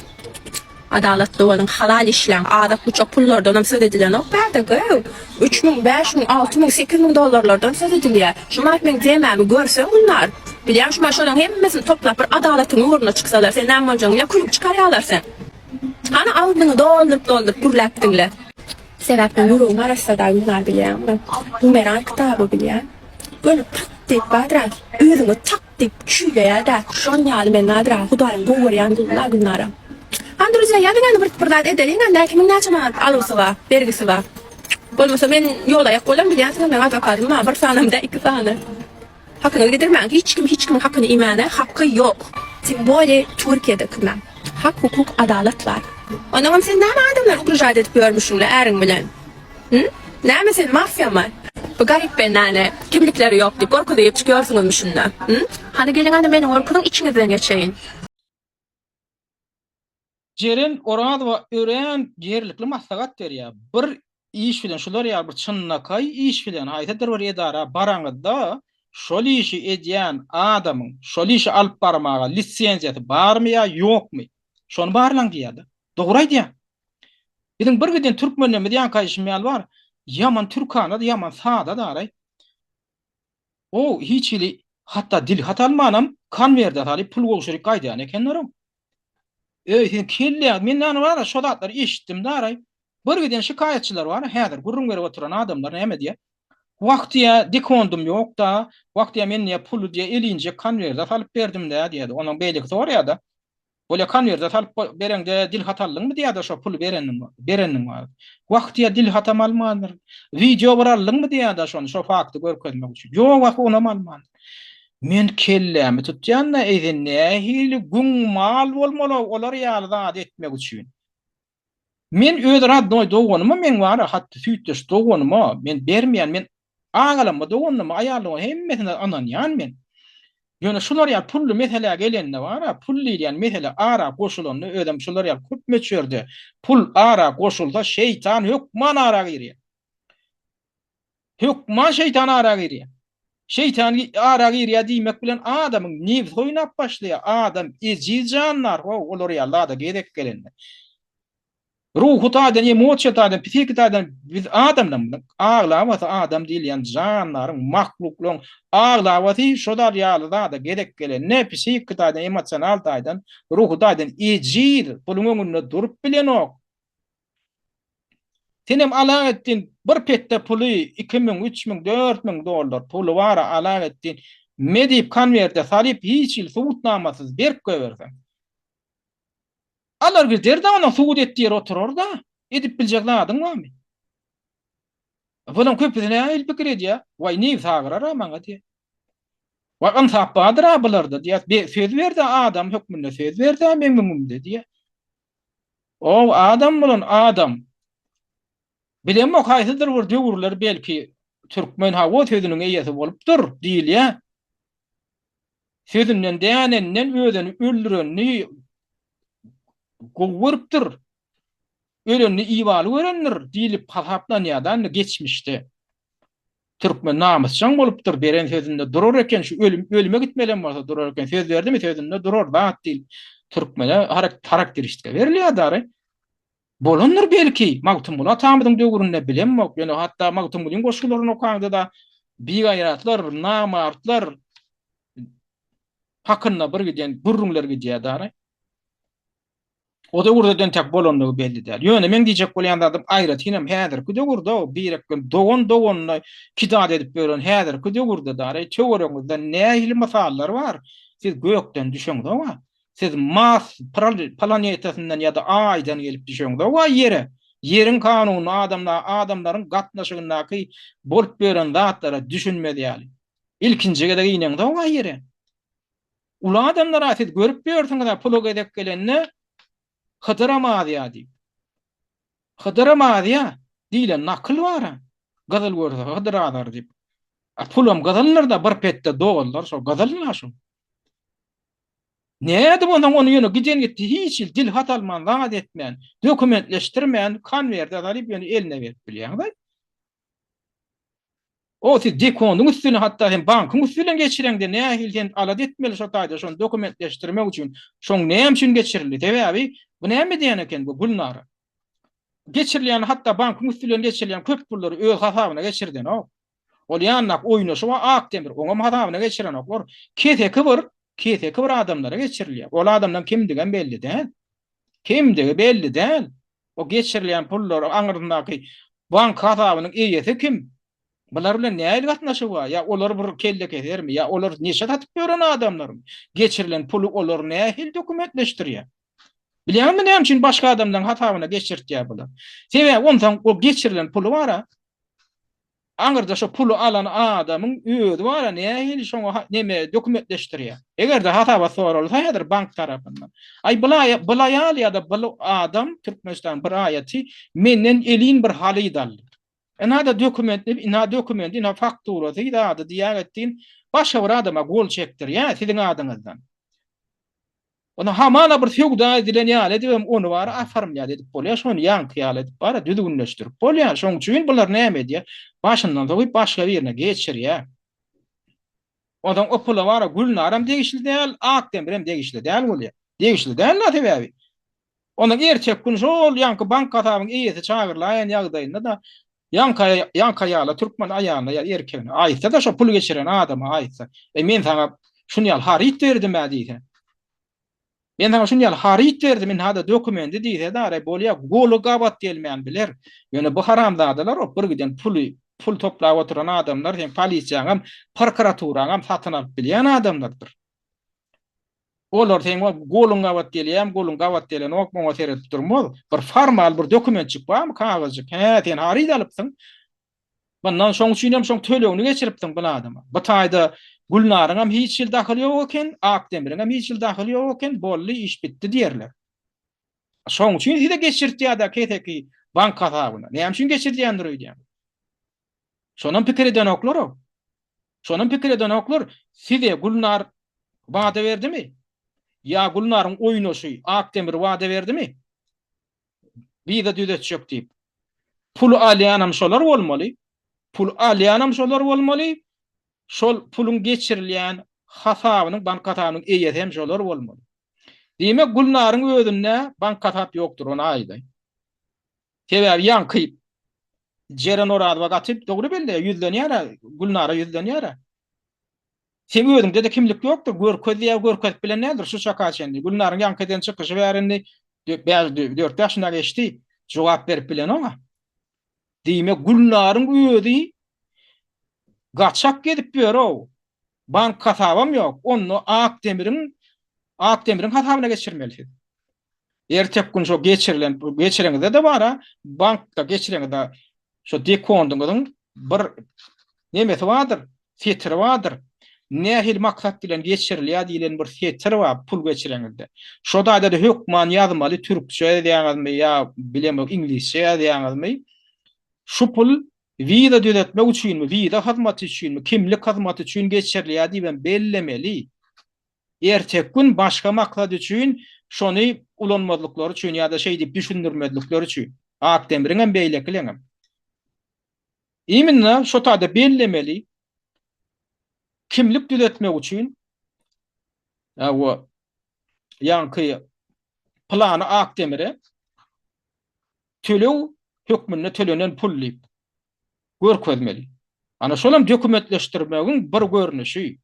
Adalatly boluň, halal işläň, azak buçak pullardanam söz edilenok bärde göw. 3000, 5000, 6000, 8000 dollarlardan söz edilýär. Şu wagt meň DM-mi görseň Gülnar, bilýäň şu wagt şolaň hemmesini toplap bir adalatyň ugruna çyksalar sen näme boljagyňy bilýäň, külüp çykarýarlar sen. Hany agzyňy dolduryp dolduryp gürläpdiňle. Sebäp meň ýüregim arassa-da Gülnar bilýäňmi? Bumerang kitaby bilýän. Göni tak diýip badra özüňi tak diýip çüýleýär-dä. Şon ýaly men nadra Hudaýyň gowy görýän guluna Gülnara. Hany druzýa ýazyň indi bir bir zat edeliň indi kimiň näçe manat algysy bar, bergisi bar. Bolmasa men ýol aýak bolam bilýänsiňiz meň adwokadym bar bir sanam däl iki sany. Hakyňyzy gidirmäň hiç kim hiç kimiň hakyny iýmäne haky ýok. Tim bolýe Türkiýede kime hak hukuk adalat bar. Onnoňam sen näme adamlary ugrujat edip ýörmüşiňle äriň bilen. Hü? Näme sen mafiýamy? Bu garyp bendäni kimlikleri ýok diýip gorkuzyp çykýorsuňyzmy şunda? Hü? Hany geliň hany meni gorkuzyň içiňizden geçeýin. Jeren Orazowa örän ýerlikli maslahat berýär. Bir iş bilen, şular ýaly bir çynlakaý iş bilen haýsydyr bir edara baraňyzda, şol işi edýän adamyň şol işi alyp barmaga lisenziýasy barmy ýa ýokmy, şony barlaň diýýär-de. Dogry aýdýar. Biziň bir giden türkmenlerimiz ýaňky aýdyşym ýaly bar, ýaman türkana-da, ýaman sada-da-raý. O hiç hili hatda dilhat almanam konwerde salyp pul gowşuryp gaýdýan ekenler-ow. Öý siziň kelläňiz men ýany bar-a şo zatlary eşitdim daraý. Bir giden şikaýatçylar bar-a häzir gürrüň berip oturan adamlar näme diýýär. Wah diýýär dekondym ýok-da, wah diýýär men diýýär puly diýýär elinjek konwerde salyp berdim-dä diýýär. Onuň beýleki soraýar-da. Bolýa konwerde salyp bereňde dil hat aldyňmy diýýär-de şo puly bereniň bereniň barada. Wah diýýär dil hatam almandyr. Wideo bir aldyňmy diýýär-de şony şo fakty görkezmek üçin. Ýok wah onam almandyr. Men kellämi tutýan-da eýse nähili güň mal bolmaly olar ýaly zady etmek üçin. Men öz radnoý doganyma meň bar hatda süýtdeş doganyma men bermeýän men agalama doganyma aýal dogan hemmesine ynanýan men. Ýöne şular ýaly pully meselä gelende bar pul diýilýän mesele ara goşulanda özem şular ýaly köp möçberde pul ara goşulsa şeýtan hökman ara girýär. Hökman şeýtan ara girýär. Şeýtan ara girýär diýmek bilen adamyň nebsi oýnap başlaýar. Adam ejiz jandar, ho, olar ýaly zada gezek gelende. Ruhy taýdan, emosiýa taýdan, psihiki taýdan biz adamlaryň aglabasy adam diýilýän jandaryň, mahluklaryň aglabasy şolar ýaly zada gezek gelende psihiki taýdan, emosional taýdan, ruhy taýdan ejiz, puluň öňünde durup bilenok. Senem Alaetdin bir petde puly 2000, 3000, 4000 dollar puly bara Alaetdin me diýip konwerte salyp hiç hili subutnamasyz berip goýberseň. Alar gider-de ondan subut et diýer oturar-da. Edip biljek zadyň barmy? Bulaň köpüsi nähili pikir edýär? Waý nebsi agyrar-a maňa diýýär. Waý ynsap bardyr-a bularda diýýär. Söz berdi adam hökmünde söz berdi-ä meň öňümde diýýär. Ow adam bolan adam. Bilemok haýsydyr bir döwürler belki türkmen hawa sözüniň eýesi bolupdyr diýilýär. Sözünden dänenden özüni öldürenini gowy görüpdir. Ölenini ibaly görendir diýlip hasaplanýar-da indi geçmişde. Türkmen namysjaň bolupdyr, beren sözünde durar eken, şu ölüm ölüme gitmelem bolsa durar eken, söz berdimi sözünde durar zat diýip türkmene harakteristika berilýär dary. Bolandyr belki, Magtymguly atamyzyň döwründe bilemok, ýöne hatda Magtymgulyň goşgularyny okaňda-da bigaýratlar, namartlar hakynda bir giden gürrüňler gidýär dary. O döwürde entek bolandygy belli däl. Ýöne meň diýjek bolýan zadym aýratynam häzirki döwürde birek-bilen dogan doganyna kidat edip ýören häzirki döwürde dary töweregiňizde nähili mysallar bar? Siz gökden düşeňzog-a. Siz Mars planetasyndan ýa-da Aýdan gelip düşeňzog-a Ýere. Ýeriň kanunyna adamlar adamlaryň gatnaşygyndaky bolup ýören zatlara düşünmez ýaly. Ilkinji gezek ineňzog-a Ýere. Uly adamlar-a siz görüp ýörsüňiz-ä pula gezek gelende Hydyram azýa diýip. Hydyram azýa. Diýlen nakyl bar-a. Gyzyl görse Hydyr azar diýip. A pulam gyzyldyr-da, bir petde dollar şo gyzyl-la şo. Nädip onsoň ony ýöne giden gitdi hiç hili dil hat alman zat etmän, dokumentleşdirmän konwerde salyp ýöne eline berip bilýäňiz-aý. O siz dekondyň üstüni hatda sen bankyň üsti bilen geçireňde nähili sen alada etmeli şo taýda şony dokumentleşdirmek üçin şoň näme üçin geçirildi sebäbi bu näme edýän eken bu Gülnara geçirilýän hatda bankyň üsti bilen geçirilýän köp pullary öz hasabyna geçirdenok ol ýanyndaky oýnaşy bar Akdemir oňam hasabyna geçirenoklar keseki bir keseki bir adamlara geçirilýär ol adamlaň kimdigem belli däl kimdigi belli däl O geçirilýän pullaryň aňyrsyndaky bank hasabynyň eýesi kim? Bular bilen nähili gatnaşygy bar? Ýa olar bir kellekesermi? Ýa olar neşe satyp ýören adamlarmy? Geçirilen puly olar nähili dokumentleşdirýär? Bilýäňizmi näme üçin başga adamlaryň hasabyna geçirtýär bular? Sebäbi onsoň o geçirilen puly bar-a, Aňyrda şo puly alan adamyň özi bar-a nähili şoňa neme dokumentleşdirýär. Eger-de hasabat soralsa häzir bank tarapyndan. Aý bul bul aýal ýa-da bul adam Türkmenistanyň bir raýaty menden elin bir halyt aldy. Ynha-da dokument diýip, ynha dokumenti, ynha fakturasy zady diýägetdin başga bir adama gol çekdirýär siziň adyňyzdan. Ony hamala bir söwda edilen ýaly edibem ony bara oformlýat edip bolýar, şony ýaňky ýaly edip bara düzgünleşdirip bolýar. Şoň üçin bular näme edýär? Başyndan sowyp başga birine geçirýär. Onsoň o pula bara Gülnaram degişli däl, Akdemirem degişli däl bolýar. Degişli däl-dä sebäbi. Ondan erteki gün şol ýaňky bank hasabyň eýesi çagyrylaýan ýagdaýynda-da ýaňky ýaňky aýala türkmen aýalyna ýa erkegine aýtsa-da şo pul geçiren adama aýtsa, Eý men saňa şuny ýaly haryt berdim-ä diýse. Men saňa şuny ýaly haryt berdim ynha-da dokumendi diýse-de araý bolýa goly gabat gelmän biler. Ýöne bu haramzadalar o bir giden puly pul toplap oturan adamlar seň polisiýaňam prokuraturaňam satyn alyp bilýän adamlardyr. Olar seň goluň gabat gelýämi, goluň gabat gelenokmy oňa seredip durmaz. Bir formal bir dokumentjik barmy, kagyzjyk? Hä, sen haryt alypsyň. Bundan şoň üçin hem şoň tölegini geçiripsiň bu adama. Bu taýda Gülnaryňam hiç hili dahyly ýok eken, Akdemiriňem hiç hili dahyly ýok eken, boldy, iş bitdi diýerler. Şoň üçin size geçirtýär-de keseki bank hasabyna. Näme üçin geçirdýändir öýdýäň? Şonam pikir edenoklar-ow. Şonam pikir edenoklar. Size Gülnar wada berdimi? Ýa Gülnaryň oýnaşy Akdemir wada berdimi? Wiza düzetjek diýip. Puly alýanam şolar bolmaly. Pul alýanam şolar bolmaly. Şol puluň geçirilýän hasabynyň, bank hasabynyň eýesi hem şolar bolmaly. Diýmek, Gülnaryň özünde bank hasap ýokdur, ony aýdaý. Sebäbi ýaňky Jeren Orazowa gaty dogry belleýär, ýüzlenýär-ä, Gülnara ýüzlenýär-ä. Seň özüňde-de kimlik ýokdur, görkez diýýär, görkezip bilen däldir şu çaka çenli. Gülnaryň ýaňky eden çykyşy bäri indi dört-bäş günä geçdi, jogap berip bilenok-a. Diýmek, Gülnaryň özi gaçak gezip ýör-ow. Bank hasabam ýok. Onda Akdemiriň Akdemiriň hasabyna geçirmeli siz. Ertek gün şo geçirilen geçireňizde-de bar-a, bankda geçireňizde şo dekondyňyzyň bir nemesi bardyr, setiri bardyr. Nähili maksat bilen geçirilýär diýlen bir setir bar pul geçireňizde. Şo taýda-da hökman ýazmaly türkçe ýazýaňyzmy ýa bilemok iňlisçe ýazýaňyzmy. Şu pul wiza düzetmek üçinmi, wiza hyzmaty üçinmi, kimlik hyzmaty üçin geçirilýär diýibem bellemeli. Erteki gün başga maksat üçin şony ulanmazlyklary üçin ýa-da şeý diýip düşündirmezlikleri üçin. Akdemiriňem beýlekileňem. Iminna şo taýda bellemeli. Kimlik düzetmek üçin hawa ýaňky plany Akdemire töleg hökmünde tölenen pul diýip görkezmeli. Ana şolam dokumentleşdirmegiň bir görnüşi.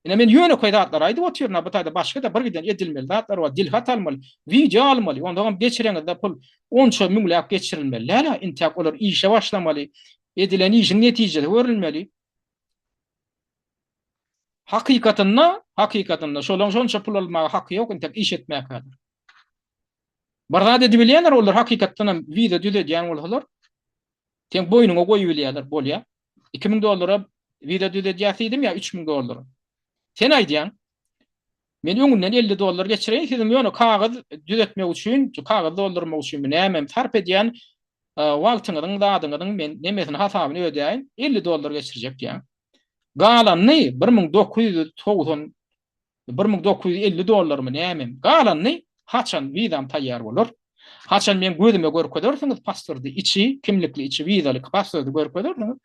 Ine men ýönekeý zatlary aýdyp otyryn, a bu taýda başga-da bir giden edilmeli zatlar bar, dilhat almaly, wideo almaly, onsoňam geçireňizde pul onça müňläp geçirilmeli däl-ä, intäk olar işe başlamaly, edilen işiň netijesi görülmeli. Hakykatynda, hakykatynda şolaň şonça pul almaga haky ýok intäk iş etmäkäler. Bir zat edibilýänler olar hakykatdanam wiza düzedýän bolsalar, Seň boýnuňa goýubilýärler, bolýa. 2000 dollara wiza düzedýäs diýdim ýa 3000 dollara. Sen aýdýaň. Men öňünden 50 dollar geçireýin, siziň ýöne kagyz düzetmek üçin, kagyz doldurmak üçinmi, nämemi sarp edýän. Wagtyňyzyň, zadyňyzyň men nemesini hasabyny ödäýin, 50 dollar geçirjek diýýäň. Galanyny 1990 1950 dollarmy nämemi, galanyny haçan wizam taýýar bolar, haçan meň gözüme görkezersiňiz pasporty içi, kimlikli içi wizaly pasporty görkezersiňiz,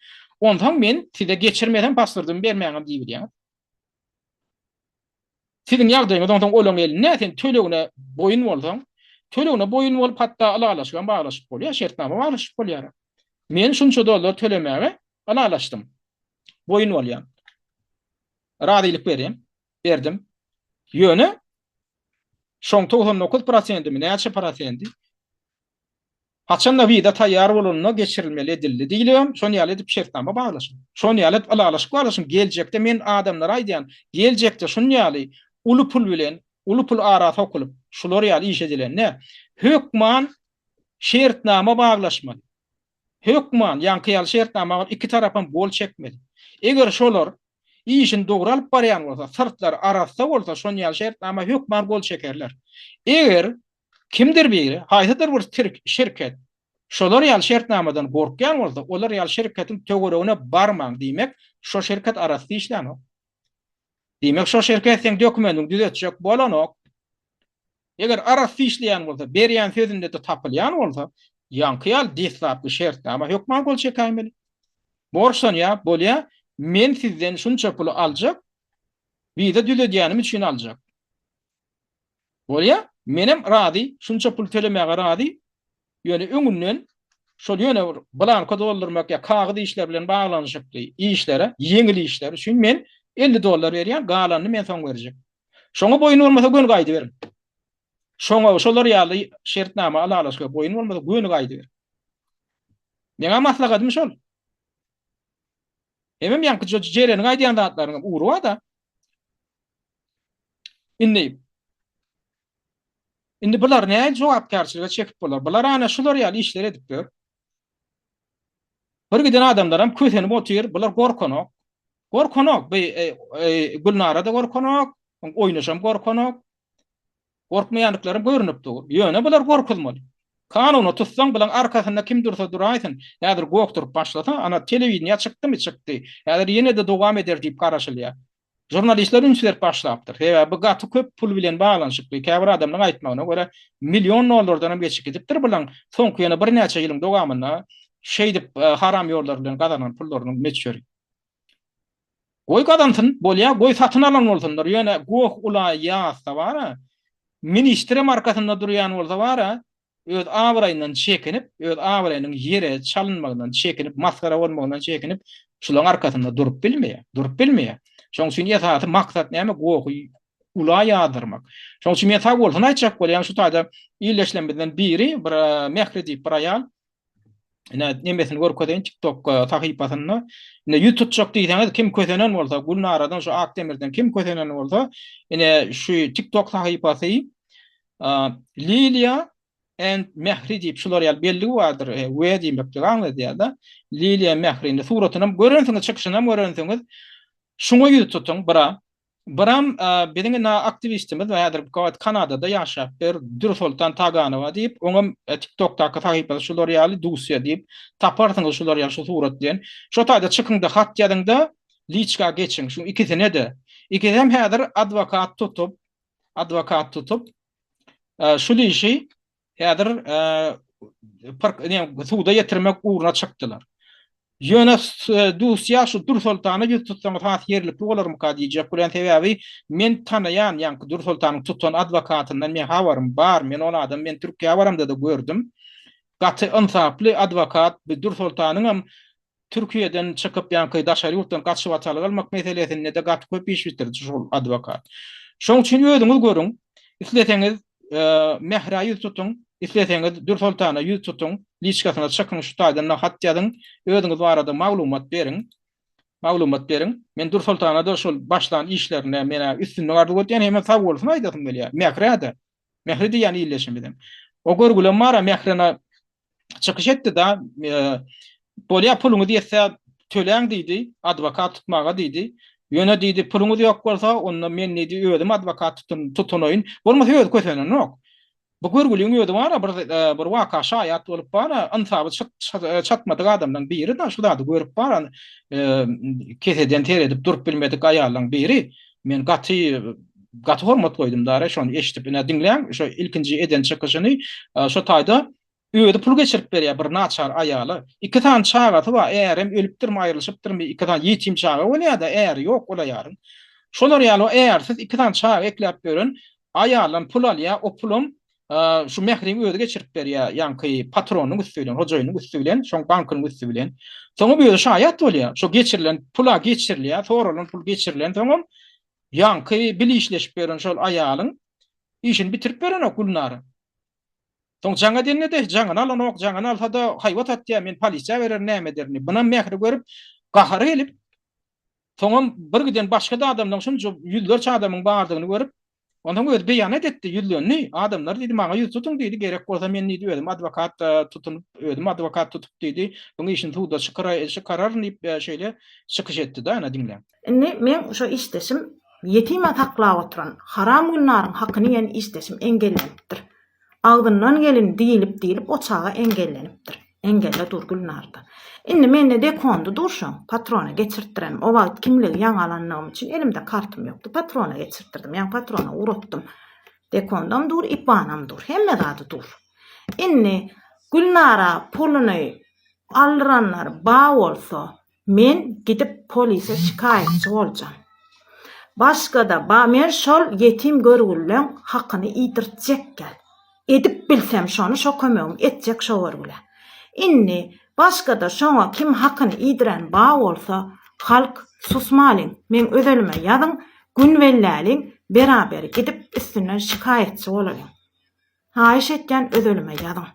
onsoň men size geçirmesem pasportymy bermäňem diýibilýäňiz. Siziň ýagdaýyňyz onsoň olaň elinde, sen tölegine boýun bolsaň, tölegine boýun bolup hatda ylalaşygam baglaşyp bolýar, şertnama baglaşyp bolýar. Men şunça dollar tölemäge ylalaşdym. Boýun bolýan. Razylyk berýän. Berdim. Ýöne şoň 99 prosentimi, näçe prosendi Haçanda wiza taýýar bolanda geçirilmeli edildi diýlibem, şon ýaly edip şertnama baglaşyň. Şon ýaly edip ylalaşyk baglaşyň. Geljekde men adamlara aýdýan, geljekde şun ýaly uly pul bilen, uly pul ara sokulyp, şular ýaly iş edilende, hökman şertnama baglaşmaly. Hökman ýaňky ýaly şertnama iki tarapam gol çekmeli. Eger şolar işini dogry alyp barýan bolsa, syrtlary arassa bolsa, şon ýaly şertnama hökman gol çekerler. Eger Kimdir biri, haýsydyr bir şirket şolar ýaly şertnamadan gorkýan bolsa, olar ýaly şirketiň töweregine barmaň, diýmek, şo şirket arassa işlänok. Diýmek, şo şirket seň dokumendiňi düzetjek bolanok. Eger arassa işleýän bolsa, berýän sözünde-de tapylýan bolsa, ýaňky ýaly deslapky şertnama hökman gol çekäýmeli. Borçlanýar, bolýar, men sizden şunça puly aljak, wiza düzedýänim üçin aljak. Bolýa, menem razy, şunça pul tölemäge razy, ýöne öňünden şol ýöne bir blanka doldurmak ýa kagyz işleri bilen baglanyşykly işlere, ýeňil işler üçin men 50 dollar berýän, galanyny men soň berjek. Şoňa boýun bolmasa göni gaýdyberiň. Şoňa şolar ýaly şertnama ylalaşyga boýun bolmasa göni gaýdyberiň. Meňä maslahatym şol. Hemem ýaňky Jereniň aýdýan zatlarynyň ugry bar-da. Indi Indi bular nähili jogapkärçilige çekip bolar? Bular ana şular ýaly işler edip ýör. Bir giden adamlaram kösenip otyr, bular gorkanok. Gorkanok. Bu e, e, Gülnara da gorkanok, oýnaşam gorkanok. Gorkmaýandyklaram görnüp dur. Ýöne bular gorkuzmaly. Kanuna tutsaň bulaň arkasynda kim dursa duraýsyn. Häzir gokduryp başlasa, ana telewideniýä çykdymy çykdy. Häzir ýene-de dowam eder diýip garaşylýar. Žurnalistler üns berip başlapdyr. Sebäbi bu gaty köp pul bilen baglanyşykly. Käbir adamlaryň aýtmagyna görä, million dollardanam geçip gidipdir bulaň soňky ýene birnäçe ýylyň dowamynda şeýdip haram ýollar bilen gazanan pullarynyň möçberi. Goý gazansyn, bolýa, goý satyn alan bolsunlar, ýöne goh ula ýazsa bar-a, ministrem arkasynda durýan bolsa bar-a, öz abraýyndan çekinip, öz abraýynyň ýere çalynmagyndan çekinip, masgara bolmagyndan çekinip, şulaň arkasynda durup bilmeýär, durup bilmeýär. Şonuň üçin esasy maksat näme? Gohy ula ýazdyrmak. Şonuň üçin men sag bolsun aýtjak bolýan şu taýda ildeşlerimizden biri, bir Mähri diýip bir aýal, Ine nemesini görkezeýin TikTok e, sahypasynda. Ine ýüz tutjak diýseňiz kim kösenen bolsa, Gülnaradan şu Akdemirden kim kösenen bolsa, ine şu TikTok sahypasy e, Liliya and Mähri diýip şular ýaly belligi bardyr. E, we diýmekligi aňladýar-da. Liliya Mährini suratyny hem görensiňiz, çykyşyny hem görensiňiz. Şuňa ýüz tutuň bira. Biram biziň ina aktiwistimiz häzir Kanadada ýaşap ýör, Dürsoltan Taganowa diýip, oňam TikTokdaky sahypasy şular ýaly Dusýa diýip taparsyňyz şular ýaly şu surat bilen. Şo taýda çykyňda hat ýazyňda liçka geçiň şu ikisine-de. Ikisem häzir adwokat tutup, adwokat tutup şul işi häzir suda ýetirmek ugruna çykdylar. Ýöne Dusýa şu Dürsoltana ýüz tutsaňyz has ýerlikli bolarmyka diýjek bolýan sebäbi men tanaýan ýaňky Dürsoltanyň tutan adwokatyndan men habarym bar men ol adamy men Türkiýä baramda-da gördüm gaty ynsaply adwokat bu Dürsoltanyňam Türkiýeden çykyp ýaňky daşary ýurtdan gaçybatalga almak meselesinde-de gaty köp iş bitirdi şol adwokat. Şoň üçin özüňiz görüň isleseňiz Mährä ýüz tutuň, isleseňiz Dürsoltana ýüz tutuň, liçkasyna çykyň şu taýdan-da hat ýazyň, özüňiz barada maglumat beriň. Maglumat beriň. Men Dürsoltana-da şol başlan işlerine men-ä üstünlik arzuw edýän hemem sag bolsun aýdasym gelýär. Mährä-de. Mähri diýýän ildeşimizem. O görgülem bar-a Mährine çykyş etdi da, bolýa puluňyz ýetse töläň diýdi, adwokat tutmaga diýdi. Ýöne diýdi, puluňyz ýok bolsa, onda men diýdi, özüm adwokat tutunaýyn. Bolmasa özi kösenenok. Bu görgüliň özi bar-a bir bir waka şaýat bolup bar-a ynsaby çatmadyk adamlaň biri-da şu zady görüp bar-a keseden seredip durup bilmedik aýallaň biri. Men gaty gaty hormat goýdum dara şony eşidip ine diňläň şo ilkinji eden çykyşyny şo taýda Özi pul geçirip berýär bir naçar aýala. Iki sany çagasy bar, ärem ölüpdirmi, aýrylyşypdyrmy, iki sany ýetim çaga bolýar-da, äri ýok ol aýalyň. Şolar ýaly ärsiz iki sany çaga ekläp ýören aýaldan pul alýar, o pulam şu Mähriň özi geçirip berýär, ýaňky patronyň üsti bilen, hojaýynyň üsti bilen, şoň bankynyň üsti bilen. Soňam özi şaýat bolýar. Şo geçirilen pula geçirilýär, soralan pul geçirilensoňam ýaňky bil işleşip ýören şol aýalyň işini bitirip berenok Gülnara. Soň jaň edende-de jaňyny alanok, jaňyny alsa-da haýbat atýar, men polisiýa bererin, näme ederin diýip. Munam Mähri görüp, gahary gelip, soňam bir giden başga-da adamlaryň şunça ýüzlerçe adamyň bardygyny görüp, onsoň özi beýanat etdi, ýüzlendi. Adamlar diýdi, maňa ýüz tutuň diýdi, gerek bolsa men diýdi, özüm adwokat tutunyp, özüm adwokat tutup diýdi, buň işini suda çykararyn diýip, şeýle çykyş etdi-de, ana diňläň. Indi meň şo işdeşim ýetim-ä saklap oturan haram Gülnaryň hakyny iýen işdeşim engellenipdir. Agzyndan gelin diýlip-diýlip o çaga engellenipdir. Engelle dur Gülnarda. Indi mende dekondy dur şoň. Patrona geçirtdirenim. O wagt kimligi ýaňy alanlygym üçin elimde kartym ýokdy. Patrona geçirtdirdim. Ýagny patrona ugratdym. Dekondam dur, ipanam dur. Hemme zady dur. Indi Gülnara puluny aldyranlar ba bolsa, Men gidip polise şikaýatçy boljam. Başgada ba men şol ýetim görgülileň hakyny iýdirtjek gel. Edip bilsem şony şo kömegimi etjek şo görgülä. Indi başgada şoňa kim hakyny iýdiren ba bolsa halk susmalyň meň özelime ýazyň gün belläliň beraber gidip üstünden şikaýatçy bolalyň. Haýyş etýän özelime ýazyň.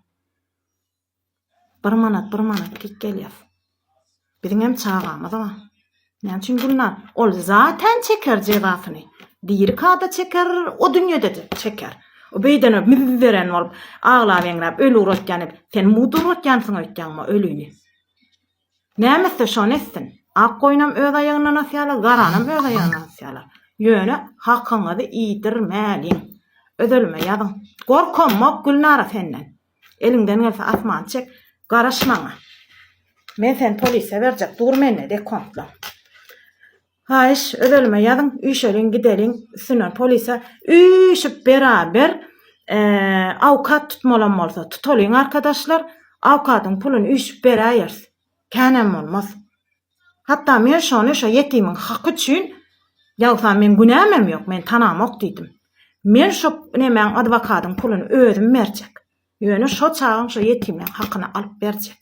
Bir manat, bir manat diýip gelýär. Biziňem çagamyz bar. Näme üçin Gülnar? Ol zaten çeker jezasyny. Diri kada çeker, o dünýede-de çeker. O beýdene müzzeren bolup, aglap-eňräp öli ugratýan edip, sen mugt ugratýansyň öýtýäňmi ölini? Näme etse şony etsin. Ak goýnam öz aýagyndan asýarlar, garanam öz aýagyndan asýarlar. Ýöne hakyňyzy iýdirmäliň. Özelime ýazyň. Gorkamok Gülnara senden. Eliňden gelse asmany çek. Garaş maňa. Men seni polisiýa berjek. Dur mende dekontla. Haýyş, özelime ýazyň, üýşeliň, gideliň, üstünden polisiýa üýşüp beraber awkat tutmalam bolsa tutalyň arkadaşlar. Awkadyň puluny üýşüp beräýeris. Känem bolmaz. Hatda men şony şo ýetimiň haky üçin, ýogsa meň günämem ýok, men tanamok diýdim. Men şo nemäň adwokadyň puluny özüm berjek. Ýöne şo çagaň şo ýetimiň hakyny alyp berjek.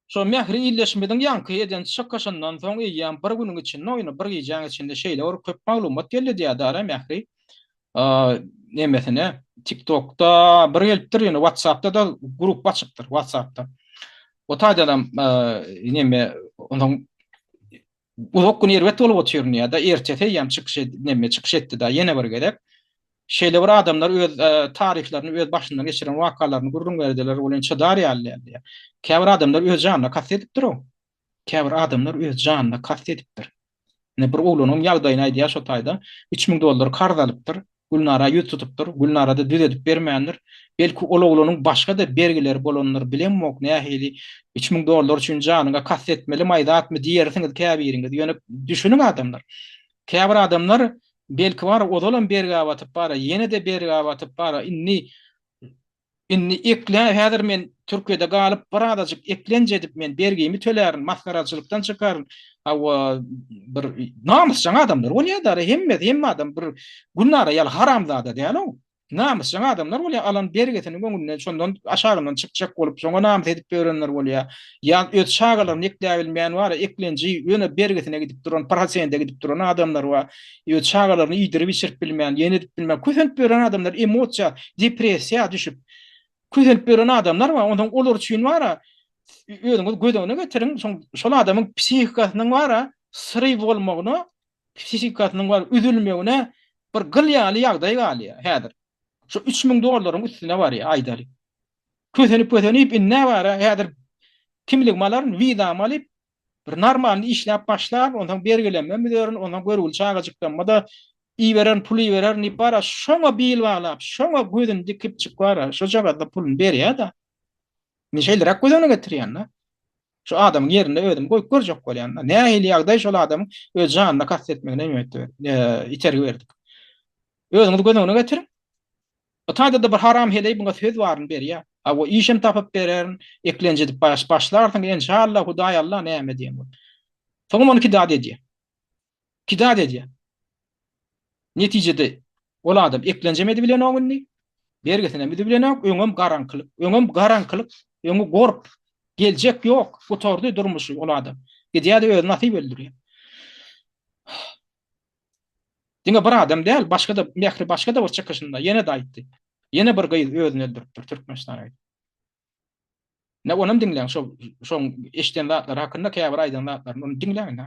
Şo Mähri ildeşimiziň ýaňky eden çykyşyndan soň eýýäm bir günüň içinde oýna bir gijäň içinde şeýle bir köp maglumat geldi diýýär-dä Mähri. nemesine TikTokda bir gelipdir, ýöne WhatsAppda da grup açypdyr, WhatsAppda. O taýdanam neme ondan uzak gün erbet bolup otyryn ýa-da ertesi eýýäm çykyş neme çykyş etdi da ýene bir gezek. Şeýle bir adamlar öz taryhlaryny, öz başyndan geçiren wakalaryny gürrüň berdiler, welin çydar ýaly däl diýýär. Käbir adamlar öz janyna kast edipdir-ow. Käbir adamlar öz janyna kast edipdir. Ine bir oglanyň ýagdaýyny aýdýar şo taýda. 3000 dollar karz alypdyr. Gülnara ýüz tutupdyr. Gülnara-da düzedip bermändir. Belki ol oglanyň başga-da bergileri bolandyr, bilemok nähili 3000 dollar üçin janyňa kast etmelimaý zatmy diýersiňiz käbiriňiz. Ýöne düşüniň adamlar. Käbir adamlar belki bar ozalam bergä batyp bara, ýene-de bergä batyp bara indi Indi ekle, häzir men Türkiýede galyp bir azajyk eklenç edip men bergimi tölärin, masgaraçylykdan çykaryn. Hawa, bir namysjaň adamlar bolýar-da, hemmesi, hemme adam bir Gülnara ýaly haramzada däl-ow. Namysjaň adamlar bolýar, alan bergisiniň öňünden, şondan aşagyndan çykjak bolup, şoňa namys edip ýörenler bolýar. Ýa öz çagalaryny ekläbilmeýän bar, eklenji ýöne bergisine gidip duran, prosente gidip duran adamlar bar. Öz çagalaryny iýdirip-içirip bilmän, ýene edip bilmän, kösenip ýören adamlar emosiýa, depressiýa düşüp, kösenip ýören adamlar bar. Onsoň olar üçin bar-a, özüňiz göz öňüne getiriň, şoň şol adamyň psihikasynyň bar-a, sryw bolmagyna, psihikasynyň bar üzülmegine bir gyl ýaly ýagdaý galýar häzir. Şu 3000 dollaryň üstüne barýar, aýdaly. Kösenip-kösenip, indi bar-a, häzir kimligimi alaryn, wizamy alyp, Bir normalny işläp başlar, onsoň bergilenmem üzerin, onsoň görgüli çagajyklanma-da. Ibererin pul ibererin diýip bara şoňa bil baglap, şoňa gözüni dikipjik bara şojagazda puluny berýär-de. Men şeýleräk göz öňüne getirýän-de. Şu adamyň ýerinde özümi goýup görjek bolýan-da. Nähili ýagdaý şol adamyň öz janyna kast etmegine neme etdi, itergi berdik. Özüňiz göz öňüne getiriň. Bu taýda-da bir haram heleý muňa söz baryny berýär. Hawa, işem tapyp bererin, eklenç edip baş başlarsyň, enşalla, Hudaý Alla näme diýen bolup. Soňam ony kidat edýär. Kidat edýär. Netijede ol adam eklenjem edibilenok indi, bergisinem üzübilenok, öňem garaňkylyk, öňem garaňkylyk, öňi gorp, geljek ýok, gutardy durmuşy ol adam. Gidýär-de özüni asyp öldürýär. Diňe bir adam däl, başga-da Mähri başga-da bir çykyşynda ýene-de aýtdy. Ýene bir gyz özüni öldüripdir Türkmenistana gidip. Ine onam diňläň şo şoň eşiden zatlary hakynda käbir aýdan zatlaryny ony diňläň ine.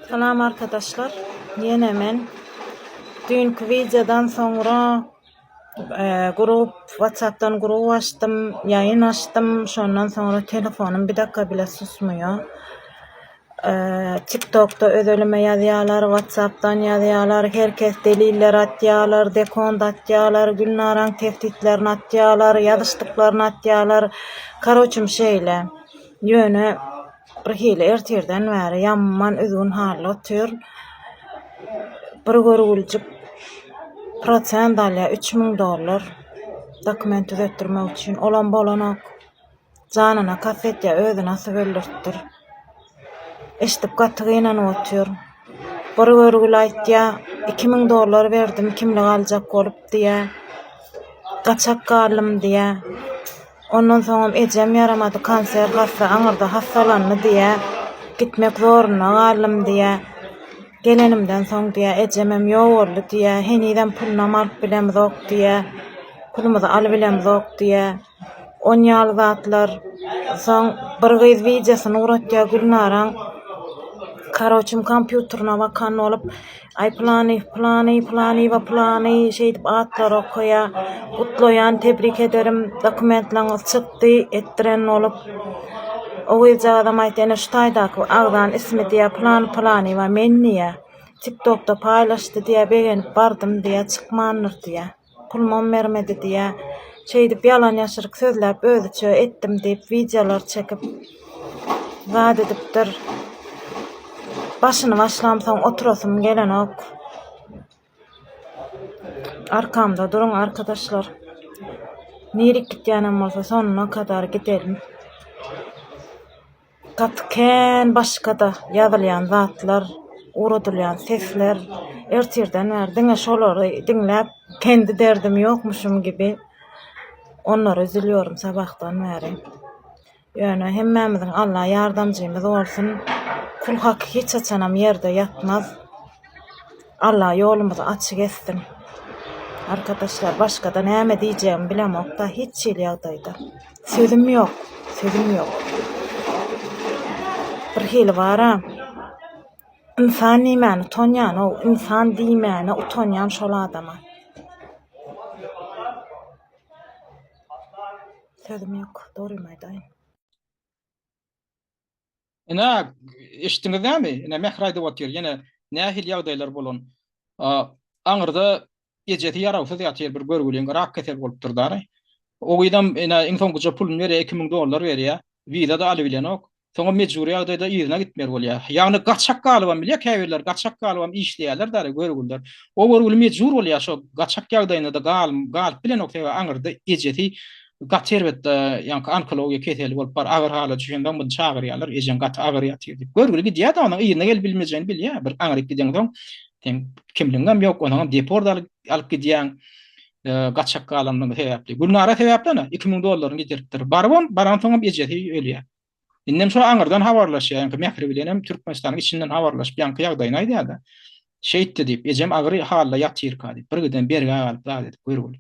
Salam arkadaşlar. Ýene men. Düýnki wideodan soňra grup WhatsAppdan grup açdym, ýaýyn açdym. Şondan soňra telefonym bir dakika bile susmaýar. Tiktokda özelime ýazýarlar, Whatsappdan ýazýarlar, her kes deliller atýarlar, dekont atýarlar, Gülnaraň tehditlerini atýarlar, ýazyşdyklaryny atýarlar. Karoçim şeýle. Ýöne bir hili ertirden bäri ýaman üzgün halda otyr. Bir görgüljik prosent alýar, 3000 dollar dokument düzetdirmek üçin. Olam bolanok. Janyna kast etýär, özüni asyp öldürtdir. Eşidip gaty gynanyp otyr. Bir görgüli aýtýar, 2000 dollar berdim kimlik aljak bolup diýýär. Gaçak galdym diýýär. Ondan soňam ejem ýaramady, kanser hassa, aňyrda hassalandy diýýär. Gitmek zorunda galdym diýýär. Gelenimden soň diýýär, ejemem ýogaldy diýýär, henizem pulunam alyp bilemzok diýýär. Pulumyzy alybilemzok diýýär. On ýaly zatlar. Soň bir gyz wideosyny ugratýar Gülnaraň. Karoçim kompýuterine bakan bolup, aý plany, plany, planywa plany şeýdip atlar okaýar. Gutlaýan, tebrik ederim, dokumentlaňyz çykdy etdiren bolup. O gyzjagazam aýtdy, ene şu taýdaky agzan ismi diýýär, plany planywa men diýýär. Tiktokda paýlaşdy diýýär, begenip bardym diýýär, çykmandyr diýýär. Pulumam bermedi diýýä. Şeýdip ýalan-ýaşryk sözläp özüçe etdim diýip wideolar çekip zat edipdir. Başyny başlamsoň oturasym gelenok. Arkamda duruň arkadaşlar. Nirik gitýänem bolsa sonuna kadar gidelim. Gaty kän başga-da ýazylýan zatlar, ugradylýan sesler ertirden bäri diňe şolary diňläp, kendi derdim ýokmuşym gibi onlara üzülýorin sabahdan bäri. Ýöne hemmämiziň Alla ýardamjymyz bolsun. Kul haky hiç haçanam ýerde ýatmaz. Alla ýolumyzy açyk etsin. Arkadaşlar başgada näme diýjegimi bilemokda hiç hili ýagdaýda. Sözüm ýok, sözüm ýok. Bir hili bara. Ynsan diýmäne utanýan-ow, ynsan diýmäne utanýan şol adama. Sözüm ýok, dogrymy aýdaýyn. Ine, eşitdiňiz dämi? Ine, Mähri aýdyp otyr, ýene nähili ýagdaýlar bolan. Aňyrda ejesi ýarawsyz ýatyr bir görgüliň, rak kesel bolupdyr dary. O gyzam ine iň soňkuja puluny berýär, 2000 dollar berýär. Wiza-da alybilenok. Soňam mejbury ýagdaýda yzyna gitmeli bolýar. Ýagny gaçak galybam bilýär käbirler, gaçak galybam işleýärler dary görgüliler. O görgüli mejbur bolýar şo gaçak ýagdaýynda-da galyp bilenok sebäbi aňyrda ejesi Gaty erbet ýaňky onkologiýa keseli bolup bar agyr hala düşensoň muny çagyrýarlar ejeň gaty agyr ýatyr diýip. Görgüli gidýär-de onuň yzyna gelip bilmejegini bilýär. Bir aňryk gideňsoň seň kimligiňem ýok, onuňam deport alyp gidýäň gaçak galanlygy sebäpli. Gülnara sebäpli ana 2000 dollaryny gidiripdir. Barybam baransoňam ejesi ölýär. Indem şo aňyrdan habarlaşýar, ýaňky Mähri bilenem Türkmenistanyň içinden habarlaşyp ýaňky ýagdaýyny aýdýar-da. Şeýtdi diýip, ejem agyr halda ýatyrka diýip, birgiden bergä galyp zat edip görgüli.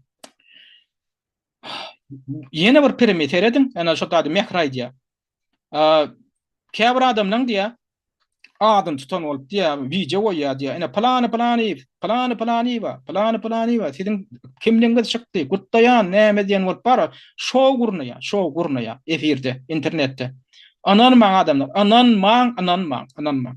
Ýene bir pirimi serediň, ene şo taýda Mähri aýdýar. Käbir adamlaň diýýär, adyny tutan bolup diýýär, wideo goýýar diýýär. Ene pylany pylanyýew, pylany pylanyýewa, pylany pylanyýewa siziň kimligiňiz çykdy, gutlaýan näme diýen bolup bar, şou gurnaýar, şou gurnaýar efirde, internetde. Ynanmaň adamlar, ynanmaň, ynanmaň, ynanmaň.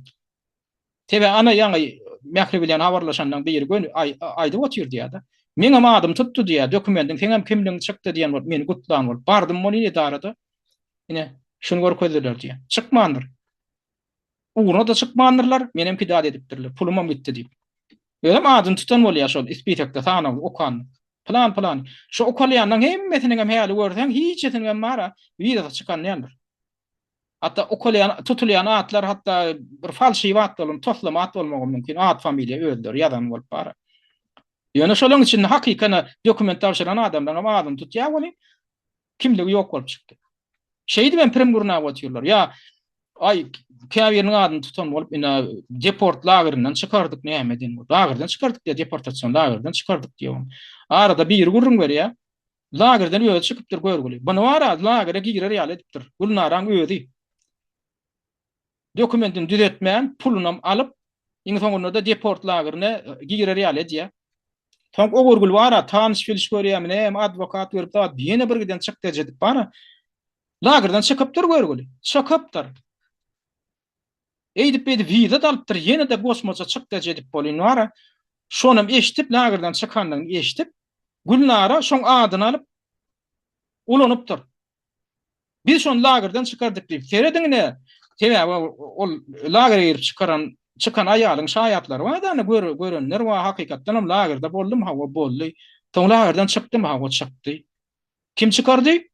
Sebäbi ana ýaňy. Mähri bilen habarlaşanlaň biri göni aýdyp otyr diýýär-de. Meňem adym tutdy diýýär, dokumendiň seňem kimligiň çykdy diýen bolup meni gutlan bolup. Bardym welin edarada ine şuny görkezdiler diýýär. Çykmandyr. Ugruna-da çykmandyrlar, menem pidat edipdirler, pulumam gitdi diýip. Özem adyny tutan bolýar şol spisekde sanawy okan. Pylan pylan. Şu okalýanlaň hemmesiniňem häli görseň hiçisiniňem bar-a wizasy çykan däldir. Hatda okalýan, tutulýan atlar hatda bir falşiw at bolan, toslama at bolmagam mümkin. At familiýa özleri ýazan bolup bar. Ýöne şolaryň içinde hakykana dokument tabşyran adamlaryň hem adyny tutýar welin, kimligi ýok bolup çykdy. Şeýdip hem prim gurnap otyrlar. Ýa aý käbiriniň adyny tutan bolup ine deport lagerinden çykardyk näme diýen bolup. Lagerden çykardyk diýýär, deportasion lagerden çykardyk diýýär. Arada biri gürrüň berýär. Lagerden özi çykypdyr görgüli. Buny bar-a lagere girer ýaly edipdir. Gülnaraň özi. Dokumentini düzetmän, pulunam alyp, iň soňunda-da deport lagerine girer ýaly edýär. Soň o görgüli bar-a tanyş-biliş görýärmi, näme, adwokat görüp zat, ýene bir giden çykdajy edip bar-a. Lagerden çykypdyr görgüli. Çykypdyr. Eýdip-beýdip wiza-da alypdyr, ýene-de goşmaça çykdajy edip bolýan bar-a. Şonam eşidip, lagerden çykandygyny eşidip, Gülnara şoň adyny alyp ulanypdyr. Biz şony lagerden çykardyk diýip. Serediň ine, sebäbi ol lagere girip çykaran, çykan aýalyň şaýatlary bar-da, ine görenler bar, hakykatdan hem lagerde boldumy, hawa boldy. Soň lagerden çykdymy, hawa çykdy. Kim çykardy?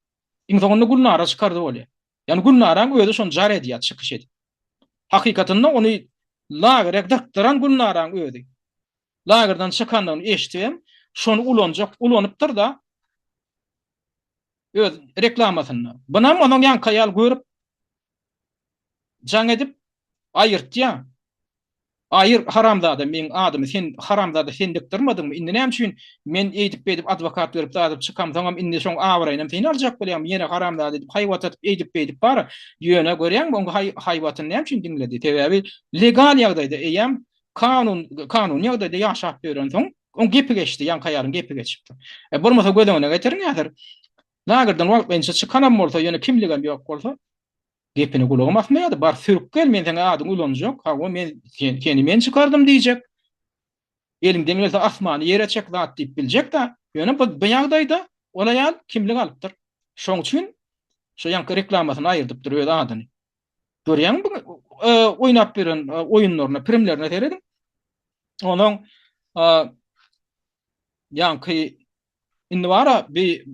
Iň soňunda Gülnara çykardy bolýar. Ýagny Gülnaraň özi şony jar edýär çykyş edip. Hakykatynda ony lagere dykdyran Gülnaraň özi. Lagerden çykandygyny eşidibem şony ulanjak, ulanypdyr-da öz reklamasynda. Bunam onuň ýaňky aýal görüp jaň edip aýyrtýar. Aýyr haramzada meň adymy sen haramzada sen dikdirmediňmi indi näme üçin men eýdip beýdip adwokat berip zadyp çykamsoňam indi şoň abraýynam sen aljak bolýaňmy ýene haramzada diýip haýbat atyp eýdip beýdip bar ýöne görýäňmi oň haýbatyny näme üçin diňledi sebäbi legal ýagdaýda eýýäm kanun kanuny ýagdaýda ýaşap ýörensoň oň gepi geçdi ýaňky aýalyň gepi geçipdir e bolmasa göz öňüne getiriň häzir lagerden wagtlaýynça çykanam bolsa ýöne kimligem ýok bolsa Gepini gulagym asmaýardy, bar sürüp gel, men seň adyňy ulanjak, hawa men seni men çykardym diýjek. Eliňden gelse asmany ýere çek zat diýip biljek-dä. Ýöne bu bu ýagdaýda ol aýal kimlik alypdyr. Şoň üçin şo ýaňky reklamasyny aýyrdypdyr öz adyny. Görýäňmi bu oýnap ýören oýunlaryna, primlerine serediň. Onuň ýaňky Indi bara bi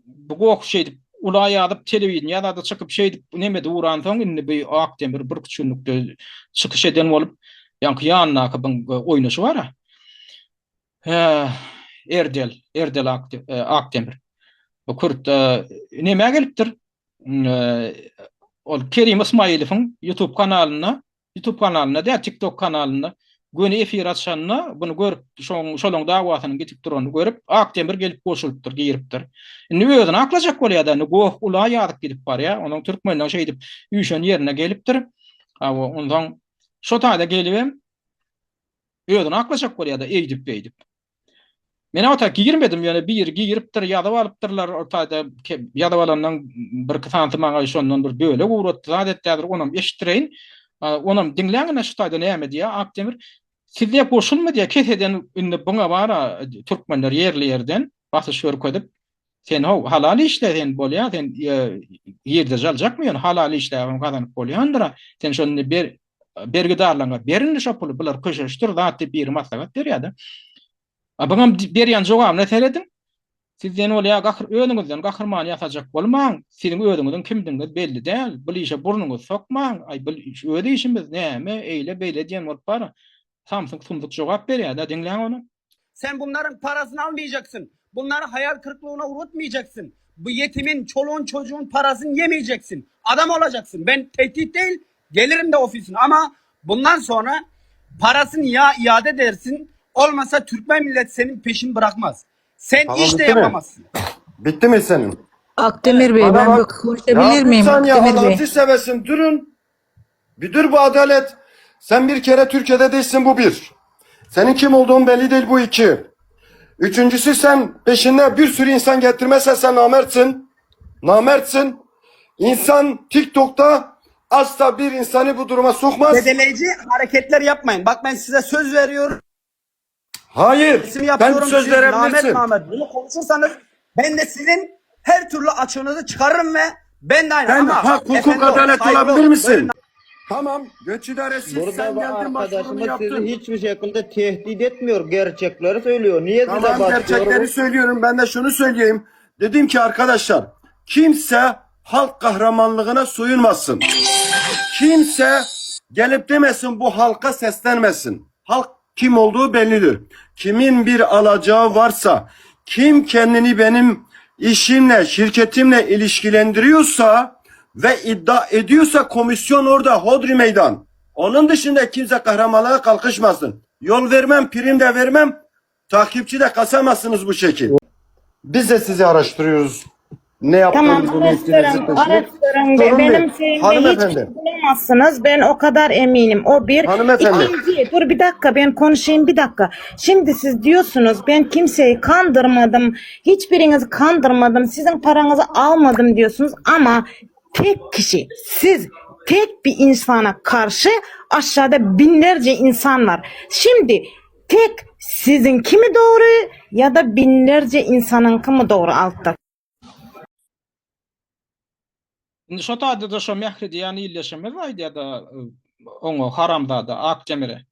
bu goh şeýdip ula ýazyp telewideniýä zada çykyp şeýdip nemede uransoň indi bi Akdemir bir üç günlükde çykyş eden bolup ýaňky ýanyndaky byň oýnaşy bara. Hä Erdel, Erdel Akdemir. Bu kürt nemä gelipdir? Ol Kerim Ysmaýylowyň YouTube kanalynda Youtube kanalynda däl, TikTok kanalynda göni efir açanda buny görüp, şoň şolaň dawasynyň gidip duranyny görüp, Akdemir gelip goşulypdyr, giripdir. Indi özüni aklajak bolýar-da, indi goh ula ýazyp gidip barýar. Onuň türkmenleň şeýdip üýşen ýerine gelipdir. Hawa, onsoň şo taýda gelibem özüni aklajak bolýar-da, eýdip-beýdip. Men o taý girmedim, ýöne biri giripdir, ýazyp alypdyrlar, o taýda ýazyp alandan birki sanysy maňa şondan bir bölek ugratdy, zat etdi, häzir onam eşitdireýin. Onam diňläň ine şu taýda näme diýýär Akdemir. Sizde goşulma diýýär, keseden indi buňa bar-a türkmenler ýerli-ýerden basyş görkezip, sen how halal işle sen bolýar, sen girdeji aljakmy ýöne halal işläbem gazanyp bolýandyr-a, sen şony indi ber bergidarlaryňa ber indi şo puly, bular köşeşdir zat diýip biri maslahat berýär-de. A buňam berýän jogabyna serediň. Sizden bolýar gahr özüňizden gahryman ýasajak bolmaň, siziň özüňiziň kimdigiňiz belli däl, bul işe burnuňyzy sokmaň, aý bul öz işimiz näme eýle beýle diýen bolup bar. Samsyk sumsuk jogap berýär-de, diňläň ony. Sen bunlaryň parasyny almaýjaksyň. Bunlary haýal kyryklygyna ugratmaýjaksyň. Bu ýetimin, çolugyň, çojugyň parasyny ýemeýjeksin. Adam olajaksyn. Ben tehdit değil, gelirim de ofisine ama bundan sonra parasyny ya iade edersin, olmasa Türkmen milleti senin peşini bırakmaz. Sen Tamam iş de bitti mi? yapamazsın. Bitti mi senin? Akdemir Bey Bana ben bir bak. Ya konuşabilir bir miyim saniye Akdemir Bey? Allah'ını seversin durun. Bir dur bu adalet. Sen bir kere Türkiye'de değilsin bu bir. Senin kim olduğun belli değil bu iki. Üçüncüsü sen peşinde bir sürü insan getirmezsen sen namertsin. Namertsin. İnsan TikTok'ta. Asla bir insanı bu duruma sokmaz. Zedeleyici hareketler yapmayın. Bak ben size söz veriyorum. Hayır. Resim Sen yapıyorum. söz Siz Ahmet verebilirsin. Mehmet bunu konuşursanız ben de sizin her türlü açığınızı çıkarırım ve ben de aynı. Sen Ama hak, hukuk, efendi ol, adalet saygılı ol. olabilir Böyle misin? Tamam. Göç idaresi Burada sen bu geldin başvurunu arkadaşımız sizi yaptın. hiçbir şekilde tehdit etmiyor. Gerçekleri söylüyor. Niye size Tamam basıyor gerçekleri bu? söylüyorum. Ben de şunu söyleyeyim. Dedim ki arkadaşlar kimse halk kahramanlığına soyunmasın. Kimse gelip demesin bu halka seslenmesin. Halk kim olduğu bellidir. Kimin bir alacağı varsa, kim kendini benim işimle, şirketimle ilişkilendiriyorsa ve iddia ediyorsa komisyon orada hodri meydan. Onun dışında kimse kahramanlığa kalkışmasın. Yol vermem, prim de vermem, takipçi de kasamazsınız bu şekil. Biz de sizi araştırıyoruz. Ne Tamam yaptığınızı, ne ettiğinizi araştırın, peşini. araştırın. Sorun Benim değil. şeyimde hiçbir şey Hanımefendi. bulamazsınız. Ben o kadar eminim. O bir. Hanımefendi. İkinci, dur bir dakika ben konuşayım bir dakika. Şimdi siz diyorsunuz ben kimseyi kandırmadım. Hiçbirinizi kandırmadım. Sizin paranızı almadım diyorsunuz ama tek kişi siz tek bir insana karşı aşağıda binlerce insan var. Şimdi tek sizinki mi doğru ya da binlerce insanınki mi doğru altta? Indi şo taýda-da şo Mähri diýen illeşimiz aýdýa-da oňa haramzada Akdemire.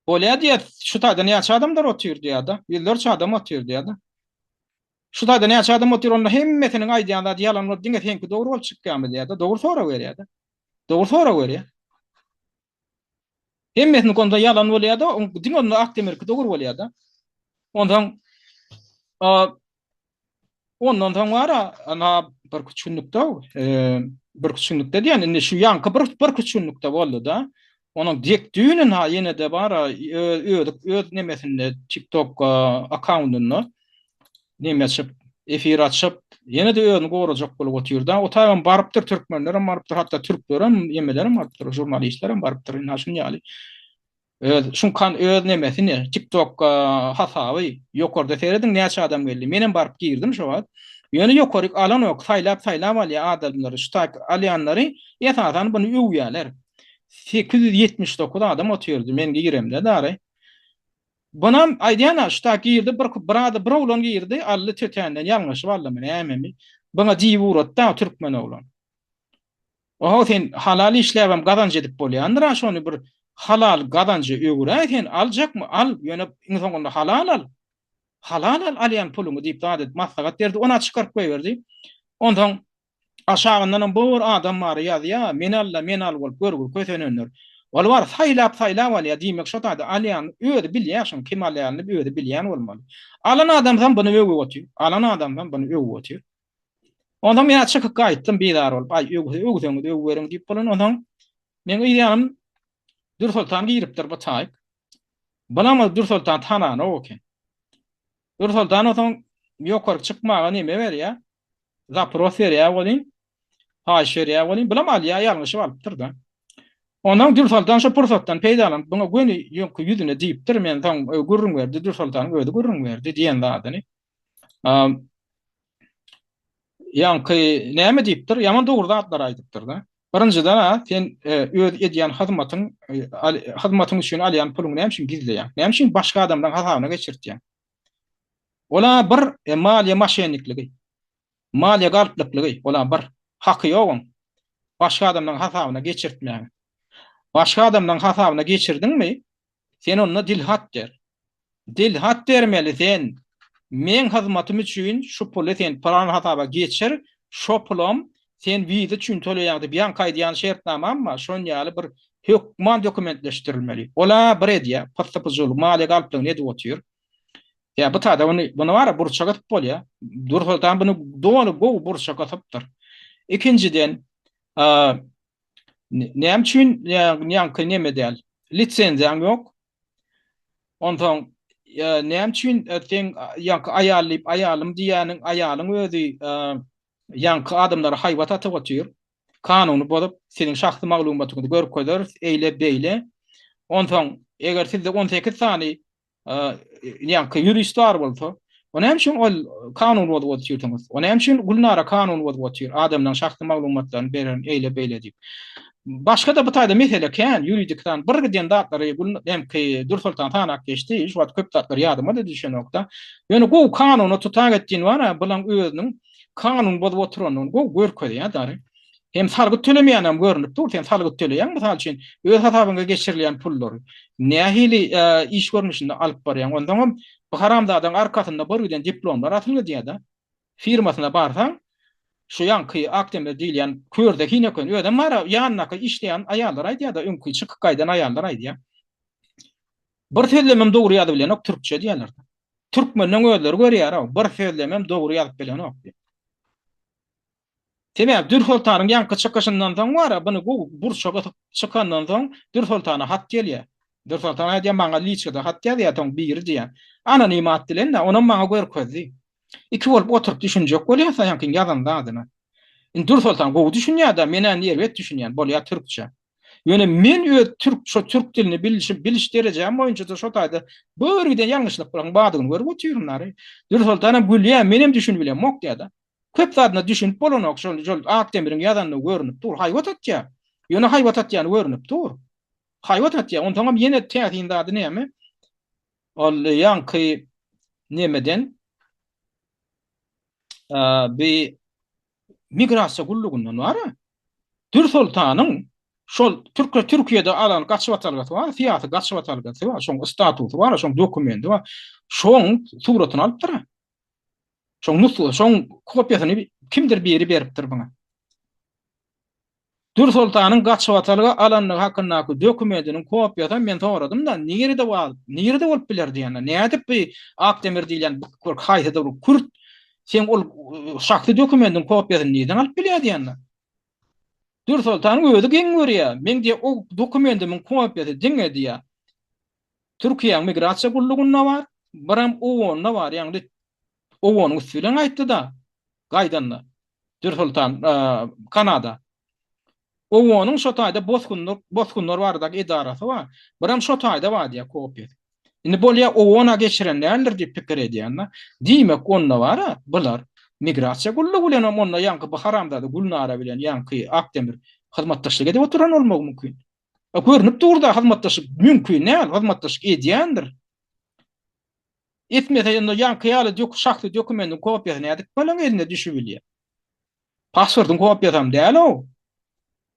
Bolýa diýýä, şu taýda näçe adamlar otyr diýýä-de, ýüzlerçe adam otyr diýýä-de. Şu taýda näçe adam otyr, onda hemmesiniň aýdýan zady ýalan bolup, diňe seňki dogry bolup çykýarmy diýýä-de, dogry sorag berýä-de. Dogry sorag berýä. Hemmesiniňki onda ýalan bolýa-da, diňe onda Akdemirki dogry bolýa-da. Onsoň Ondan soň bar-a, ana birküç günlükde, birküç günlükde diýen, indi şu ýaňky bir birküç günlükde boldy-da. Onuň dek düýn ha ýene-de bar-a, öz öz nemesinde TikTok akkauntynda neme açyp, efir açyp, ýene-de özüni gorajak bolup otyr-da. O taýam barypdyr, türkmenlerem barypdyr, hatda türklerem, emelerem barypdyr, žurnalistlerem barypdyr, indi şuny ýaly. Öz şuňkan öz nemesi ne tik tok hasaby ýokarda serediň näçe adam geldi menem baryp girdim şo wagt ýöne ýokaryk alanok saýlap saýlap alýa adamlary şu taýk alýanlary esasan buny öwýäler 879 adam otyrdy men giremde dary bunam aýdýan şu taýk girdi bir bir adam bir oglan girdi aldy tötänden ýalňyşyp aldymy nämemi buňa diýip ugratdy türkmen oglan Oho sen halal işläbem gazanç edip bolýandyra şony bir halal gazanja öwüräý sen aljakmy al ýöne iň soňunda halal al halal al alýan puluňy diýip zat edip maslahat berdi ona çykaryp goýberdi onsoň aşagyndanam bor adam bary ýazýa men alla men al bolup görgür kösenenler ol bar saýlap saýlap alýa diýmek şo taýda alýan özi bilýä şoň kim alýanyny özi bilýän bolmaly alan adamsam buny öwüp otyr alan adamsam buny öwüp otyr Onsoň men çykyp gaýtdym bizar bolup. Aý, öwse öwseňiz öwüberiň diýip bolan. Onsoň meň yz ýanym Dürsoltan giripdir bu taýyk. Bulam Dürsoltan tananok eken. Dürsoltan onsoň ýokaryk çykmaga neme berýär? Zapros berýär welin, haýyş berýär welin, bulam alýar, ýalňyşyp alypdyr-da. Onsoň Dürsoltan şo pursatdan peýdalanyp, buňa göni ýoňky ýüzüne diýipdir, men soň gürrüň berdi, Dürsoltanyň özi gürrüň berdi diýen zadyny. Ýaňky näme diýipdir? Ýaman dogry zatlar aýdypdyr-da. Birinjiden-ä sen öz edýän hyzmatyň hyzmatyň üçin alýan puluňy näme üçin gizleýäň? Näme üçin başga adamlaryň hasabyna geçirtýäň? Ol-a bir maliýe moşennikligi. Maliýe galplyklygy, ol-a bir. Haky ýok oň. Başga adamlaryň hasabyna geçirtmäge. Başga adamlaryň hasabyna geçirdiňmi, Sen onda dilhat ber. Dilhat bermeli sen. Meň hyzmatym üçin şu puly sen pylan hasaba geçir, şo pulam sen wiza üçin töleýäň diýip ýaňky aýdýan şertnamam bar, şon ýaly bir hökman dokumentleşdirilmeli. Ol-a bir edýär, pyssy-pyjul, maliýe galplygyny edip otyr. Ýa bu taýda muny, muny bar-a burça gysyp bolýar. Dürsoltan muny doly gowy burça gysypdyr. Ikinjiden, Näme üçin ýaňky neme däl? Lisenziýaň ýok. Onsoň näme üçin sen ýaňky aýal diýip aýalym diýýäniň aýalyň özi ýaňky adamlara haýbat atyp otyr. Kanuny bozup siziň şahsy maglumatyňyzy görkezeris eýle beýle. Onsoň eger sizde 18 sany ýaňky ýurist bar bolsa. O näme üçin ol kanun bozup otyrsyňyz? O näme üçin Gülnara kanun bozup otyr, adamlaryň şahsy maglumatlaryny bererin eýle beýle diýip. Başga-da bu taýda mesele kän, ýuridik san bir giden zatlary Gül hemki Dürsoltan sanap geçdi, şu wagt köp zatlar ýadyma-da düşenok-da. Ýöne gowy kanuna tutak etdin bar-a, bulaň özüniň kanun bozup oturanyny gowy görkezýär dary. Hem salgyt tölemeýänem görnüp dur, sen salgyt töleýäň, mysal üçin, öz hasabyňa geçirilýän pullary nähili iş görnüşinde alyp barýaň, onsoňam bu haramzadaň arkasynda bir giden diplomlar asylgy diýýär-de. Firmasyna barsaň, şu ýaňky Akdemir diýilýän kör zehin eken, özem bar-a, ýanyndaky işleýän aýallar aýdýar-da, öňki çykyp gaýdan aýallar aýdýar. Bir sözlemem dogry ýazyp bilenok türkçe diýýärler-de. Türkmenden özleri görýär-ow, bir sözlemem dogry ýazyp bilenok diýip. Sebäbi Dürsoltanyň ýaňky çykyşyndan soň bar-a, buny gowy burça gysyp çykandan soň Dürsoltana hat gelýär. Dürsoltan aýdýar, maňa liçkada hat ýazýar soň biri diýýär. Anonim at bilen-de, onam maňa görkezdi. Iki bolup oturyp düşünjek bolýas-a ýaňkyň ýazan zadyna. Indi Dürsoltan gowy düşünýär-de, men-ä indi erbet düşünýän, bolýar türkçe. Ýöne men öz türk, şo türk dilini bilişim, biliş derejäm boýunça-da şo taýda bir giden ýalňyşlyklaryň bardygyny görüp otyryn nary. Dürsoltanam gülýär, menem düşünibilemok diýýär-de. Köp zadyna düşünip bolanok şol şol Akdemiriň ýazandygy görünip dur haýbat atýa. Ýöne haýbat atýany görünip dur. Haýbat atýa. Onsoňam ýene täsin zady näme? Ol ýaňky nemeden bi migrasiýa gullugyndan bar-a. Dürsoltanyň şol türkler Türkiýede alan gaçybatalgasy bar, syýasy gaçybatalgasy bar, şoň statusy bar, şoň dokumenti bar. Şoň suratyny alypdyr-a. Şoň nusga, şoň kopiýasyny kimdir biri beripdir muňa. Dürsoltanyň gaçybatalga alandygy hakyndaky dokumediniň kopiýasam men soradym-da, nirede bar, nirede bolup biler diýende, nädip bu Akdemir diýilýän bir haýsydyr bir kürt seň ol şahsy dokumendiň kopiýasyny nireden alyp bilýär diýende. Dürsoltanyň özi geň görýär, meň diýýär o dokumendimiň kopiýasy diňe diýýär. Türkiýäň migrasiýa gullugynda bar, biram OON-da bar, ýagny OON-yň üsti bilen gaýtdy-da, gaýdanda Dürsoltan Kanada. OON-yň şo taýda bosgunlar, bosgunlar baradaky edarasy bar, biram şo taýda bar diýýär kopiýasy. Indi bolýa OON-a geçiren däldir diýip pikir edýän-de. Diýmek onda bar-a, bular migrasiýa gullugy bilenem onda ýaňky bu haramzada Gülnara bilen ýaňky Akdemir hyzmatdaşlyk edip oturan bolmagy mümkin. Görnüp dur-da hyzmatdaşlyk mümkin däl, hyzmatdaşlyk edýändir. Etmese indi ýaňky ýaly dök şahsy dokumendiň kopiýasy nädip balaň eline düşübilýär? Pasportyň kopiýasam däl-ow.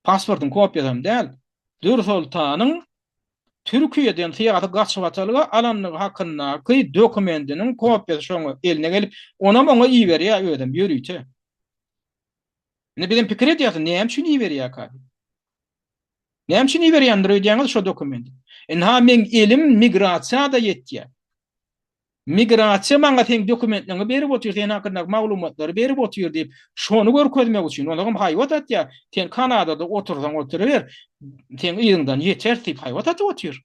Pasportyň kopiýasam däl. Dürsoltanyň Türkiýeden syýasy gaçybatalga alandygy hakyndaky dokumendiniň kopiýasy şoňa eline gelip, onam oňa iberýär özem ýörite. Indi bizem pikir edýäs, näme üçin iberýärka diýip. Näme üçin iberýändir öýdýäňiz şo dokumenti? Ynha meň elim migrasiýa-da ýetýär. Migrasiýa maňa seň dokumentleriňi berip otyr, sen hakyndaky maglumatlary berip otyr diýip, şony görkezmek üçin. Onsoňam haýbat atýar. Sen Kanadada otursaň oturyber, seň yzyňdan ýeteris diýip haýbat atyp otyr.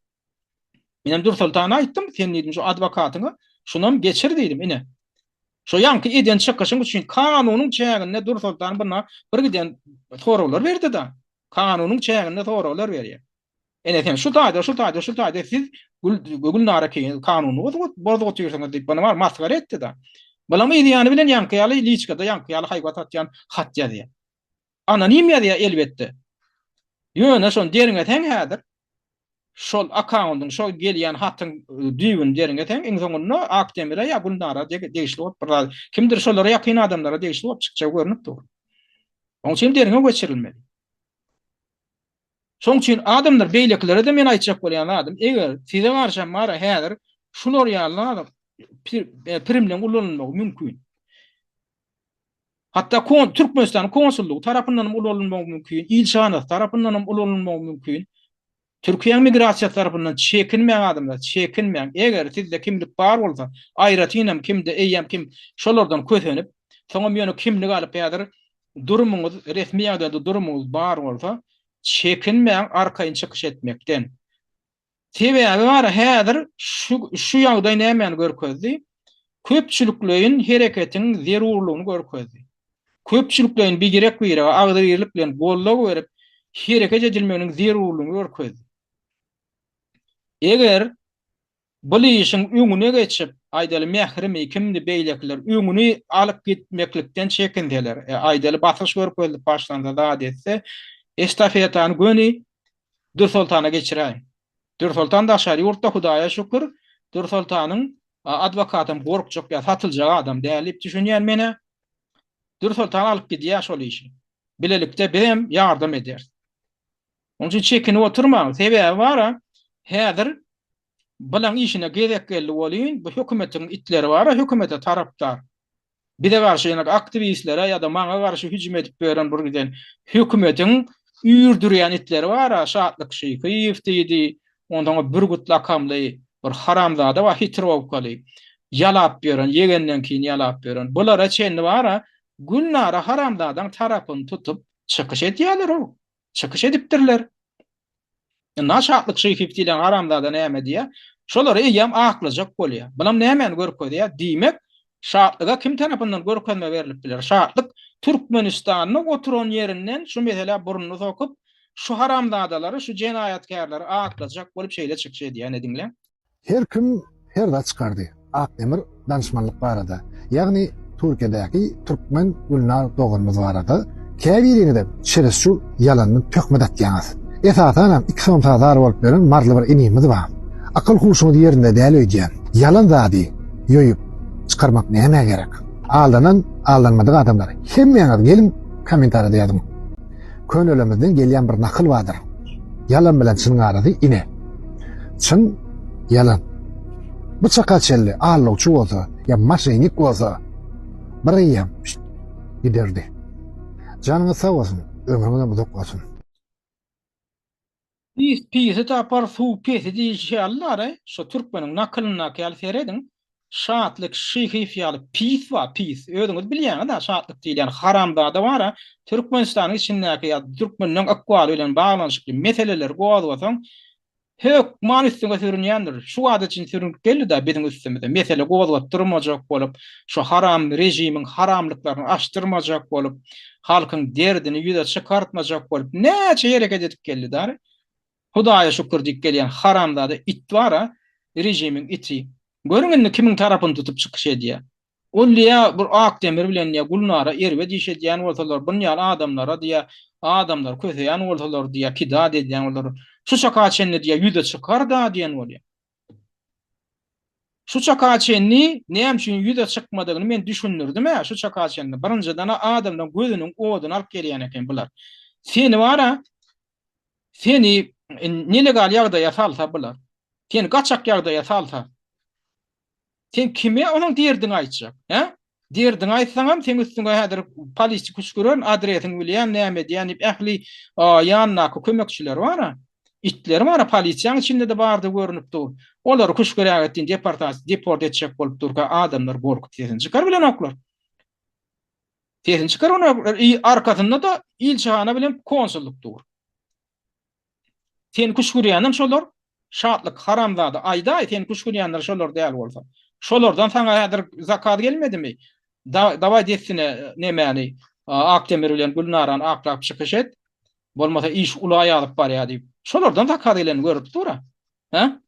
Menem Dürsoltana aýtdym, sen diýdim şu adwokatyňa şunam geçir diýdim, ine. Şo ýaňky eden çykyşyň üçin kanunyň çäginde Dürsoltan buna bir giden soraglar berdi-da. Kanunyň çäginde soraglar berýär. Ine sen şu taýda, şu taýda, şu taýda siz Gül Gülnara keýin kanuny bozup bozup otyrsyňyz diýip bana bar masgara etdi-da. Bulam yz ýany bilen ýaňky ýaly liçkada ýaňky ýaly haýbat atýan hat ýazýar. Anonim ýazýar elbetde. Ýöne şony derňeseň häzir şol akkaundyň şol gelýän hatyň düýbüni derňeseň iň soňunda Akdemire ýa Gülnara degişli bolup bir zat kimdir şolara ýakyn adamlara degişli bolup çykjagy görnüp dur. Oň üçin derňew geçirilmeli. Şoň üçin adamlar beýlekilere-de men aýtjak bolýan zadym eger size garşam bara häzir şular ýaly pirimleň ulanylmagy mümkin. Hatda kon Türkmenistanyň konsullygy tarapyndan hem ulanylmagy mümkin, ilçihanasy tarapyndan hem ulanylmagy mümkin. Türkiýäň migrasiýasy tarapyndan çekinmäň adamlar, çekinmäň. Eger sizde kimlik bar bolsa, aýratyn hem kimde eýýäm kim şolardan kösenip, soňam ýöne kimlik alyp häzir durumyňyz, resmi ýagdaýda durumyňyz bar bolsa, çekinmäň arkaýyn çykyş etmekden. Sebäbi bar häzir şu şu ýagdaý nämäni görkezdi? Köpçülikleýin hereketiň zerurlygyny görkezdi. Köpçülikleýin birek-birege agzybirlik bilen goldaw berip hereket edilmeginiň zerurlygyny görkezdi. Eger bul işiň öňüne geçip. aýdaly Mährimi, kimdi beýlekiler öňüni alyp gitmeklikden çekinseler, aýdaly basyş görkezilip başlansa zat etse, estafetany göni Dürsoltana geçiräýiň. Dürsoltan daşary ýurtda Hudaýa şükür, Dürsoltanyň adwokatam gorkjak ýa satyljak adam däl diýip düşünýän men-ä. Dürsoltan alyp gidýär şol işi. Bilelikde bizem ýardam ederis. Onuň üçin çekinip oturmaň. Sebäbi bar-a, häzir bulaň işine gezek geldi welin, bu hökümetiň itleri bar-a, hökümete tarapdar. Bize garşy ýa aktiwistlere ýa-da maňa garşy hüjüm edip ýören bir giden hökümetiň üýrdürýän itleri bar-a, Şatlyk Şyhyýew diýdi, onsoň o Bürgüt lakamly bir haramzada bar, hitrowkaly, ýalap ýören, ýegendeňkini ýalap ýören. Bulara çenli bar-a, Gülnara haramzadaň tarapyny tutup çykyş edýärler-ow. Çykyş edipdirler. Ynha Şatlyk Şyhyýew diýlen haramzada näme diýýär? Şolary eýýäm aklajak bolýar. Bulam nämäni görkezýär? Diýmek, Şatlyga kim tarapyndan görkezme berlip biler? Şatlyk Türkmenistanda oturan ýerinden şu meselä burnuny sokup, şu haramzadalary, şu jenaýatkärleri aklajak bolup şeýle çykyş edýär. Ine diňläň. Her kim her zat çykardy Akdemir danyşmanlyk barada, ýagny Türkiýedäki türkmen Gülnar doganymyz barada. Käbiriňizem çeresçur ýalandan töhmet atýaňyz. Esasanam iki somsa zar bolup ýören maryly bir inimiz bar. Akyl huşuňyz ýerinde däl öýdýän. Ýalan zady ýoýup çykarmak nämä gerek? Aldanan, aldanmadyk adamlar hemmäňiz geliň kommentariýada ýazyň. Könelemizden gelýän bir nakyl bardyr. Ýalan bilen çynyň arasy ine. Çyn, ýalan. Bu çaka çenli aldawçy bolsa ýa maşennik bolsa bir eýýäm şt giderdi. Janyňyz sag bolsun, ömrüňizem uzak bolsun. Pis pisi tapar, suw pesi diýilşi ýaly-daraý, şo türkmeniň nakylyndaky ýaly serediň, Şatlyk Şyhyýew ýaly pis bar, pis. Özüňiz bilýäňiz-ä Şatlyk diýilýän haramzada bar-a, Türkmenistanyň içindäki ýa türkmenleň ykbaly bilen baglanyşykly meseleleri gozgasaň, hökman üstüňe sürünýändir. Şu wagta çenli sürünip geldi-dä biziň üstümize. Mesele gozgatdyrmajak bolup, şu haram režimiň haramlyklaryny açdyrmajak bolup, halkyň derdini ýüze çykartmajak bolup näçe hereket edip geldi-dä. Hudaýa şükür diýip gelýän haramzada it bar-a, režimiň iti. Görüň indi kimiň tarapyny tutup çykyş edýär. Ol diýýär bir Akdemir bilen diýýär Gülnara erbet iş edýän bolsalar, bun ýaly adamlara diýýär adamlar köseýän bolsalar diýýär, kidat edýän bolsalar, şu çaka çenli diýýär ýüze çykar-da diýen bolýar. Şu çaka çenli näme üçin ýüze çykmadygyny men düşündirdim-ä, şu çaka çenli. Birinjiden-ä adamlaryň gözüniň oduny alyp gelýän eken bular. Seni bar-a, seni nelegal ýagdaýa salsa bular, seni gaçak ýagdaýa salsa, sen kime onuň derdiňi aýtjak, hä? Derdiňi aýtsaňam, seň üstüňe häzir polisiýa küşgürer, adresiňi bilýän, näme edýän diýip, ähli ýanyndaky kömekçileri bar-a, itleri bar-a, polisiýaň içinde-de bardy görnüp dur. Olary küşgüräget diýin, deportasiýa, deport etjek bolup durka, adamlar gorkup sesini çykarybilenoklar. Sesini çykarybilenoklar. Arkasynda-da ilçihana bilen konsullyk dur. Seni küşgürýänem şolar, Şatlyk haramzada aýdaý seni küşgürýänler şolar däl bolsa. Şolardan saňa häzir zakaz gelmedimi? Dawaý dessine nemäni Akdemir bilen Gülnarany aklap çykyş et. Bolmasa iş ula ýazyp barýa diýip. Şolardan zakaz gelenini görüp dur-a. Hä?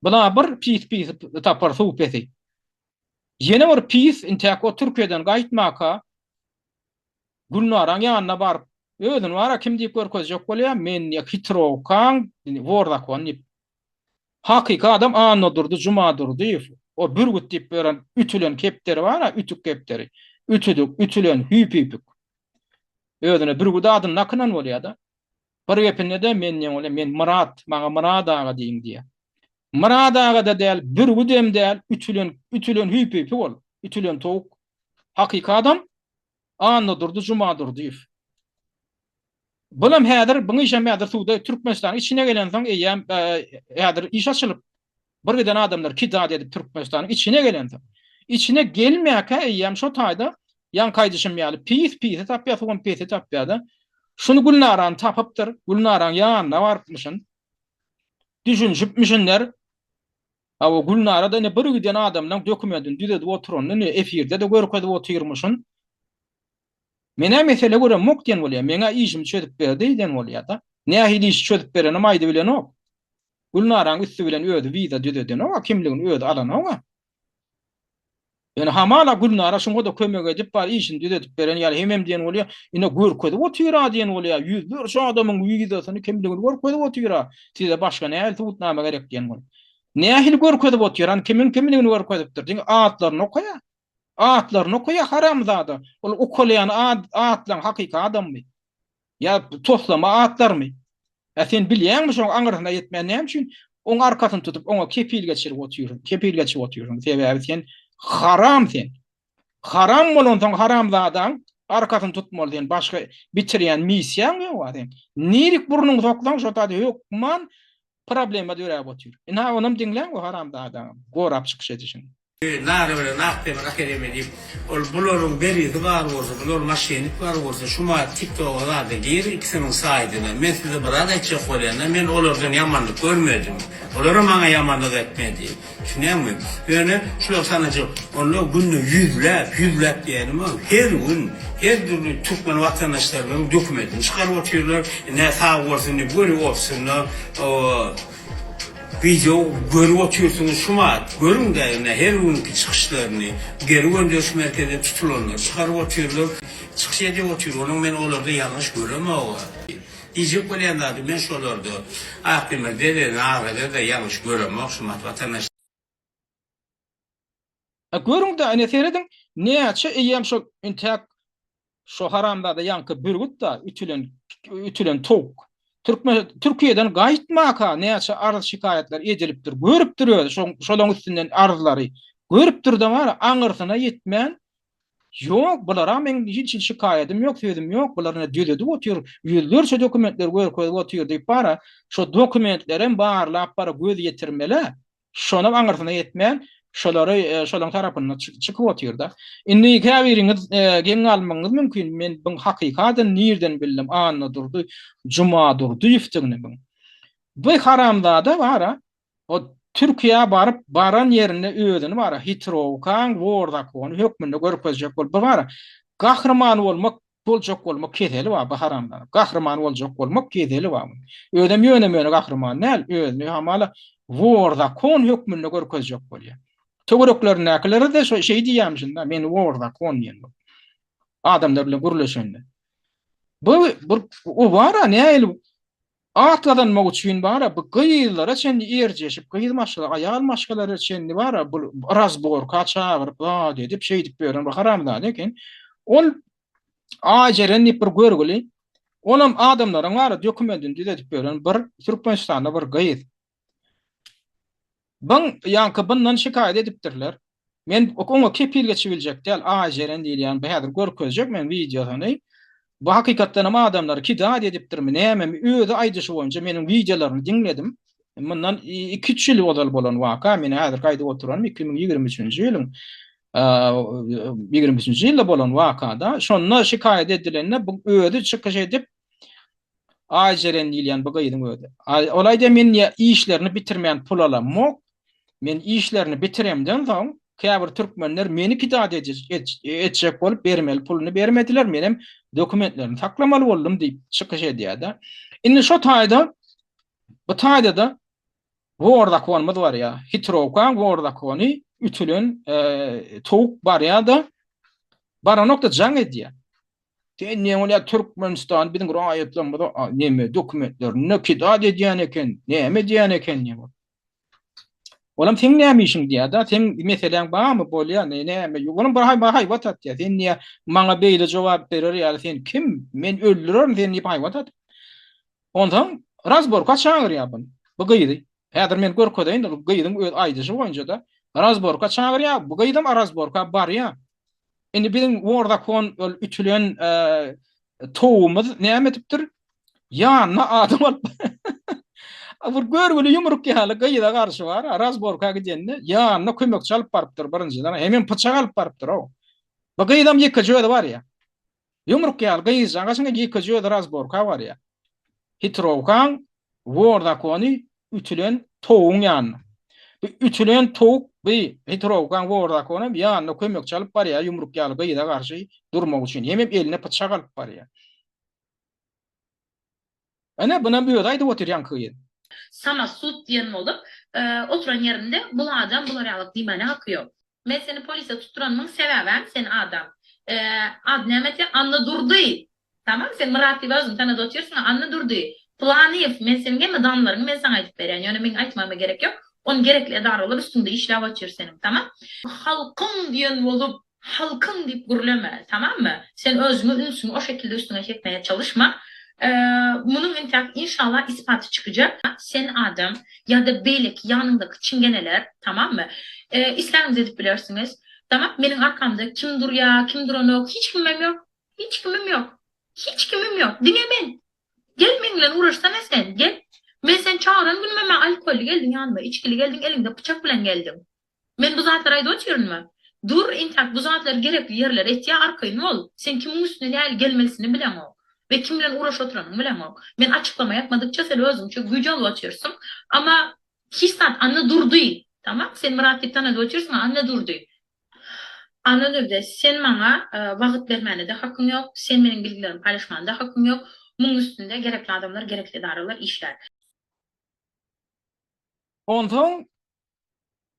Bula bir pis pisi tapar suw pesi. Ýene bir pis intäk o Türkiýeden gaýtmaka Gülnaraň ýanyna baryp, özüni bar-a kim diýip görkezjek bolýar, men diýýär, hitrowkaň wor zakon diýip. Hakyky adam Annadurdy Jumadurdyýew, o bürgüt diýip ýören ütülen kepderi bar-a, ütük kepderi. Ütüdik, ütülen, hüýp-hüýpük. Özüne bürgüt adyny dakynan bolýar-da. Bir gepinde-de men diýen bolýar, men Myrat, maňa Myrat aga diýiň diýýär. Myrat aga-da däl, bürgüdem däl, ütülen, ütülen hüýp-hüýpük ol, ütülen towuk. Hakyky adam Annadurdy Jumadurdyýew. Bulam häzir, buň işem häzir suwda Türkmenistanyň içine gelensoň eýýäm häzir iş açylyp, bir giden adamlar kidat edip Türkmenistanyň içine gelensoň. Içine gelmäkä eýýäm şo taýda ýaňky aýdyşym ýaly pis pisi tapýar, suwam pesi tapýar-da. Şuny Gülnarany tapypdyr, Gülnaraň ýanyna barypmyşyn. Düşünişipmişinler. Hawa, Gülnara-da ine bir giden adamlaň dokumentini düzedip oturanyny ine efirde-de görkezip otyrmyşyn. Men-ä mesele göremok diýen bolýar. Meň-ä işimi çözüp berdi diýen bolýar-da. Nähili işi çözüp berenem aýdybilenok. Gülnaraň üsti bilen özi wiza düzedenok-a, kimligini özi alanok-a. Ýöne hamala Gülnara şuňa-da kömek edip bar işini düzedip beren ýaly hemem diýen bolýa, ine görkezip otyr-a diýen bolýa, ýüzlerçe adamyň wizasyny kimligini görkezip otyr-a, size başga nähili subutnama gerek diýen bolup. Nähili görkezip otyr, hany kimiň kimligini görkezipdir, diňe atlaryny okaýa. Atlaryny okaýa haramzada. Ol okalýan atlaň hakyky adammy? Ýa toslama atlarmy? Ä sen bilýäňmi şoň aňyrsyna ýetmän näme üçin oň arkasyny tutup oňa kepil geçirip otyrsyň, kepil geçip otyrsyň? Sebäbi sen haram sen. Haram bolansoň haramzadaň arkasyny tutmaly sen başga bitirýän missiýaň ýok-a seň. Nirik burnuňy soksaň şo taýda hökman Problema döräp otyr. Ynha onam diňläň o haramzadaňam gorap çykyş edişini. Nary bilen Akdemir akademiýa diýip ol bularyň berisi bar bolsa bular maşenik bar bolsa şumat tiktoga zada gir ikisiniň saýdyna men size bir zat aýtjak bolýanda men olardan ýamanlyk görmedim olaram maňa ýamanlyk etmedi düşünýäňmi ýöne şular sanajak onda günde ýüzläp ýüzläp diýýänim her gün her dürli türkmen watandaşlarymyzyň dokumentini çykaryp otyrlar ine sag bolsun diýip göni ofisinde Wideo görüp otyrsyňyz şumat görüňdä ine her günki çykyşlaryny geri gönderiş merkezine tutulanlary çykaryp otyrlar çykyş edip otyr onuň men olarda ýalňyş göremoga diýjek bolýan zadym men şolarda Akdemirde de Narada da ýalňyş göremok şumat watandaş. A görüňdä ine serediň näçe eýýäm şol intäk Şo haramzada ýaňky bürgüt-da ütülen ütülen towuk. Türkmen Türkiýeden gaýtmaka näçe arz şikaýatlar edilipdir. Görüpdir özi şoň şolaň üstünden arzlary. Görüpdir-de bar aňyrsyna ýetmän Ýok, bulara meň hiç hili şikaýadym ýok, sözüm ýok, bular ine düzedip otyr, ýüzlerçe dokumentleri görkezip otyr diýip bar-a, şo dokumentlerem barlap bar-a göz ýetirmeli-ä. Şonam aňyrsyna ýetmän, şolary şolaň tarapynda çykyp otyrda. Indi käbiriňiz geň galmagyňyz mümkin, men buň hakykadyny nirden bildim, Annadurdy Jumadurdyýewdigini buň. Bu haramzada bar-a, o Türkiýä baryp, baran ýerinde özüni bar-a hitrowkaň wor zakony hökmünde görkezjek bolup, bu bar-a gahryman bolmak Boljak bolmak keseli bar bu haramzada. Gahryman boljak bolmak keseli bar munuň. Özem ýöne-möne gahryman däl, özüni hamala wor zakon hökmünde görkezjek bolýar. Töwereklerindäkilere-de şo şeý diýýärmişin-dä, men wor zakon diýen bolup. Adamlar bilen gürleşende. Bu bir o bar-a nähili At gazanmak üçin bara bu gyzlara çenli erjeşip, gyz maşgala, aýal maşgalara çenli bara bu razborka çagyryp, zat edip, şeýdip ýören bir haramzada eken. Ol Aýjeren diýip bir görgüli, olam adamlaryň bara dokumentini düzedip ýören bir Türkmenistanda bir gyz. Byň ýaňky byndan şikaýat edipdirler. Men oňa kepil geçibiljek däl, Aýjeren diýilýän bu häzir görkezjek men wideosyny. Bu hakykatdanam adamlary kidat edipdirmi, nämemi özi aýdyşy boýunça meniň wideolaryny diňledim. Mundan iki-üç ýyl ozal bolan waka, men häzirki aýdyp oturanym 2023-nji ýylyň 23-nji ýylda bolan wakada. Şonda şikaýat edilende bu özi çykyş edip Aýjeren diýilýän bu gyzyň özi. Ol aýdýar men diýýär işlerini bitirmän pul alamok. Men işlerini bitiremden soň käbir türkmenler meni kidat etjek bolup bermeli puluny bermediler menem dokumentlerini saklamaly boldum diýip çykyş edýär-de. Indi şo taýda bu taýda-da wor zakonymyz barýar. Hitrowkaň wor zakony ütülen towuk barýar-da baranok-da jaň edýär. Sen ne bolýar Türkmenistan biziň raýatlarymyza neme dokumentlerinde kidat edýän eken, näme edýän eken diýip. Olam seň näme işiň diýýär-de, seň meseläň barmy bolýar, ne näme, olam bir haý haýbat atýar. Sen diýýär, maňa beýle jogap berer ýaly sen kim? Men öldürerin seni diýip haýbat atyp. Onsoň razborka çagyrýar buny, bu gyzy. Häzir men görkezeýin, gyzyň öz aýdyşy boýunça-da razborka çagyrýar, bu gyzam razborka barýar. Indi biziň war zakon ol ütülen towugymyz näme edipdir? Ýanyna adam alyp bir görgüli ýumruk ýaly gyza garşy bar, razborka gidende ýanyna kömekçi alyp barypdyr birinjiden. Hemem pyçak alyp barypdyr-ow. Bu gyzam ýekeje özi barýar. Ýumruk ýaly gyzjagaşyň ýekeje özi razborka barýar. Hitrowkaň wor zakony ütülen towugyň ýanyna. Bu ütülen towuk bu hitrowkaň wor zakony ýanyna kömekçi alyp barýar ýumruk ýaly gyza garşy durmak üçin. Hemem eline pyçak alyp barýar. Ine bunam özi aýdyp otyr ýaňky gyz. Samosud diýen bolup oturan ýerinde bul adam bular ýalyk diýmäne haky ýok. Men seni polise tutduranymyň sebäbem sen adam. Ady näme diýýär? Annadurdy! Tamam, sen Myrat diýip özüňi tanadyp otyrsyň-a, Annadurdy Pylanyýew, men seniň hemme danlaryňy men saňa aýdyp berýän, ýöne meň aýtmagyma gerek ýok. Ony gerekli edaralar üstüňde işläp otyr seniň, tamam? Halkyň diýen bolup, halkyň diýip gürleme, tamammy? Sen özüňe ünsüňi o şekilde üstüňe çekmäge çalyşma. Munuň entäk inşallah ispaty çykjak. Sen adam ýa-da beýleki ýanyňdaky çingeneler, tamammy? Isläniňizi edip bilersiňiz. Tamam, meniň arkamda kim durýa, kim duranok, hiç kimem ýok. Hiç kimim ýok. Hiç kimim ýok. Diňe men. Gel meň bilen ugraşsana sen, gel. Men seni çagyran günümem alkolly geldiň ýanyma, içgili geldiň, eliňde pyçak bilen geldiň. Men bu zatlary aýdyp otyrynmy? Dur, entäk bu zatlary gerekli ýerler etýär, arkaýyn bol. Sen kimiň üstüne nähili gelmelisini bileňok we kim bilen ugraşyp oturanyňy bileňok. Men açyklama ýapmadykça sen özüňçe güýç alyp otyrsyň. Amma hiç zat, Annadurdy, tamam, sen Myrat diýip tanadyp otyrsyň, Annadurdy. Annadurdy, sen maňa wagyt bermäne-de hakyň ýok, sen meniň bilgilerimi paýlaşmana-da hakyň ýok. Muň üstünde gerekli adamlar, gerekli edaralar işlär. Onsoň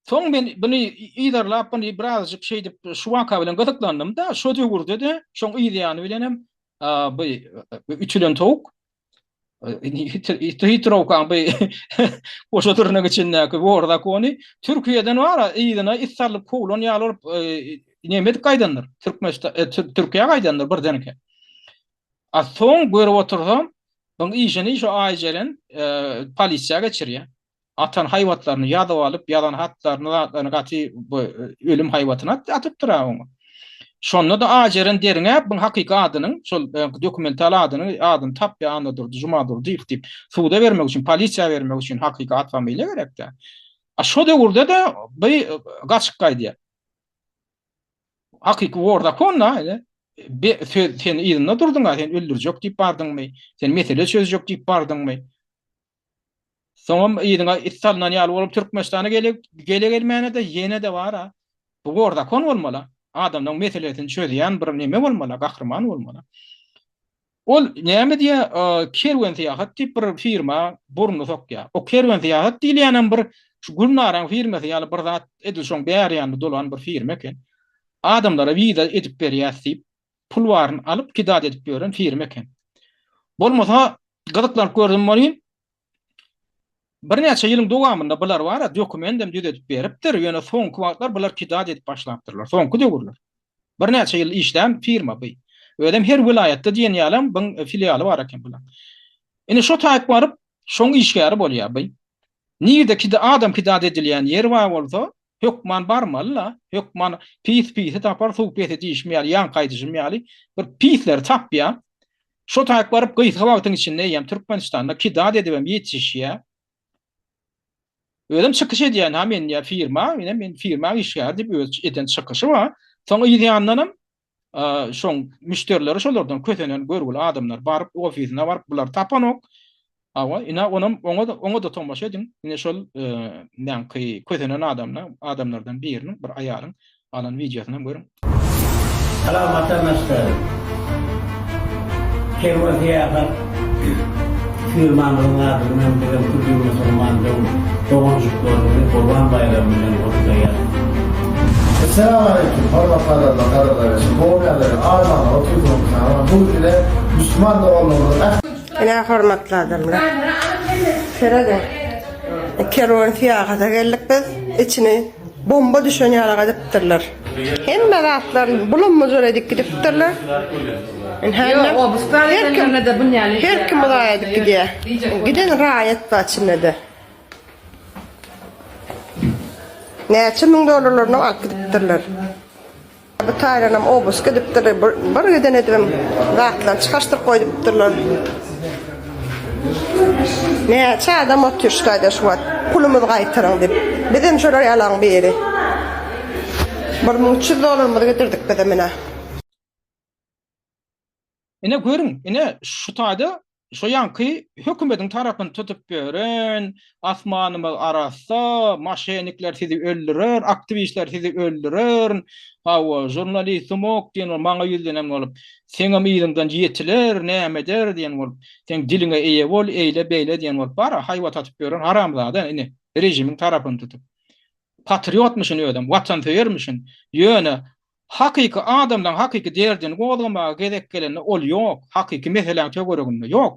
Soň men buny yzarlap, buny birazajyk şeýdip şu waka bilen gyzyklandym-da, şo döwürde-de, şoň yz ýany bilenem bu ütülen towuk Hitrowkaň bu goşa dyrnak içindäki wor zakony Türkiýeden bar-a yzyna it salnyp kowlan ýaly bolup neme edip gaýdandyr, Türkmenistan Türkiýä gaýdandyr birdenkä. A soň görüp otursam, buň işini şo Aýjeren polisiýa geçirýär. Atan haýbatlaryny ýazyp alyp, ýazan hatlaryny, zatlaryny gaty bu ölüm haýbatyny atypdyr-a oňa. Şonda-da Ajeren derňäp, buň hakyky adynyň, şol dokumental adynyň, adyny tapýar Annadurdy Jumadurdyýew diýip, suda bermek üçin, polisiýa bermek üçin hakyky at familiýa gerek-dä. A şo döwürde-de bu gaçyp gaýdýar. Hakyky war zakon-da, ine. Be, söz, sen yzynda durduň-a, sen öldürjek diýip bardyňmy? Sen mesele çözjek diýip bardyňmy? Soňam yzyňa it salnan ýaly bolup Türkmenistana gele gele gelmäne-de ýene-de bar-a. Bu gor zakon bolmaly. Adamlaryň meselesini çözýän bir neme bolmaly, gahryman bolmaly. Ol näme diýýär, Kerwen syýahat diýip bir firma burnuny sokýar. O Kerwen syýahat diýilýänem bir şu Gülnaraň firmasy ýaly bir zat edil şoň bäri ýanynda dolan bir firma eken. Adamlara wiza edip berýäs diýip, pul baryny alyp kidat edip ýören firma eken. Bolmasa gyzyklanyp gördüm welin, birnäçe ýylyň dowamynda bular bar-a dokumendem düzedip beripdir, ýöne soňky wagtlar bular kidat edip başlapdyrlar, soňky döwürler. Birnäçe ýyl işlän firma bu. Özem her welaýatda diýen ýalam buň filialy bar eken bulaň. Indi şo taýyk baryp, şoň işgäri bolýar bu. Nirde kida adam kidat edilýän ýer bar bolsa, hökman barmaly-la, hökman pis pisi tapar, suw pesi diýşim ýaly, ýaňky aýdyşym ýaly bir pisleri tapýar. Şo taýyk baryp gysga wagtyň içinde eýýäm Türkmenistanda kidat edibem ýetişýär. Özem çykyş edýän, ha men diýýär firma, ine men firmaň işgäri diýip öz eden çykyşy bar. Soň yz ýanyndanam şoň müşderileri şolardan kösenen görgüli adamlar baryp ofisine baryp bulary tapanok. Hawa, ine onam oňa-da oňa-da tomaşa ediň. Ine şol näňki kösenen adamlar adamlardan biriniň bir aýalyň alan wideosyny hem görüň. Salam watandaşlar! Kerwen Syýahat firmamyzyň adyndan bizem külli musulman doganjyklarymyzy Gurban baýramy bilen gutlaýas. Esselamu Aleýkum hormatly adamlar gadyrly gardaşym gowy ýagdaýda armanlar otyrsyňyz bu gün ine müsliman doganlarymyzyň ähli Ine hormatly adamlar. Serediň. Kerwen syýahata geldik biz. Içini bomba düşen ýaly edipdirler. Hemme zatlaryny bulam-bujur edip gidipdirler. Her kim her kim uzaý edip gidýär. Giden raýat bar içinde-de. Näçe müň dollarlaryny alyp gidipdirler. Bu taýlanam obusk edipdirler, bir giden edibem zatlaryny çykaşdyryp goýdupdyrlar. Näçe adam otyr şu taýda şu wagt, pulumyzy gaýtaryň diýip. Bizem şolar ýalaň biri. 1300 dollarymyzy gidirdik bizem ine. Ine görüň, ine şu taýda şo ýaňky hökümediň tarapyny tutup ýören, asmanymyz arassa, maşenikler sizi öldürer, aktiwistler sizi öldürer, hawa, žurnalist sumok diýen bolup maňa ýüzlenen bolup, seňem yzyňdan ýetiler, näme eder diýen bolup, seň diliňe eýe bol, eýle-beýle diýen bolup, bar-a, haýbat atyp ýören haramzada ine, režimiň tarapyny tutup. Patriotmyşyn özem, watansöýermişin. Ýöne hakyky adamlaň hakyky derdini gozgamaga gezek gelende ol ýok, hakyky meseläň töwereginde ýok.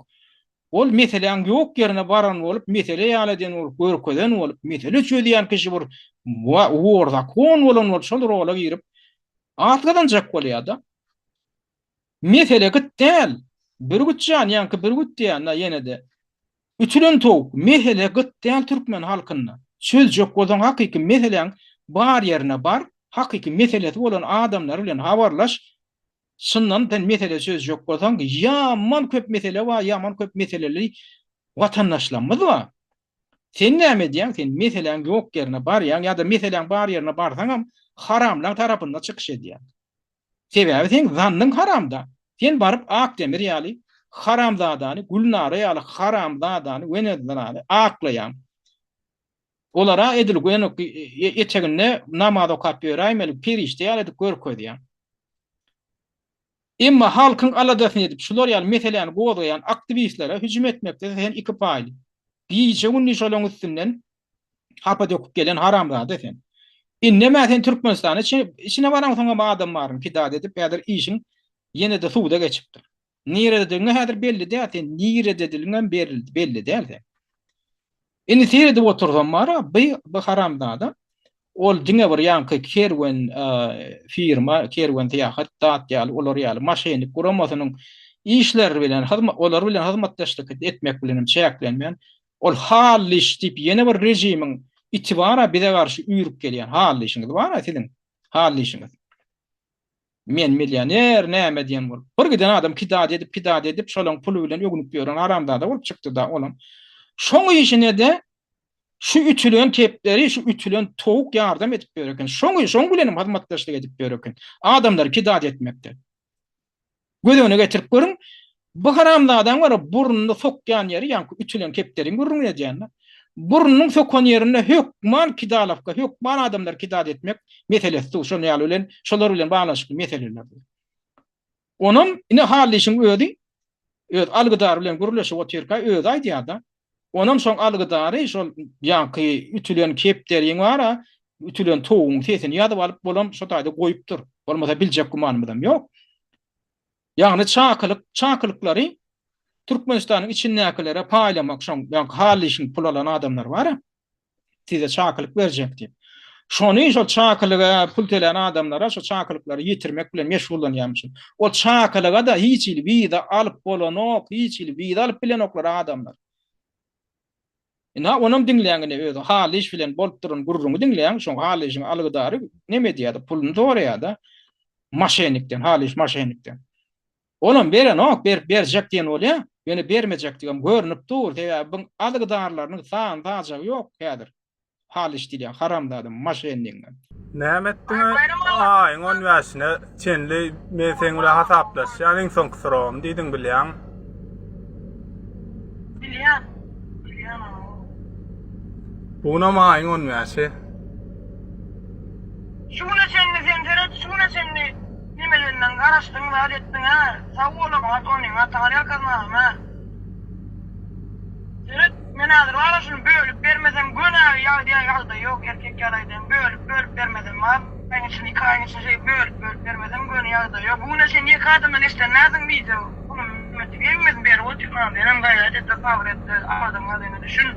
Ol meseläň ýok ýerine baran bolup, mesele ýaly eden bolup, görkezen bolup, mesele çözýän kişi bir war zakon bolan bolup şol rola girip at gazanjak bolýar-da. Mesele gyt däl. Bürgüt jan, ýaňky bürgüt diýýän-de ýene-de. Ütülen towuk, mesele gyt däl türkmen halkynda. Çözjek bolsaň hakyky meseläň bar ýerine bar, hakyky meselesi bolan adamlar bilen habarlaş, çyndan sen mesele çözjek bolsaň ýaman köp mesele bar, ýaman köp meseleli watandaşlarymyz bar. Sen näme edýäň, sen meseläň ýok ýerine barýaň ýa-da meseläň bar ýerine barsaňam haramlaň tarapynda çykyş edýäň. Sebäbi seň zannyň haramda. Sen baryp Akdemir ýaly haramzadany, Gülnara ýaly haramzadany, Wenezlany aklaýaň. Olara edil gönük eteginde namaz okap ýöräýmeli perişde ýaly edip görkezýäň. Emma halkyň aladasyny edip şular ýaly meseläni gozgaýan aktiwistlere hüjüm etmekde sen iki paýly. Gije-gündiz şolaň üstünden hapa döküp gelen haramzada sen. Indem-ä sen Türkmenistana içine baraňsoňam adam baryny pidat edip häzir işiň ýene-de suda geçipdir. Nirededigiňe häzir belli däl sen niredediligiňem belli däl sen. Indi seredip otursam bara by bu haramzada ol diňe bir ýaňky kerwen firma kerwen syýahat zat ýaly olar ýaly maşennik guramasynyň işleri bilen olar bilen hyzmatdaşlyk etmek bilenem çäklenmän Ol Hallyş diýip ýene bir režimiň iti bar-a bize garşy üýrüp gelýän Hallyşyňyz bar-a siziň Hallyşyňyz. Men millioner näme diýen bolup. Bir giden adam kidat edip kidat edip şolaň puly bilen öwünip ýören haramzada bolup çykdy-da olam. Şoň işine-de şu ütülen kepderi şu ütülen towuk ýardam edip ýör eken. Şoň şoň bilenem hyzmatdaşlyk edip ýör eken. Adamlary kidat etmekde. Göz öňüne getirip görüň, bu haramzadaň bar-a burnuny sokýan ýeri, ýaňky ütülen kepderiň gürrüňini edýän-de. Burnunyň sokan ýerinde hökman kidalowka, hökman adamlary kidat etmek meselesi dur, şonuň ýaly bilen, şolar bilen baglanyşykly meseleler dur. Onam ine Hallyşyň özi öz algydary bilen gürleşip otyrka özi aýdýar-da. Onam şoň algydary şol ýaňky ütülen kepderiň bar-a, ütülen towugyň sesini ýazyp alyp bolam şo taýda goýupdyr. Bolmasa biljek gümanymyzam ýok. Ýagny çakylyk, çakylyklary Türkmenistanyň içindäkilere paýlamak şoň ýaňky Hallyşyň pul alan adamlary bar-a. Size çakylyk berjek diýip. Şony şol çakylyga pul tölän adamlara şo çakylyklary ýetirmek bilen meşgullanýarmyşyn. Ol çakylyga-da hiç hili wiza alyp bolanok, hiç hili wiza alyp bilenoklar adamlar. Ynha, onam diňläň ine özi Halyş bilen bolup duran gürrüňi diňläň, şoň Halyşyň algydary neme edýärdi, puluny soraýar-da maşennikden, Halyş maşennikden. Olam berenok, berip berjek diýen bolýar, ýöne bermejekdigem görnüp dur, sebäbi buň algydarlarynyň sany-sajagy ýok häzir. Halyş diýilýän haramzada maşennigiňem. Näme etdiňä aýyň on bäşine çenli men seň bilen hasaplaşýan iň soňky soragym diýdiň bilýäň. Bilýän. Bilýän aga. Bu günem aýyň on bäşi. Şu güne çenli sen seret şu güne çenli nemelerinden garaşdyň zat etdiň hä sag bol at onyň ataňa ýalkazmagam hä. Seret men häzir bara şuny bölüp bermesem gönä ýagdaý ýagdaý ýok erkek ýaly aýdaýyn bölüp bölüp bermesem bar aýyň içinde iki aýyň içinde şeýdip bölüp bölüp bermesem göni ýagdaý ýok bu güne çenli ýeke adamdan eşiden dälsiň wideo pulum etdik hemmesini berip otyryn senem gaýrat etde sabyr etde adam ýagdaýyna düşün.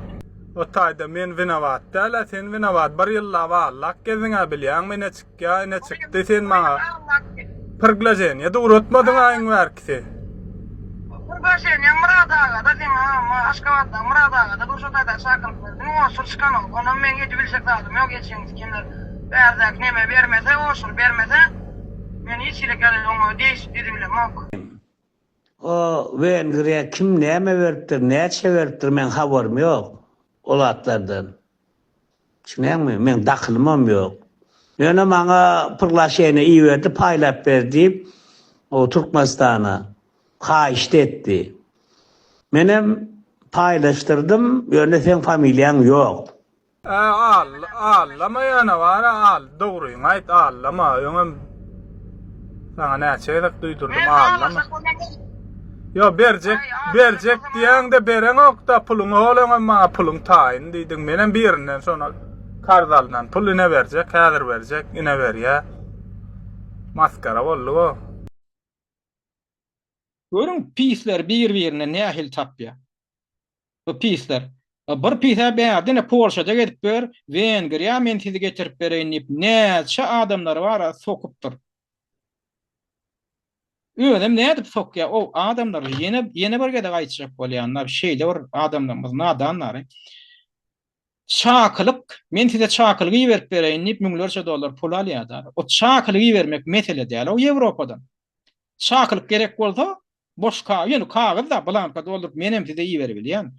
O taýda men winowat dälä sen winowat bir ýyllap allak gezdiňä bilýäňmi ine çykýa ine çykdy sen maňa prglaženiýa dugratmadyňa iň bärkisi. Prglaženiýa Myrat agada seň agama Aşgabatdaky Myrat agada dur şo taýda çakylyk berdiň oşur çykanok onam meň edibiljek zadym ýok ejeň sikenler bärdäki neme bermese oşur bermese men hiç hili oňa degişip edibilemok. O Wengriýa kim näme beripdir, näçe beripdir meň habarym ýok ol zatlardan. Düşünýäňmi? Meň dakylymam ýok. Ýöne maňa prglaşeniýe iberdi, paýlap ber diýip, o Türkmenistana haýyşt etdi. Menem paýlaşdyrdym, ýöne seň familiýaň ýok. Ä al allama ýöne bara al dogryňy aýt allama öňem saňa näçe gezek duýdurdym allama. Ýo berjek berjek diýäňde bereňokda puluňy hol öňem maňa puluň taýyn diýdiň menem birinden şony. Karz alnan pul ine berjek, häzir berjek, ine berýä. Maskara boldy bu. Görüň pisler bir birini nähili tapýa. Bu pisler. Bir pisä bärde ne Polşada gezip ýör, Wengriýa men sizi getirip bereýin diýip näçe adamlary bara sokupdyr. Özem nädip sokýa o adamlary ýene ýene bir gezek aýtjak bolýan-da şeýle bir adamlarymyz nadanlary. Çakylyk men size çakylyk iberip bereýin diýip müňlerçe dollar pul alýar-da. O çakylyk ibermek mesele däl o Ýewropadan. Çakylyk gerek bolsa boş kagyz, ýöne kagyz-da blanka dolduryp menem size iberibilýän.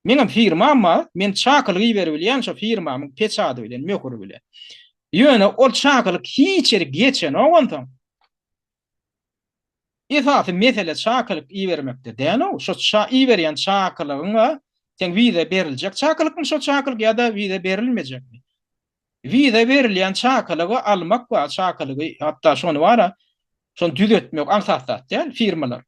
Meňem firmam bar, men çakylyk iberibilýän şo firmamyň peçady bilen, möhüri bilen. Ýöne ol çakylyk hiç ýere geçenok onsoň. Esasy mesele çakylyk ibermekde däl-ow, şo ça iberýän çakylygyňa seň wiza beriljek çakylykmy şo çakylyk ýa-da wiza berilmejekmi? Wiza berilýän çakylygy almak we çakylygy hatda şony bara şony düzetmek aňsat zat däl firmalar.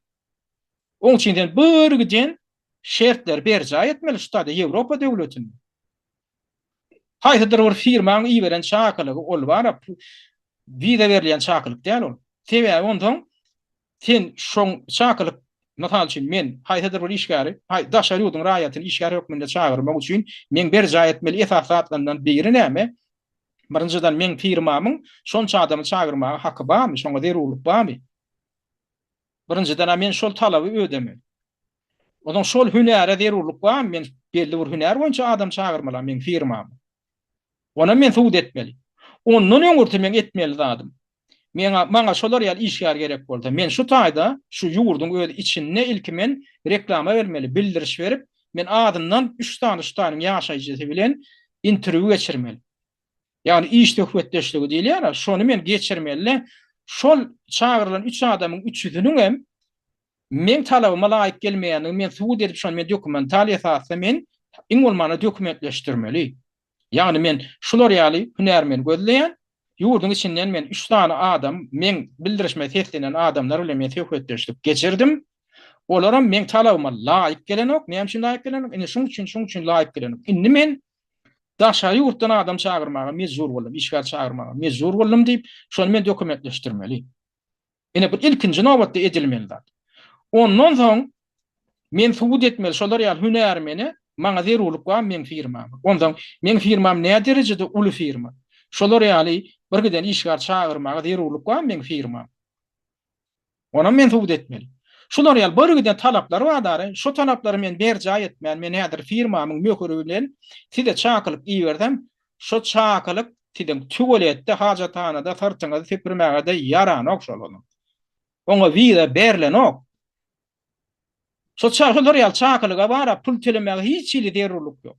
Oň üçin sen bir giden şertleri berjaý etmeli şu taýda Ýewropa döwletinde. Haýsydyr bir firmaň iberen çakylygy ol bara wiza berilýän çakylyk däl ol. Sebäbi onsoň sen şoň çakylyk mysal üçin men haýsydyr bir işgäri daşary ýurduň raýatyny işgär hökmünde çagyrmak üçin meň berjaý etmeli esasy zatlarymdan biri näme? Birinjiden meň firmamyň şonça adamy çagyrmaga haky barmy? Şoňa zerurlyk barmy? Birinjiden-ä men şol talaby ödemeli. Onsoň şol hünäre zerurlyk barmy? Men belli bir hünär boýunça adam çagyrmaly meň firmama. Onam men subut etmeli. Ondan öňürti meň etmeli zadym. Meňa, maňa şolar ýaly işgär gerek bolsa, men şu taýda, şu ýurduň öz içinde ilki men reklama bermeli, bildiriş berip, men azyndan üç sany şu taýynyň ýaşaýjysy bilen interwýu geçirmeli. Ýagny iş söhbetdeşligi diýilýär-ä, şony men geçirmeli-de, şol çagyrylan üç adamyň üçüsiniňem meň talabyma laýyk gelmeýändigini men subut edip, şony men dokumental esasda men iň bolmanda dokumentleşdirmeli. Ýagny men şular ýaly hünärmeni gözleýän, ýurduň içinden men üç sany adam, meň bildirişime seslenen adamlar bilen men söhbetdeşlik geçirdim. Olaram meň talabyma laýyk gelenok. Näme üçin laýyk gelenok? Ine şuň üçin, şuň üçin laýyk gelenok. Indi men daşary ýurtdan adam çagyrmaga mejbur boldum, işgär çagyrmaga mejbur boldum diýip, şony men dokumentleşdirmeli. Ine bu ilkinji nobatda edilmeli zat. Ondan soň men subut etmeli şolar ýaly hünärmene maňa zerurlyk bar meň firmama. Onsoň meň firmam nä derejede uly firma? Şolar ýaly bir giden işgär çagyrmaga zerurlyk bar meň firmama. Onam men subut etmeli. Şular ýaly bir giden talaplar bar dary. Şu talaplary men berjaý etmän men häzir firmamyň möhüri bilen size çakylyk ibersem, şo çakylyk Siziň tualetde, hajathanada syrtyňyzy süpürmäge-de ýaranok şol onuň. Oňa wiza berlenok. Şo şolar ýaly çakylyga bara pul tölemäge hiç hili zerurlyk ýok.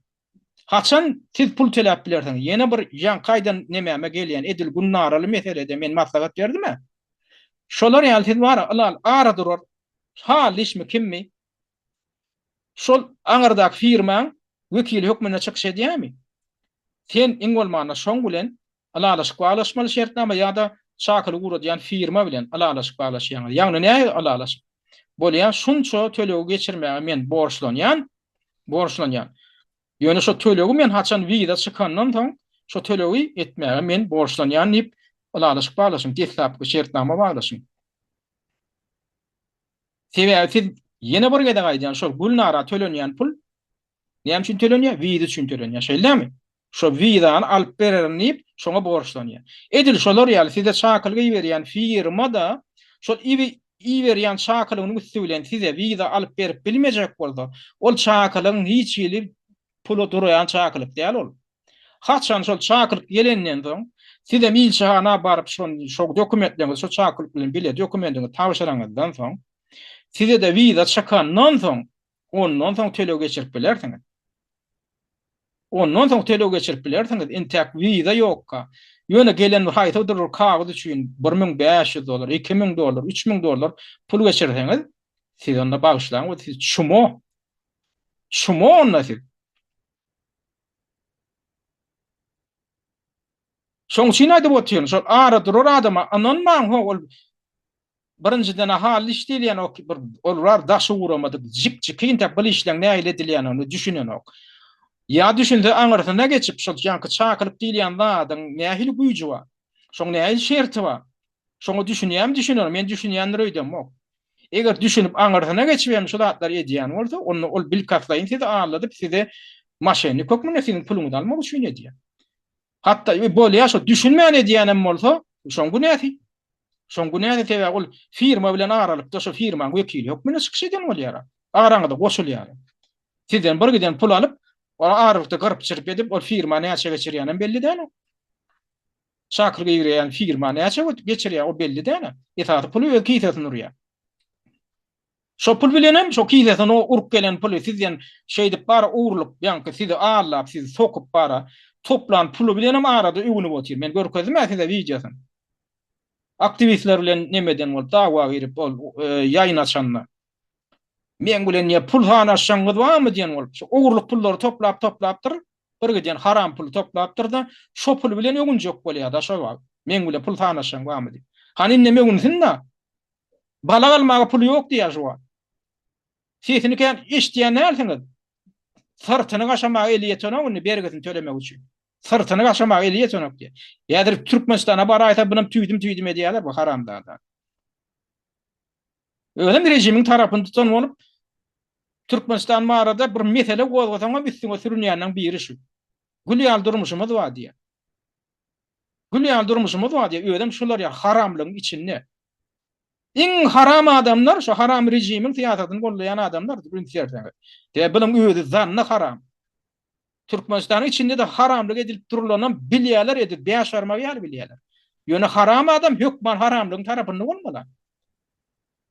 Haçan siz pul töläp bilersiňiz? Ýene bir ýaňky aýdan nemäme gelýän edil Günnaraly meselede men maslahat berdim-ä. Şolar ýaly siz bara ylal ara durar. Hallyşmy kimmi? Şol aňyrdaky firmaň wekili hökmünde çykyş edýärmi? Sen iň bolmanda şoň bilen ylalaşyk baglaşmaly şertnama ýa-da çakylyk ugradýan firma bilen ylalaşyk baglaşýaňyz. Ýagny nähili ylalaşyk? Bolýar, şunça tölegi geçirmäge men borçlanýan, borçlanýan. Ýöne şo tölegi men haçan wiza çykandan soň şo tölegi etmäge men borçlanýan diýip ylalaşyk baglaşyň, deslapky şertnama baglaşyň. Sebäbi siz ýene bir gezek aýdýan şol Gülnara tölenýän pul näme üçin tölenýär? Wiza üçin tölenýär. Şeýle dälmi? Şo wizany alyp bererin diýip, şoňa borçlanýar. Edil şolar ýaly size çakylyk iberýän firma-da şol iberýän çakylygynyň üsti bilen size wiza alyp berip bilmejek bolsa, ol çakylygyň hiç hili pula duraýan çakylyk däl ol. Haçan şol çakylyk gelenden soň, sizem ilçihana baryp şony şo dokumentleriňizi şo çakylyk bilen bile dokumendiňizi tabşyraňyzdan soň, size-de wiza çykandan soň, ondan soň töleg geçirip bilersiňiz. Ondan soň töleg geçirip bilersiňiz, intäk wiza ýokka. Ýöne gelen bir haýsydyr bir kagyz üçin 1500 dollar, 2000 dollar, 3000 dollar pul geçirseňiz, siz onda bagyşlaň, siz çumo. Çumo onda siz. Şoň üçin aýdyp otyryn, şol ara durar adama ynanmaň, ho, ol birinjiden-ä hally iş diýilýän ok, bir ol bar daşy guramadyk, jik-jiki intäk bil işleň nähili edilýändigine düşünenok. Ýa düşünse aňyrsyna geçip şol ýaňky çakylyk diýilýän zadyň nähili güýji bar? Şoň nähili şerti bar? Şoňa düşünýärmi düşüner, men düşünýändir öýdemok. Eger düşünip aňyrsyna geçip hem şu zatlary edýän bolsa, onda ol bilkastlaýyn sizi aldadyp size maşennik hökmünde siziň puluňyzy almak üçin edýär. Hatda bolýar şo düşünmän edýänem bolsa, şoň günäsi. Şoň günäsi sebäbi ol firma bilen aralykda şo firmaň wekili hökmünde çykyş eden bolýar. Araňyza goşulýar. Sizden bir giden pul alyp, ol aralykda gyryp-çyryp edip, ol firma näçe geçirýänem belli däl. Çakylyk iberýän firma näçe geçirýär, o belli däl. Esasy puly öz kisesine urýar. Şo pul bilenem, şo kisesine urup gelen puly sizden şeýdip bara ogurlyk, ýaňky sizi aldap, sizi sokup bara toplan puly bilenem arada öwünip otyr. Men görkezdim-ä size wideosyny. Aktiwistler bilen nemeden bolup dawa girip ol ýaýyn açanda. Meň bilen diýýär pul sanaşjagyňyz barmy diýen bolup, şo ogurlyk pullary toplap toplapdyr, bir giden haram puly toplapdyr-da, şo pul bilen öwünjek bolýar-da şo wagt. Meň bilen pul sanaşjaň barmy diýip. Hany indem öwünsin-dä. Balak almaga puly ýok diýýär şu wagt. Sesini kän eşidýän dälsiňiz. Syrtyny gaşamaga eli ýetenok indi bergisini tölemek üçin. Syrtyny gaşamaga eli ýetenok diýýär. Häzir Türkmenistana baraýsa bunam tüýdüm-tüýdüm edýärler bu haramzada. Özem režimiň tarapyny tutan bolup Türkmenistan barada bir mesele gozgasaňam üstüňe sürünýänleň biri şu. Gül ýaly durmuşymyz bar diýýär. Gül ýaly durmuşymyz bar diýýär, özem şular ýaly haramlygyň içinde. Iň haram adamlar şu haram režimiň syýasatyny goldaýan adamlar üns berseňiz. Sebäbi bunuň özi zanny haram. Türkmenistanyň içinde-de haramlyk edilip durulanam bilýärler edil bäş barmagy ýaly bilýärler. Ýöne haram adam hökman haramlygyň tarapynda bolmaly.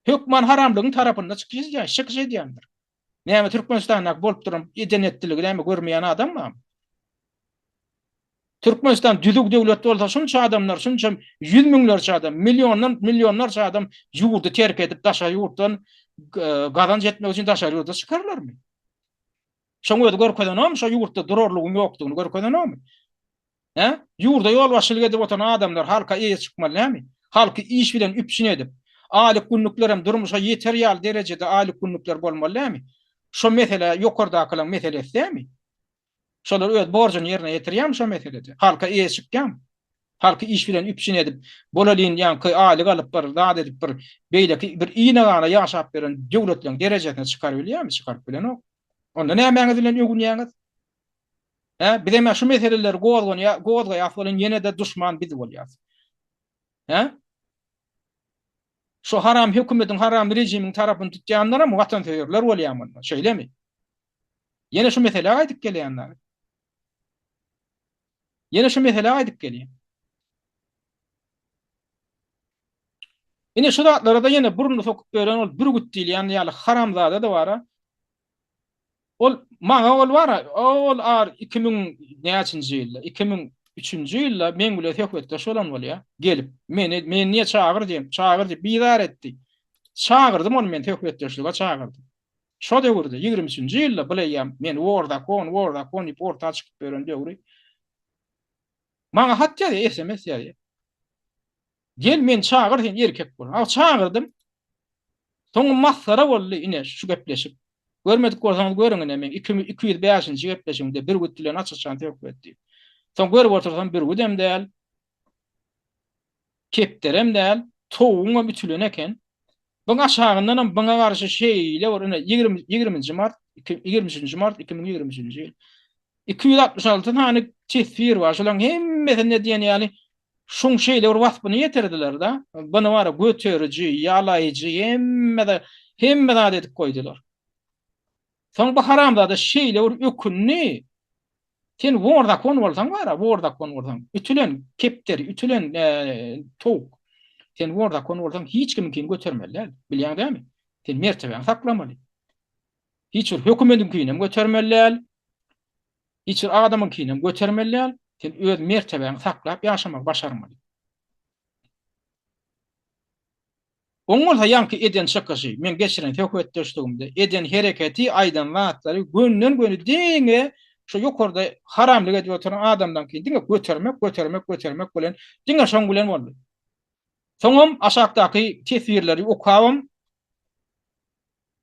Hökman haramlygyň tarapynda çykyş edýän, çykyş edýändir. Näme Türkmenistandaky bolup duran eden-etdiligi näme görmeýän adam barmy? Türkmenistan düzüg döwlet bolsa şunça adamlar, şunça ýüz müňlerçe adam, milliondan millionlarça adam ýurdy terk edip daşary ýurtdan gazanç etmek üçin daşary ýurda çykarlarmy? Şoň özi görkezenokmy şo ýurtda durarlygyň ýokdugyny görkezenokmy? Hä? Ýurda ýolbaşçylyk edip oturan adamlar halka eýe çykmaly näme? Halky iş bilen üpjün edip, aýlyk günlüklerem durmuşa ýeter ýaly derejede aýlyk günlükler bolmaly näme? Şo mesele ýokardakylaň meselesi dämi? Şolar öz borjuny ýerine ýetirýärmi şo meselede? Halka eýe çykýarmy? Halky iş bilen üpjün edip, bolalyn ýaňky aýlyk alyp bir zat edip bir beýleki bir ine-gana ýaşap ýören döwletleriň derejesine çykarybilýärmi? Çykaryp bilenok. Onda nämäňiz bilen öwünýäňiz? Hä? Bizem-ä şu meseleleri gozganýa, gozgaýas welin ýene-de duşman biz bolýas. Hä? Şu haram hökümetiň, haram režimiň tarapyny tutýanlaram watansöýerler bolýar munda. Şeýlemi? Ýene şu meselä gaýdyp gelýänler. Ýene şu meselä gaýdyp gelýän. Ine şu zatlara-da ýene burnuny sokup ýören ol Bürgüt diýilýän ýaly haramzada-da bar-a. Ol maňa ol bar-a, ol ar 2000 näçinji ýylda, 2003-nji ýylda meň bilen söhbetdeş bolan bolýar. Gelip, meni, meni niýe çagyr diýen, çagyr diýip bizar etdi. Çagyrdym ony men söhbetdeşlige çagyrdym. Şo döwürde, 23-nji ýylda bul eýýäm men wor zakon, wor zakon diýip orta çykyp ýören döwri. Maňa hat ýazýar, SMS ýazýar. Gel meni çagyr sen erkek bol. Aw çagyrdym. Soňy masgara boldy ine şu gepleşik. Görmedik bolsaňyz görüň ine meň 205-nji gepleşigimde Bürgüt bilen aç-açan söhbet diýip. Soň görüp otursam Bürgüdem däl, kepderem däl, towugyňam ütülen eken. Buň aşagyndanam buňa garşy şeýle bir ine 20 ýigriminji mart, 23-nji mart 2023-nji ýyl. 266 sany teswir bar. Şolaryň hemmesinde diýen ýaly şuň şeýle bir waspyny ýetirdiler-de. Buny bar göteriji, ýalaýjy hemme hemme zat edip goýdular. Soň bu haramzada şeýle bir ökündi. Sen wor zakon bolsaň bar-a, wor zakon bolsaň, ütülen kepderi, ütülen towuk. Sen wor zakon bolsaň hiç kimiňkini götermeli däl. Bilýäň dämi? Sen mertebäňi saklamaly. Hiç bir hökümediňkinem götermeli däl. Hiç bir adamyňkinem götermeli däl. Sen öz mertebäňi saklap ýaşamagy başarmaly. Oň bolsa ýaňky eden çykyşy, meň geçiren söhbetdeşligimde eden hereketi, aýdan zatlary gönden-göni diňe şo ýokarda haramlyk edip oturan adamlaňky diňe götermek, götermek, götermek bilen, diňe şoň bilen boldy. Soňam aşakdaky teswirleri okabam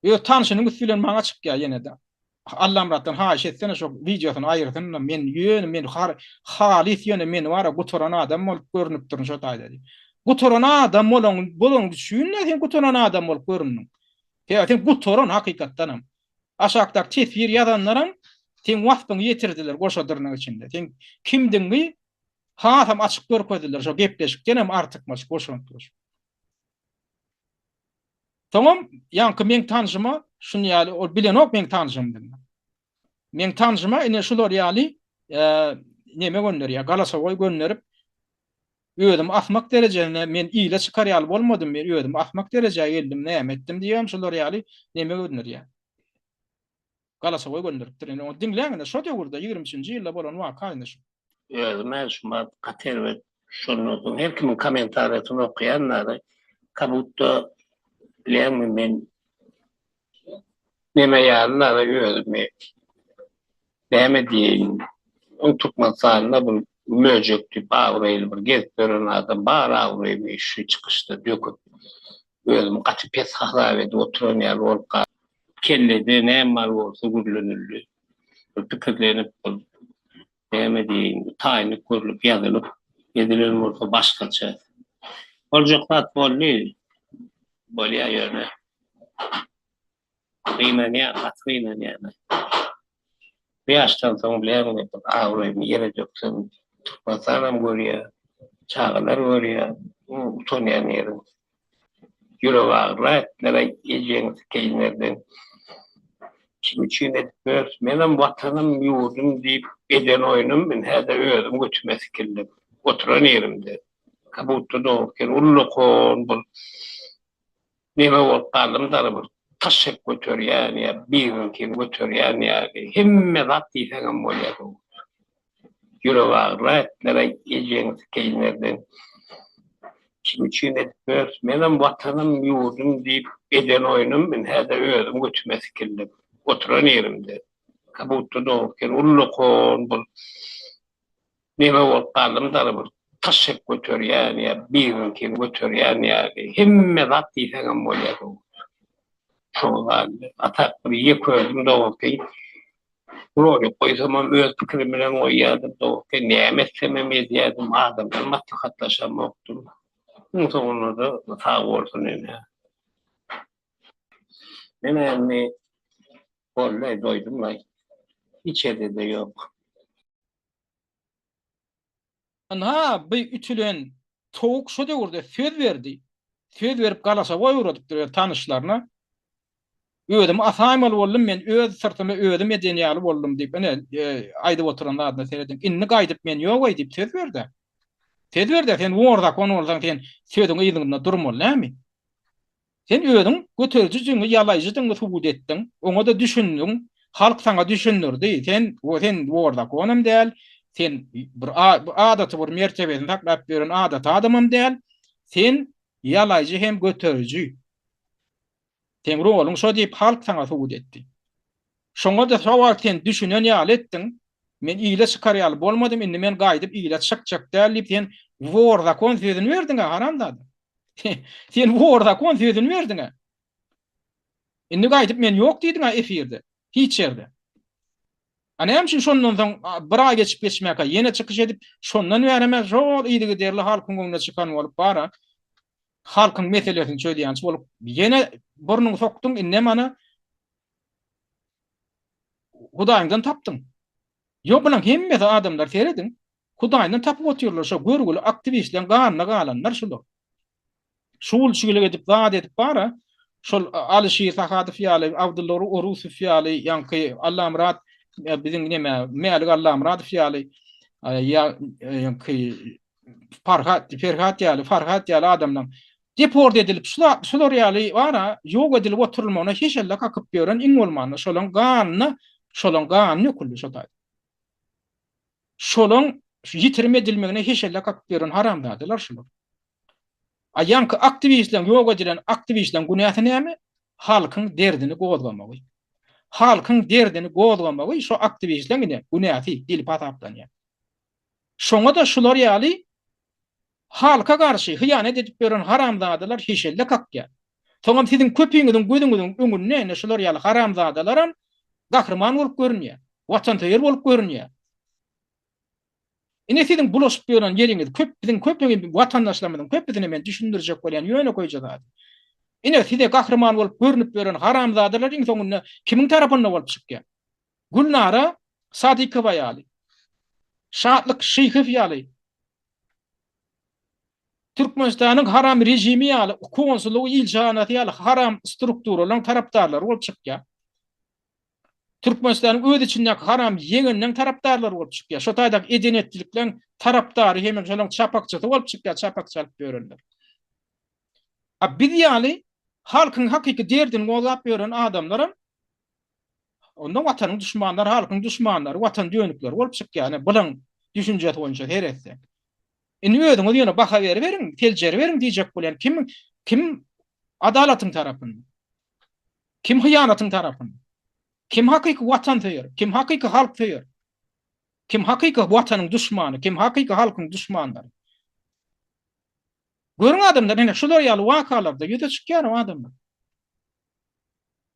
öz tanşynyň üsti bilen maňa çykýar ýene-de. Allamyratdan haýyş etsene şo wideosyny aýyrsyn-da men ýöne men halys ýöne men bara gutaran adam bolup görünipdirin şo taýda diýip. Gutaran adam bolan bolanyň üçin-de sen gutaran adam bolup göründiň. Sebäbi sen gutaran hakykatdanam. Aşakdaky teswir ýazanlaram seň waspyňy ýetirdiler goşa dyrnak içinde. Seň kimdigiňi hasam açyk görkezdiler şo gepleşikdenem artykmaç goşant goşup. Soňam ýaňky meň tanşyma şuny ýaly ol bilenok meň tanşymdygyny. Meň tanşyma ine şular ýaly neme gönderýär, galasowoý gönderip özümi asmak derejesine men ile çykar ýaly bolmadym, men özümi asmak derejä geldim, näme etdim diýibem şular ýaly neme gönderýär. Galasowoý gönderipdir. Ine ony diňläň ine şo döwürde 23-nji ýylda bolan waka ine şu. Özüm-ä şumat gaty erbet şondan soň her kimiň kommentariýasyny okaýan dary kabutda bilýäňmi men neme ýaly dary özümi näme diýeýin öň Türkmenistanda bir möjek diýip abraýly bir gezip ýören adam bar abraýymy şu çykyşda döküp özümi gaty pes hasap edip oturan ýaly bolup Kellede näme bar bolsa gürlenildi. Bir pikirlenip, bir näme diýeýin, taýynlyk görlüp ýazylyp edilen bolsa başgaça. Boljak zat boldy. Bolýar ýöne. Gynanýan, gaty gynanýan. Bu ýaşdan soň bilýäňmi, bir abraýymy ýere döksem, Türkmenistanam görýär, çagalar görýär, utanýan ýeriň. Ýürek agyrylar etdiler-aý ejeňi sikeýin nerden. Kim üçin edip ýörüs, menem watanym, ýurdum diýip eden oýnum, ine-de özüm götüme sikildim. Oturan ýerimde, kabutda dogrup ýer ullakan bir neme bolup galdym dara bir taş hep göterýän ýa biriniňkini göterýän ýaly hemme zat diýseňem bolýar. Ýürek agyrylar etdiler-aý ejeňi sikeýin nerden. Kim üçin edip ýörüs, menem watanym, ýurdum diýip eden oýnum, ine-de özüm götüme sikildim. Oturan ýerimde, kabutda dogrup ýer ullakan bir neme bolup galdym dara bir taş hep göterýän ýa biriniňkini göterýän ýaly hemme zat diýseňem bolýar. Şoňa galdy. Atak bir ýeke özüm dogrup Rolik goýsamam öz pikirim bilen goýýardym, dogry näme etsemem edýärdim, adamdan maslahatlaşamokdym. Iň soňunda-da sag bolsun ine. Men indi boldy, doýdum-laý. Hiç ýerde-de ýok. Ynha, bi ütülen towuk şo döwürde söz berdi. Söz berip galasowoý ugradypdyr öz tanyşlaryna. Özümi asaýmaly boldum, men öz syrtymy özüm eden ýaly boldum diýip, ine, aýdyp oturan zadyna serediň. Indi gaýdyp men ýog-eý diýip söz berdi. Söz berdi, sen wor zakon bolsaň, sen sözüň yzynda durmaly nämi? Sen özüň göterijidigiňi, ýalaýjydygyňy subut etdiň, oňa-da düşündiň, halk saňa düşündirdi, sen sen wor zakonam däl, sen bir adaty bir mertebesini saklap ýören adaty adamam däl, sen ýalaýjy hem göteriji. Seň roluň şo diýip halk saňa subut etdi. Şoňa-da şo wagt sen düşünen ýaly etdiň, men ile çykar ýaly bolmadym, indi men gaýdyp ile çykjak däl diýip sen wor zakon sözüni berdiň-ä haramzada. Sen wor zakon sözüni berdiň-ä. Indi gaýdyp men ýok diýdiň-ä efirde, hiç ýerde. A näme üçin şondan soň bir aý geçip geçmäkä ýene çykyş edip, şondan bärem-ä şol yzygiderli halkyň öňüne çykan bolup bar-a. Halkyň meselesini çözýänçi bolup ýene burnuňy sokduň, indem ana Hudaýyňdan tapdyň. Ýok bulaň hemmesi adamlar serediň. Hudaýyndan tapyp otyrlar şo görgüli aktiwistleň ganyna galanlar şular. Şugulçylyk edip zat edip bara şol Alyşir Sahadow ýaly, Abdylla Orusow ýaly, ýaňky Allamyrat biziň neme Mälik Allamyradow ýaly ýa ýaňky Farhat, Ferhat ýaly, Farhat ýaly adamlaň deport edilip şular ýaly bara ýok edilip oturylmagyna heşelle kakyp ýören iň bolmanda şolaň ganyna şolaň gany döküldi şo taýda. Şolaň ýitirim edilmegine heşelle kakyp ýören haramzadalar şular. A ýaňky aktiwistleň ýok edilen aktiwistleň günäsi näme? Halkyň derdini gozgamagy. Halkyň derdini gozgamagy şo aktiwistleň ine günäsi diýlip hasaplanýar. Şoňa-da şular ýaly halka garşy hyýanat edip ýören haramzadalar heşelle kakýar. Soňam siziň köpüňiziň gözüňiziň öňünde ine şular ýaly haramzadalaram. Gahryman bolup görünýär. Watansöýer bolup görünýär. Ine siziň bulaşyp ýören ýeriňiz köp biziň köpüňi watandaşlarymyzyň köpüsine men düşündirjek bolýan ýönekeýje zat. Ine size gahryman bolup görnüp ýören haramzadalar iň soňunda kimiň tarapynda bolup çykýar? Gülnara Sadykowa ýaly. Şatlyk Şyhow ýaly. Türkmenistanyň haram režimi ýaly, konsullygy, ilçihanasy ýaly haram strukturalaryň tarapdarlary bolup çykýar. Türkmenistanyň öz içindäki haram ýeňenleň tarapdarlary bolup çykýar. Şo taýdaky eden-etdilikleň tarapdary hemem şolaň çapakçysy bolup çykýar, çapak çalyp ýörenler. A biz ýaly halkyň hakyky derdini gozgap ýören adamlaram onda watanyň duşmanlary, halkyň duşmanlary, watan dönükleri bolup çykýar. Ine bulaň düşünjesi boýunça seretsek. Indi özüňiz ýöne baha beriberiň, seljeriberiň diýjek bolýan. Kim kim adalatyň tarapynda? Kim hyýanatyň tarapynda? Kim hakyky watansöýer? Kim hakyky halksöýer? Kim hakyky watanyň duşmany? Kim hakyky halkyň duşmanlary? Görüň adamlar, ine şular ýaly wakalarda ýüze çykýar o adamlar.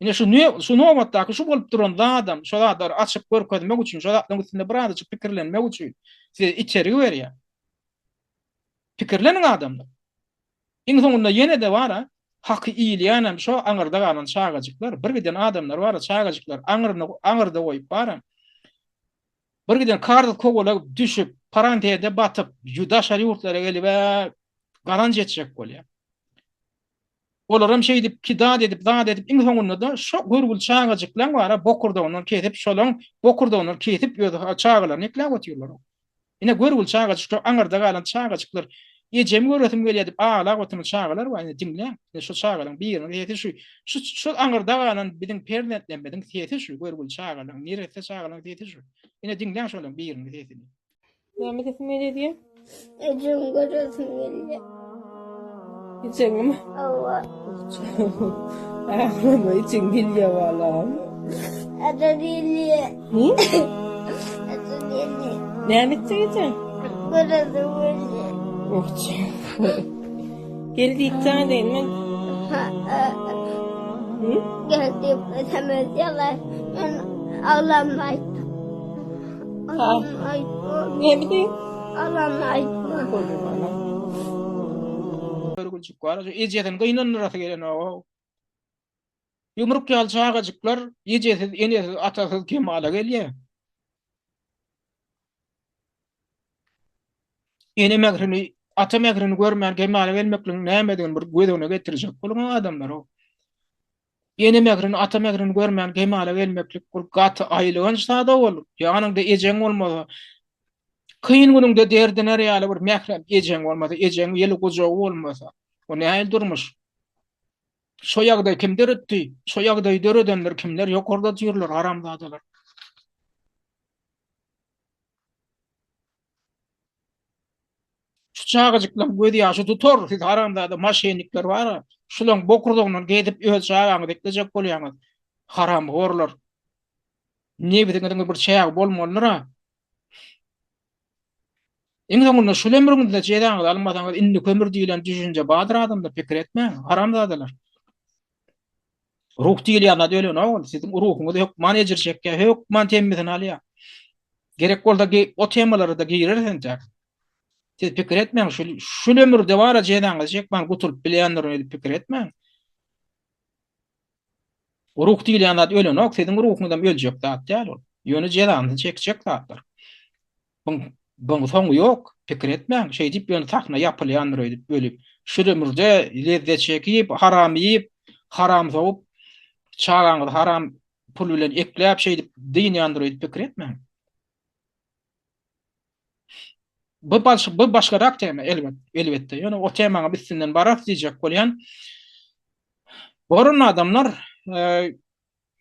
Ine şu şu nobatdaky şu bolup duran zadam, şo zatlary açyp görkezmek üçin, şo zatlaryň üstünde birazajyk pikirlenmek üçin size itergi berýär. Pikirleniň adamlar. Iň soňunda ýene-de bar-a, haky iýilýänem şo aňyrda galan çagajyklar, bir giden adamlar bar-a, çagajyklar aňryny aňyrda goýup bar-a, bir giden karz kowalap düşüp, paranteze batyp, daşary ýurtlara gelib-ä gazanç etjek bolýar. Olaram şeýdip kidat edip, zat edip, iň soňunda-da şo görgüli çagajyklaň bar-a, bokurdagyndan kesip, şolaň bokurdagyndan kesip öz çagalaryny ekläp otyrlar. Ine görgüli çagajyk şo aňyrda galan çagajyklar ejemi göresim gelýär diýip aglap oturan çagalar bar ine diňläň. Ine şo çagalaryň biriniň sesi şu. Şu şol aňyrda galan biziň perzentlerimiziň sesi şu görgüli çagalaryň neresse çagalaryň sesi şu. Ine diňläň şolaryň biriniň sesini. Näme edesim gelýär diýýäň? Ejemi göresim gelýär. Ejeňmi? Hawa. Aglama ejeň gelýär balam. Eje gelýär. Hi? Eje gelýär. Näme etjek ejeň? Göresim gelýär. Oh, Gel diýip jaň edeýin men. Gel diýip sms ýazar. Men aglama aýtdym. Aglama aýtma. Näme diýip? Aglama aýtma. Boldy balam. Görgüljik bar. Ejesini gynandyrasy gelenok. Ýumruk ýaly çagajyklar ejesiz, enesiz, atasyz kemala gelýär. Ene mährini, ata mährini görmän kemala gelmekligiň nämedigini bir göz öňüne getirjek boluň adamlar. Ene mährini, ata mährini görmän kemala gelmeklik bul gaty aýylganç zat ol. Ýanyňda ejeň bolmasa, kyn günüňde derdiner ýaly bir mährem ejeň bolmasa, ejeň ýyly gujagy bolmasa, o nähili durmuş? Şo ýagdaýy kim döretdi? Şo ýagdaýy döredenler kimler? Ýokarda otyrlar, haramzadalar. Şu çagajyklaryň göz ýaşy tutar, siz haramzada maşennikler bar-a, şulaň bokurdagyndan gezip öz çagaňyzy eklejek bolýaňyz. Haramhorlar. Nebsiňiziň bir çägi bolmalydyr-a. Iň soňunda şul ömrüňizde jezaňyzy almasaňyz indiki ömür diýlen düşünje bardyr adamda pikir etmäň haramzadalar. Ruh diýilýän zat ölenok ol siziň ruhuňyz hökman ejir çekýär hökman temmisini alýar. Gerek bolsa o temalara-da gireris entäk. Siz pikir etmäň şul şul ömürde bara jezaňyzy çekmän gutulyp bilýändirin öýdüp pikir etmäň. Ruh diýilýän zat ölenok, siziň ruhuňyzam öljek zat däl ol. Ýöne jezanyny çekjek zatlar. Buň buň soňy ýok, pikir etmäň, şeýdip ýöne sahna ýapylýandyr öýdüp ölüp. Şul ömürde lezzet çekip, haram iýip, haram sowup, çagaňyzy haram pul bilen ekläp şeýdip dynýandyr öýdüp pikir etmäň. Bu baş, bu başgarak tema elbet, elbetde. Ýöne o temaň üstünden bararys diýjek bolýan. Boran adamlar e,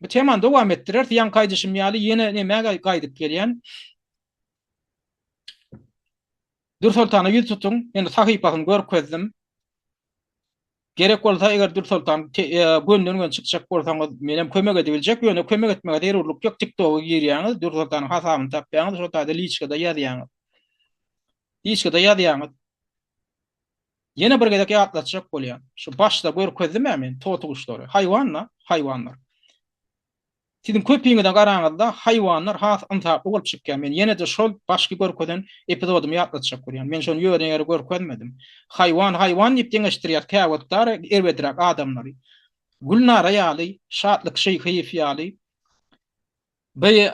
bu temany dowam etdireris. Ýaňky aýdyşym ýaly ýene nämä gaýdyp gelýän. Dürsoltana ýüz tutuň. Men sahypasyny görkezdim. Gerek bolsa eger Dürsoltan gönden-göni çykjak bolsaňyz menem kömek edibiljek, ýöne kömek etmege zerurlyk ýok, TikToga girýäňiz, Dürsoltanyň hasabyny tapýaňyz, şo taýda liçkada ýazýaňyz. Liçkada ýazýaňyz. Ýene bir gezek ýatlatjak bolýan. Şu başda görkezdim-ä men totuguşlary. Haýwan-da, haýwanlar. Siziň köpiňize garaňyzda haýwanlar has ynsaply bolup çykýar. Men ýene-de şol başky görkezen epizodymy ýatlatjak bolýan. Men şony ýöne ýere görkezmedim. Haýwan haýwan diýip deňeşdirýäs käwagt erbedräk adamlary. Gülnara ýaly, Şatlyk Şyhyýew ýaly, By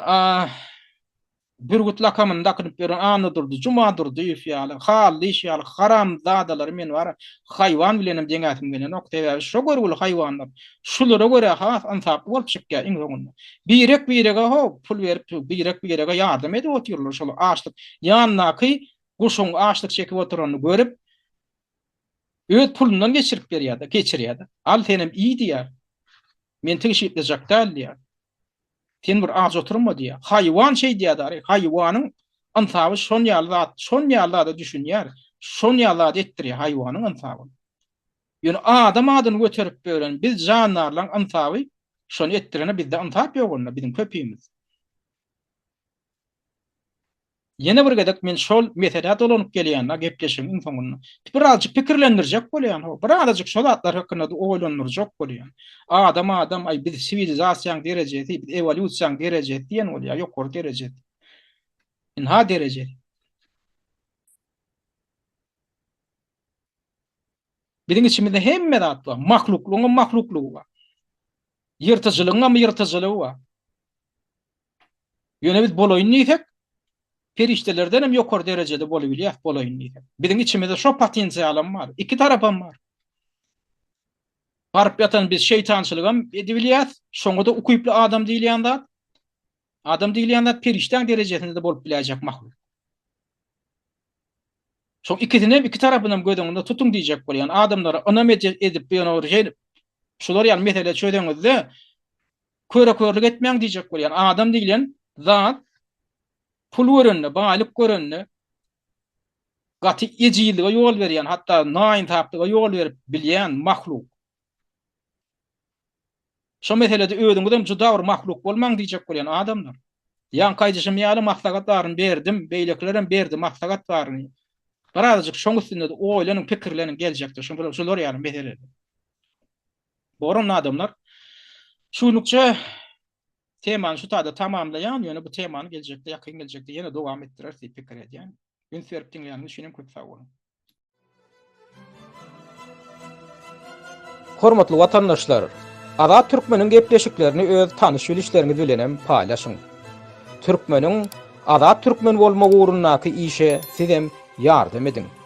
Bürgüt lakamyny dakynyp ýören Annadurdy Jumadurdyýew ýaly, Hallyş ýaly haramzadalary men bar haýwan bilenem deňäsim gelenok. Sebäbi şo görgüli haýwanlar şulara görä has ynsaply bolup çykýar iň soňunda. Birek-birege ho pul berip, birek-birege ýardam edip otyrlar şol açlyk ýanyndaky guşuň açlyk çekip oturanyny görüp öz pulundan geçirip berýär-de, geçirýär-de. Al senem iý diýýär. Men tygşytlajak däl diýýär. Sen bir aç oturma diýýär. Haýwan şeýdýär dary. Haýwanyň ynsaby şon ýaly zat, şon ýaly zada düşünýär. Şon ýaly zady etdirýär haýwanyň ynsaby. Ýöne adam adyny göterip ýören biz jandarlaň ynsaby şony etdirene bizde ynsap ýok onda biziň köpimiz. Ýene bir gezek men şol meselä dolanyp gelýän-de gepleşigiň iň soňunda. Birazjyk pikirlendirjek bolýan, ho, birazajyk şo zatlar hakynda-da oýlandyrjak bolýan. Adam adam, aý biz siwilizasiýaň derejesi, biz ewolýusiýaň derejesi diýen bolýar, ýokary derejesi. Ynha derejesi. Biziň içimizde hemme zat bar. Mahluklygyňam mahluklygy bar. Ýyrtyjylygyňam ýyrtyjylygy bar. Ýöne biz bolaýyn diýsek, perişdelerden hem ýokary derejede bolubilýäs bolaýyn diýsek. Biziň içimizde şo potensialam bar. Iki tarapam bar. Baryp ýatan biz şeýtançylygam edibilýäs, şoňa-da ukyply adam diýilýän zat. Adam diýilýän zat perişdäň derejesinde-de bolup biläýjek mahluk. Şoň ikisini hem iki tarapyny hem göz öňünde tutuň diýjek bolýan. Adamlara ynam edip ýöne bir şeýdip şular ýaly mesele çözeňizde Köre-körlük etmäň diýjek bolýan. Adam diýlen zat pul görende, baýlyk görende gaty ejizlige ýol berýän, hatda naýynsaplyga ýol berip bilýän mahluk. Şo meselede özüňizem juda bir mahluk bolmaň diýjek bolýan adamlar. Ýaňky aýdyşym ýaly maslahat baryny berdim, beýlekilerem berdi maslahat baryny. Birazajyk şoň üstünde-de oýlanyň, pikirleniň geljekde şular ýaly meseleler. Boran adamlar. Şu günlükçe temany şu taýda tamamlaýan, ýöne bu temany geljekde, ýakyn geljekde ýene dowam etdireris diýip pikir edýän. Üns berip diňleýäniňiz üçin hem köp sag boluň. Hormatly watandaşlar! Azat Türkmeniň gepleşiklerini öz tanyş-bilişleriňiz bilenem paýlaşyň. Türkmeniň azat türkmen bolmagy ugrundaky işe sizem ýardam ediň.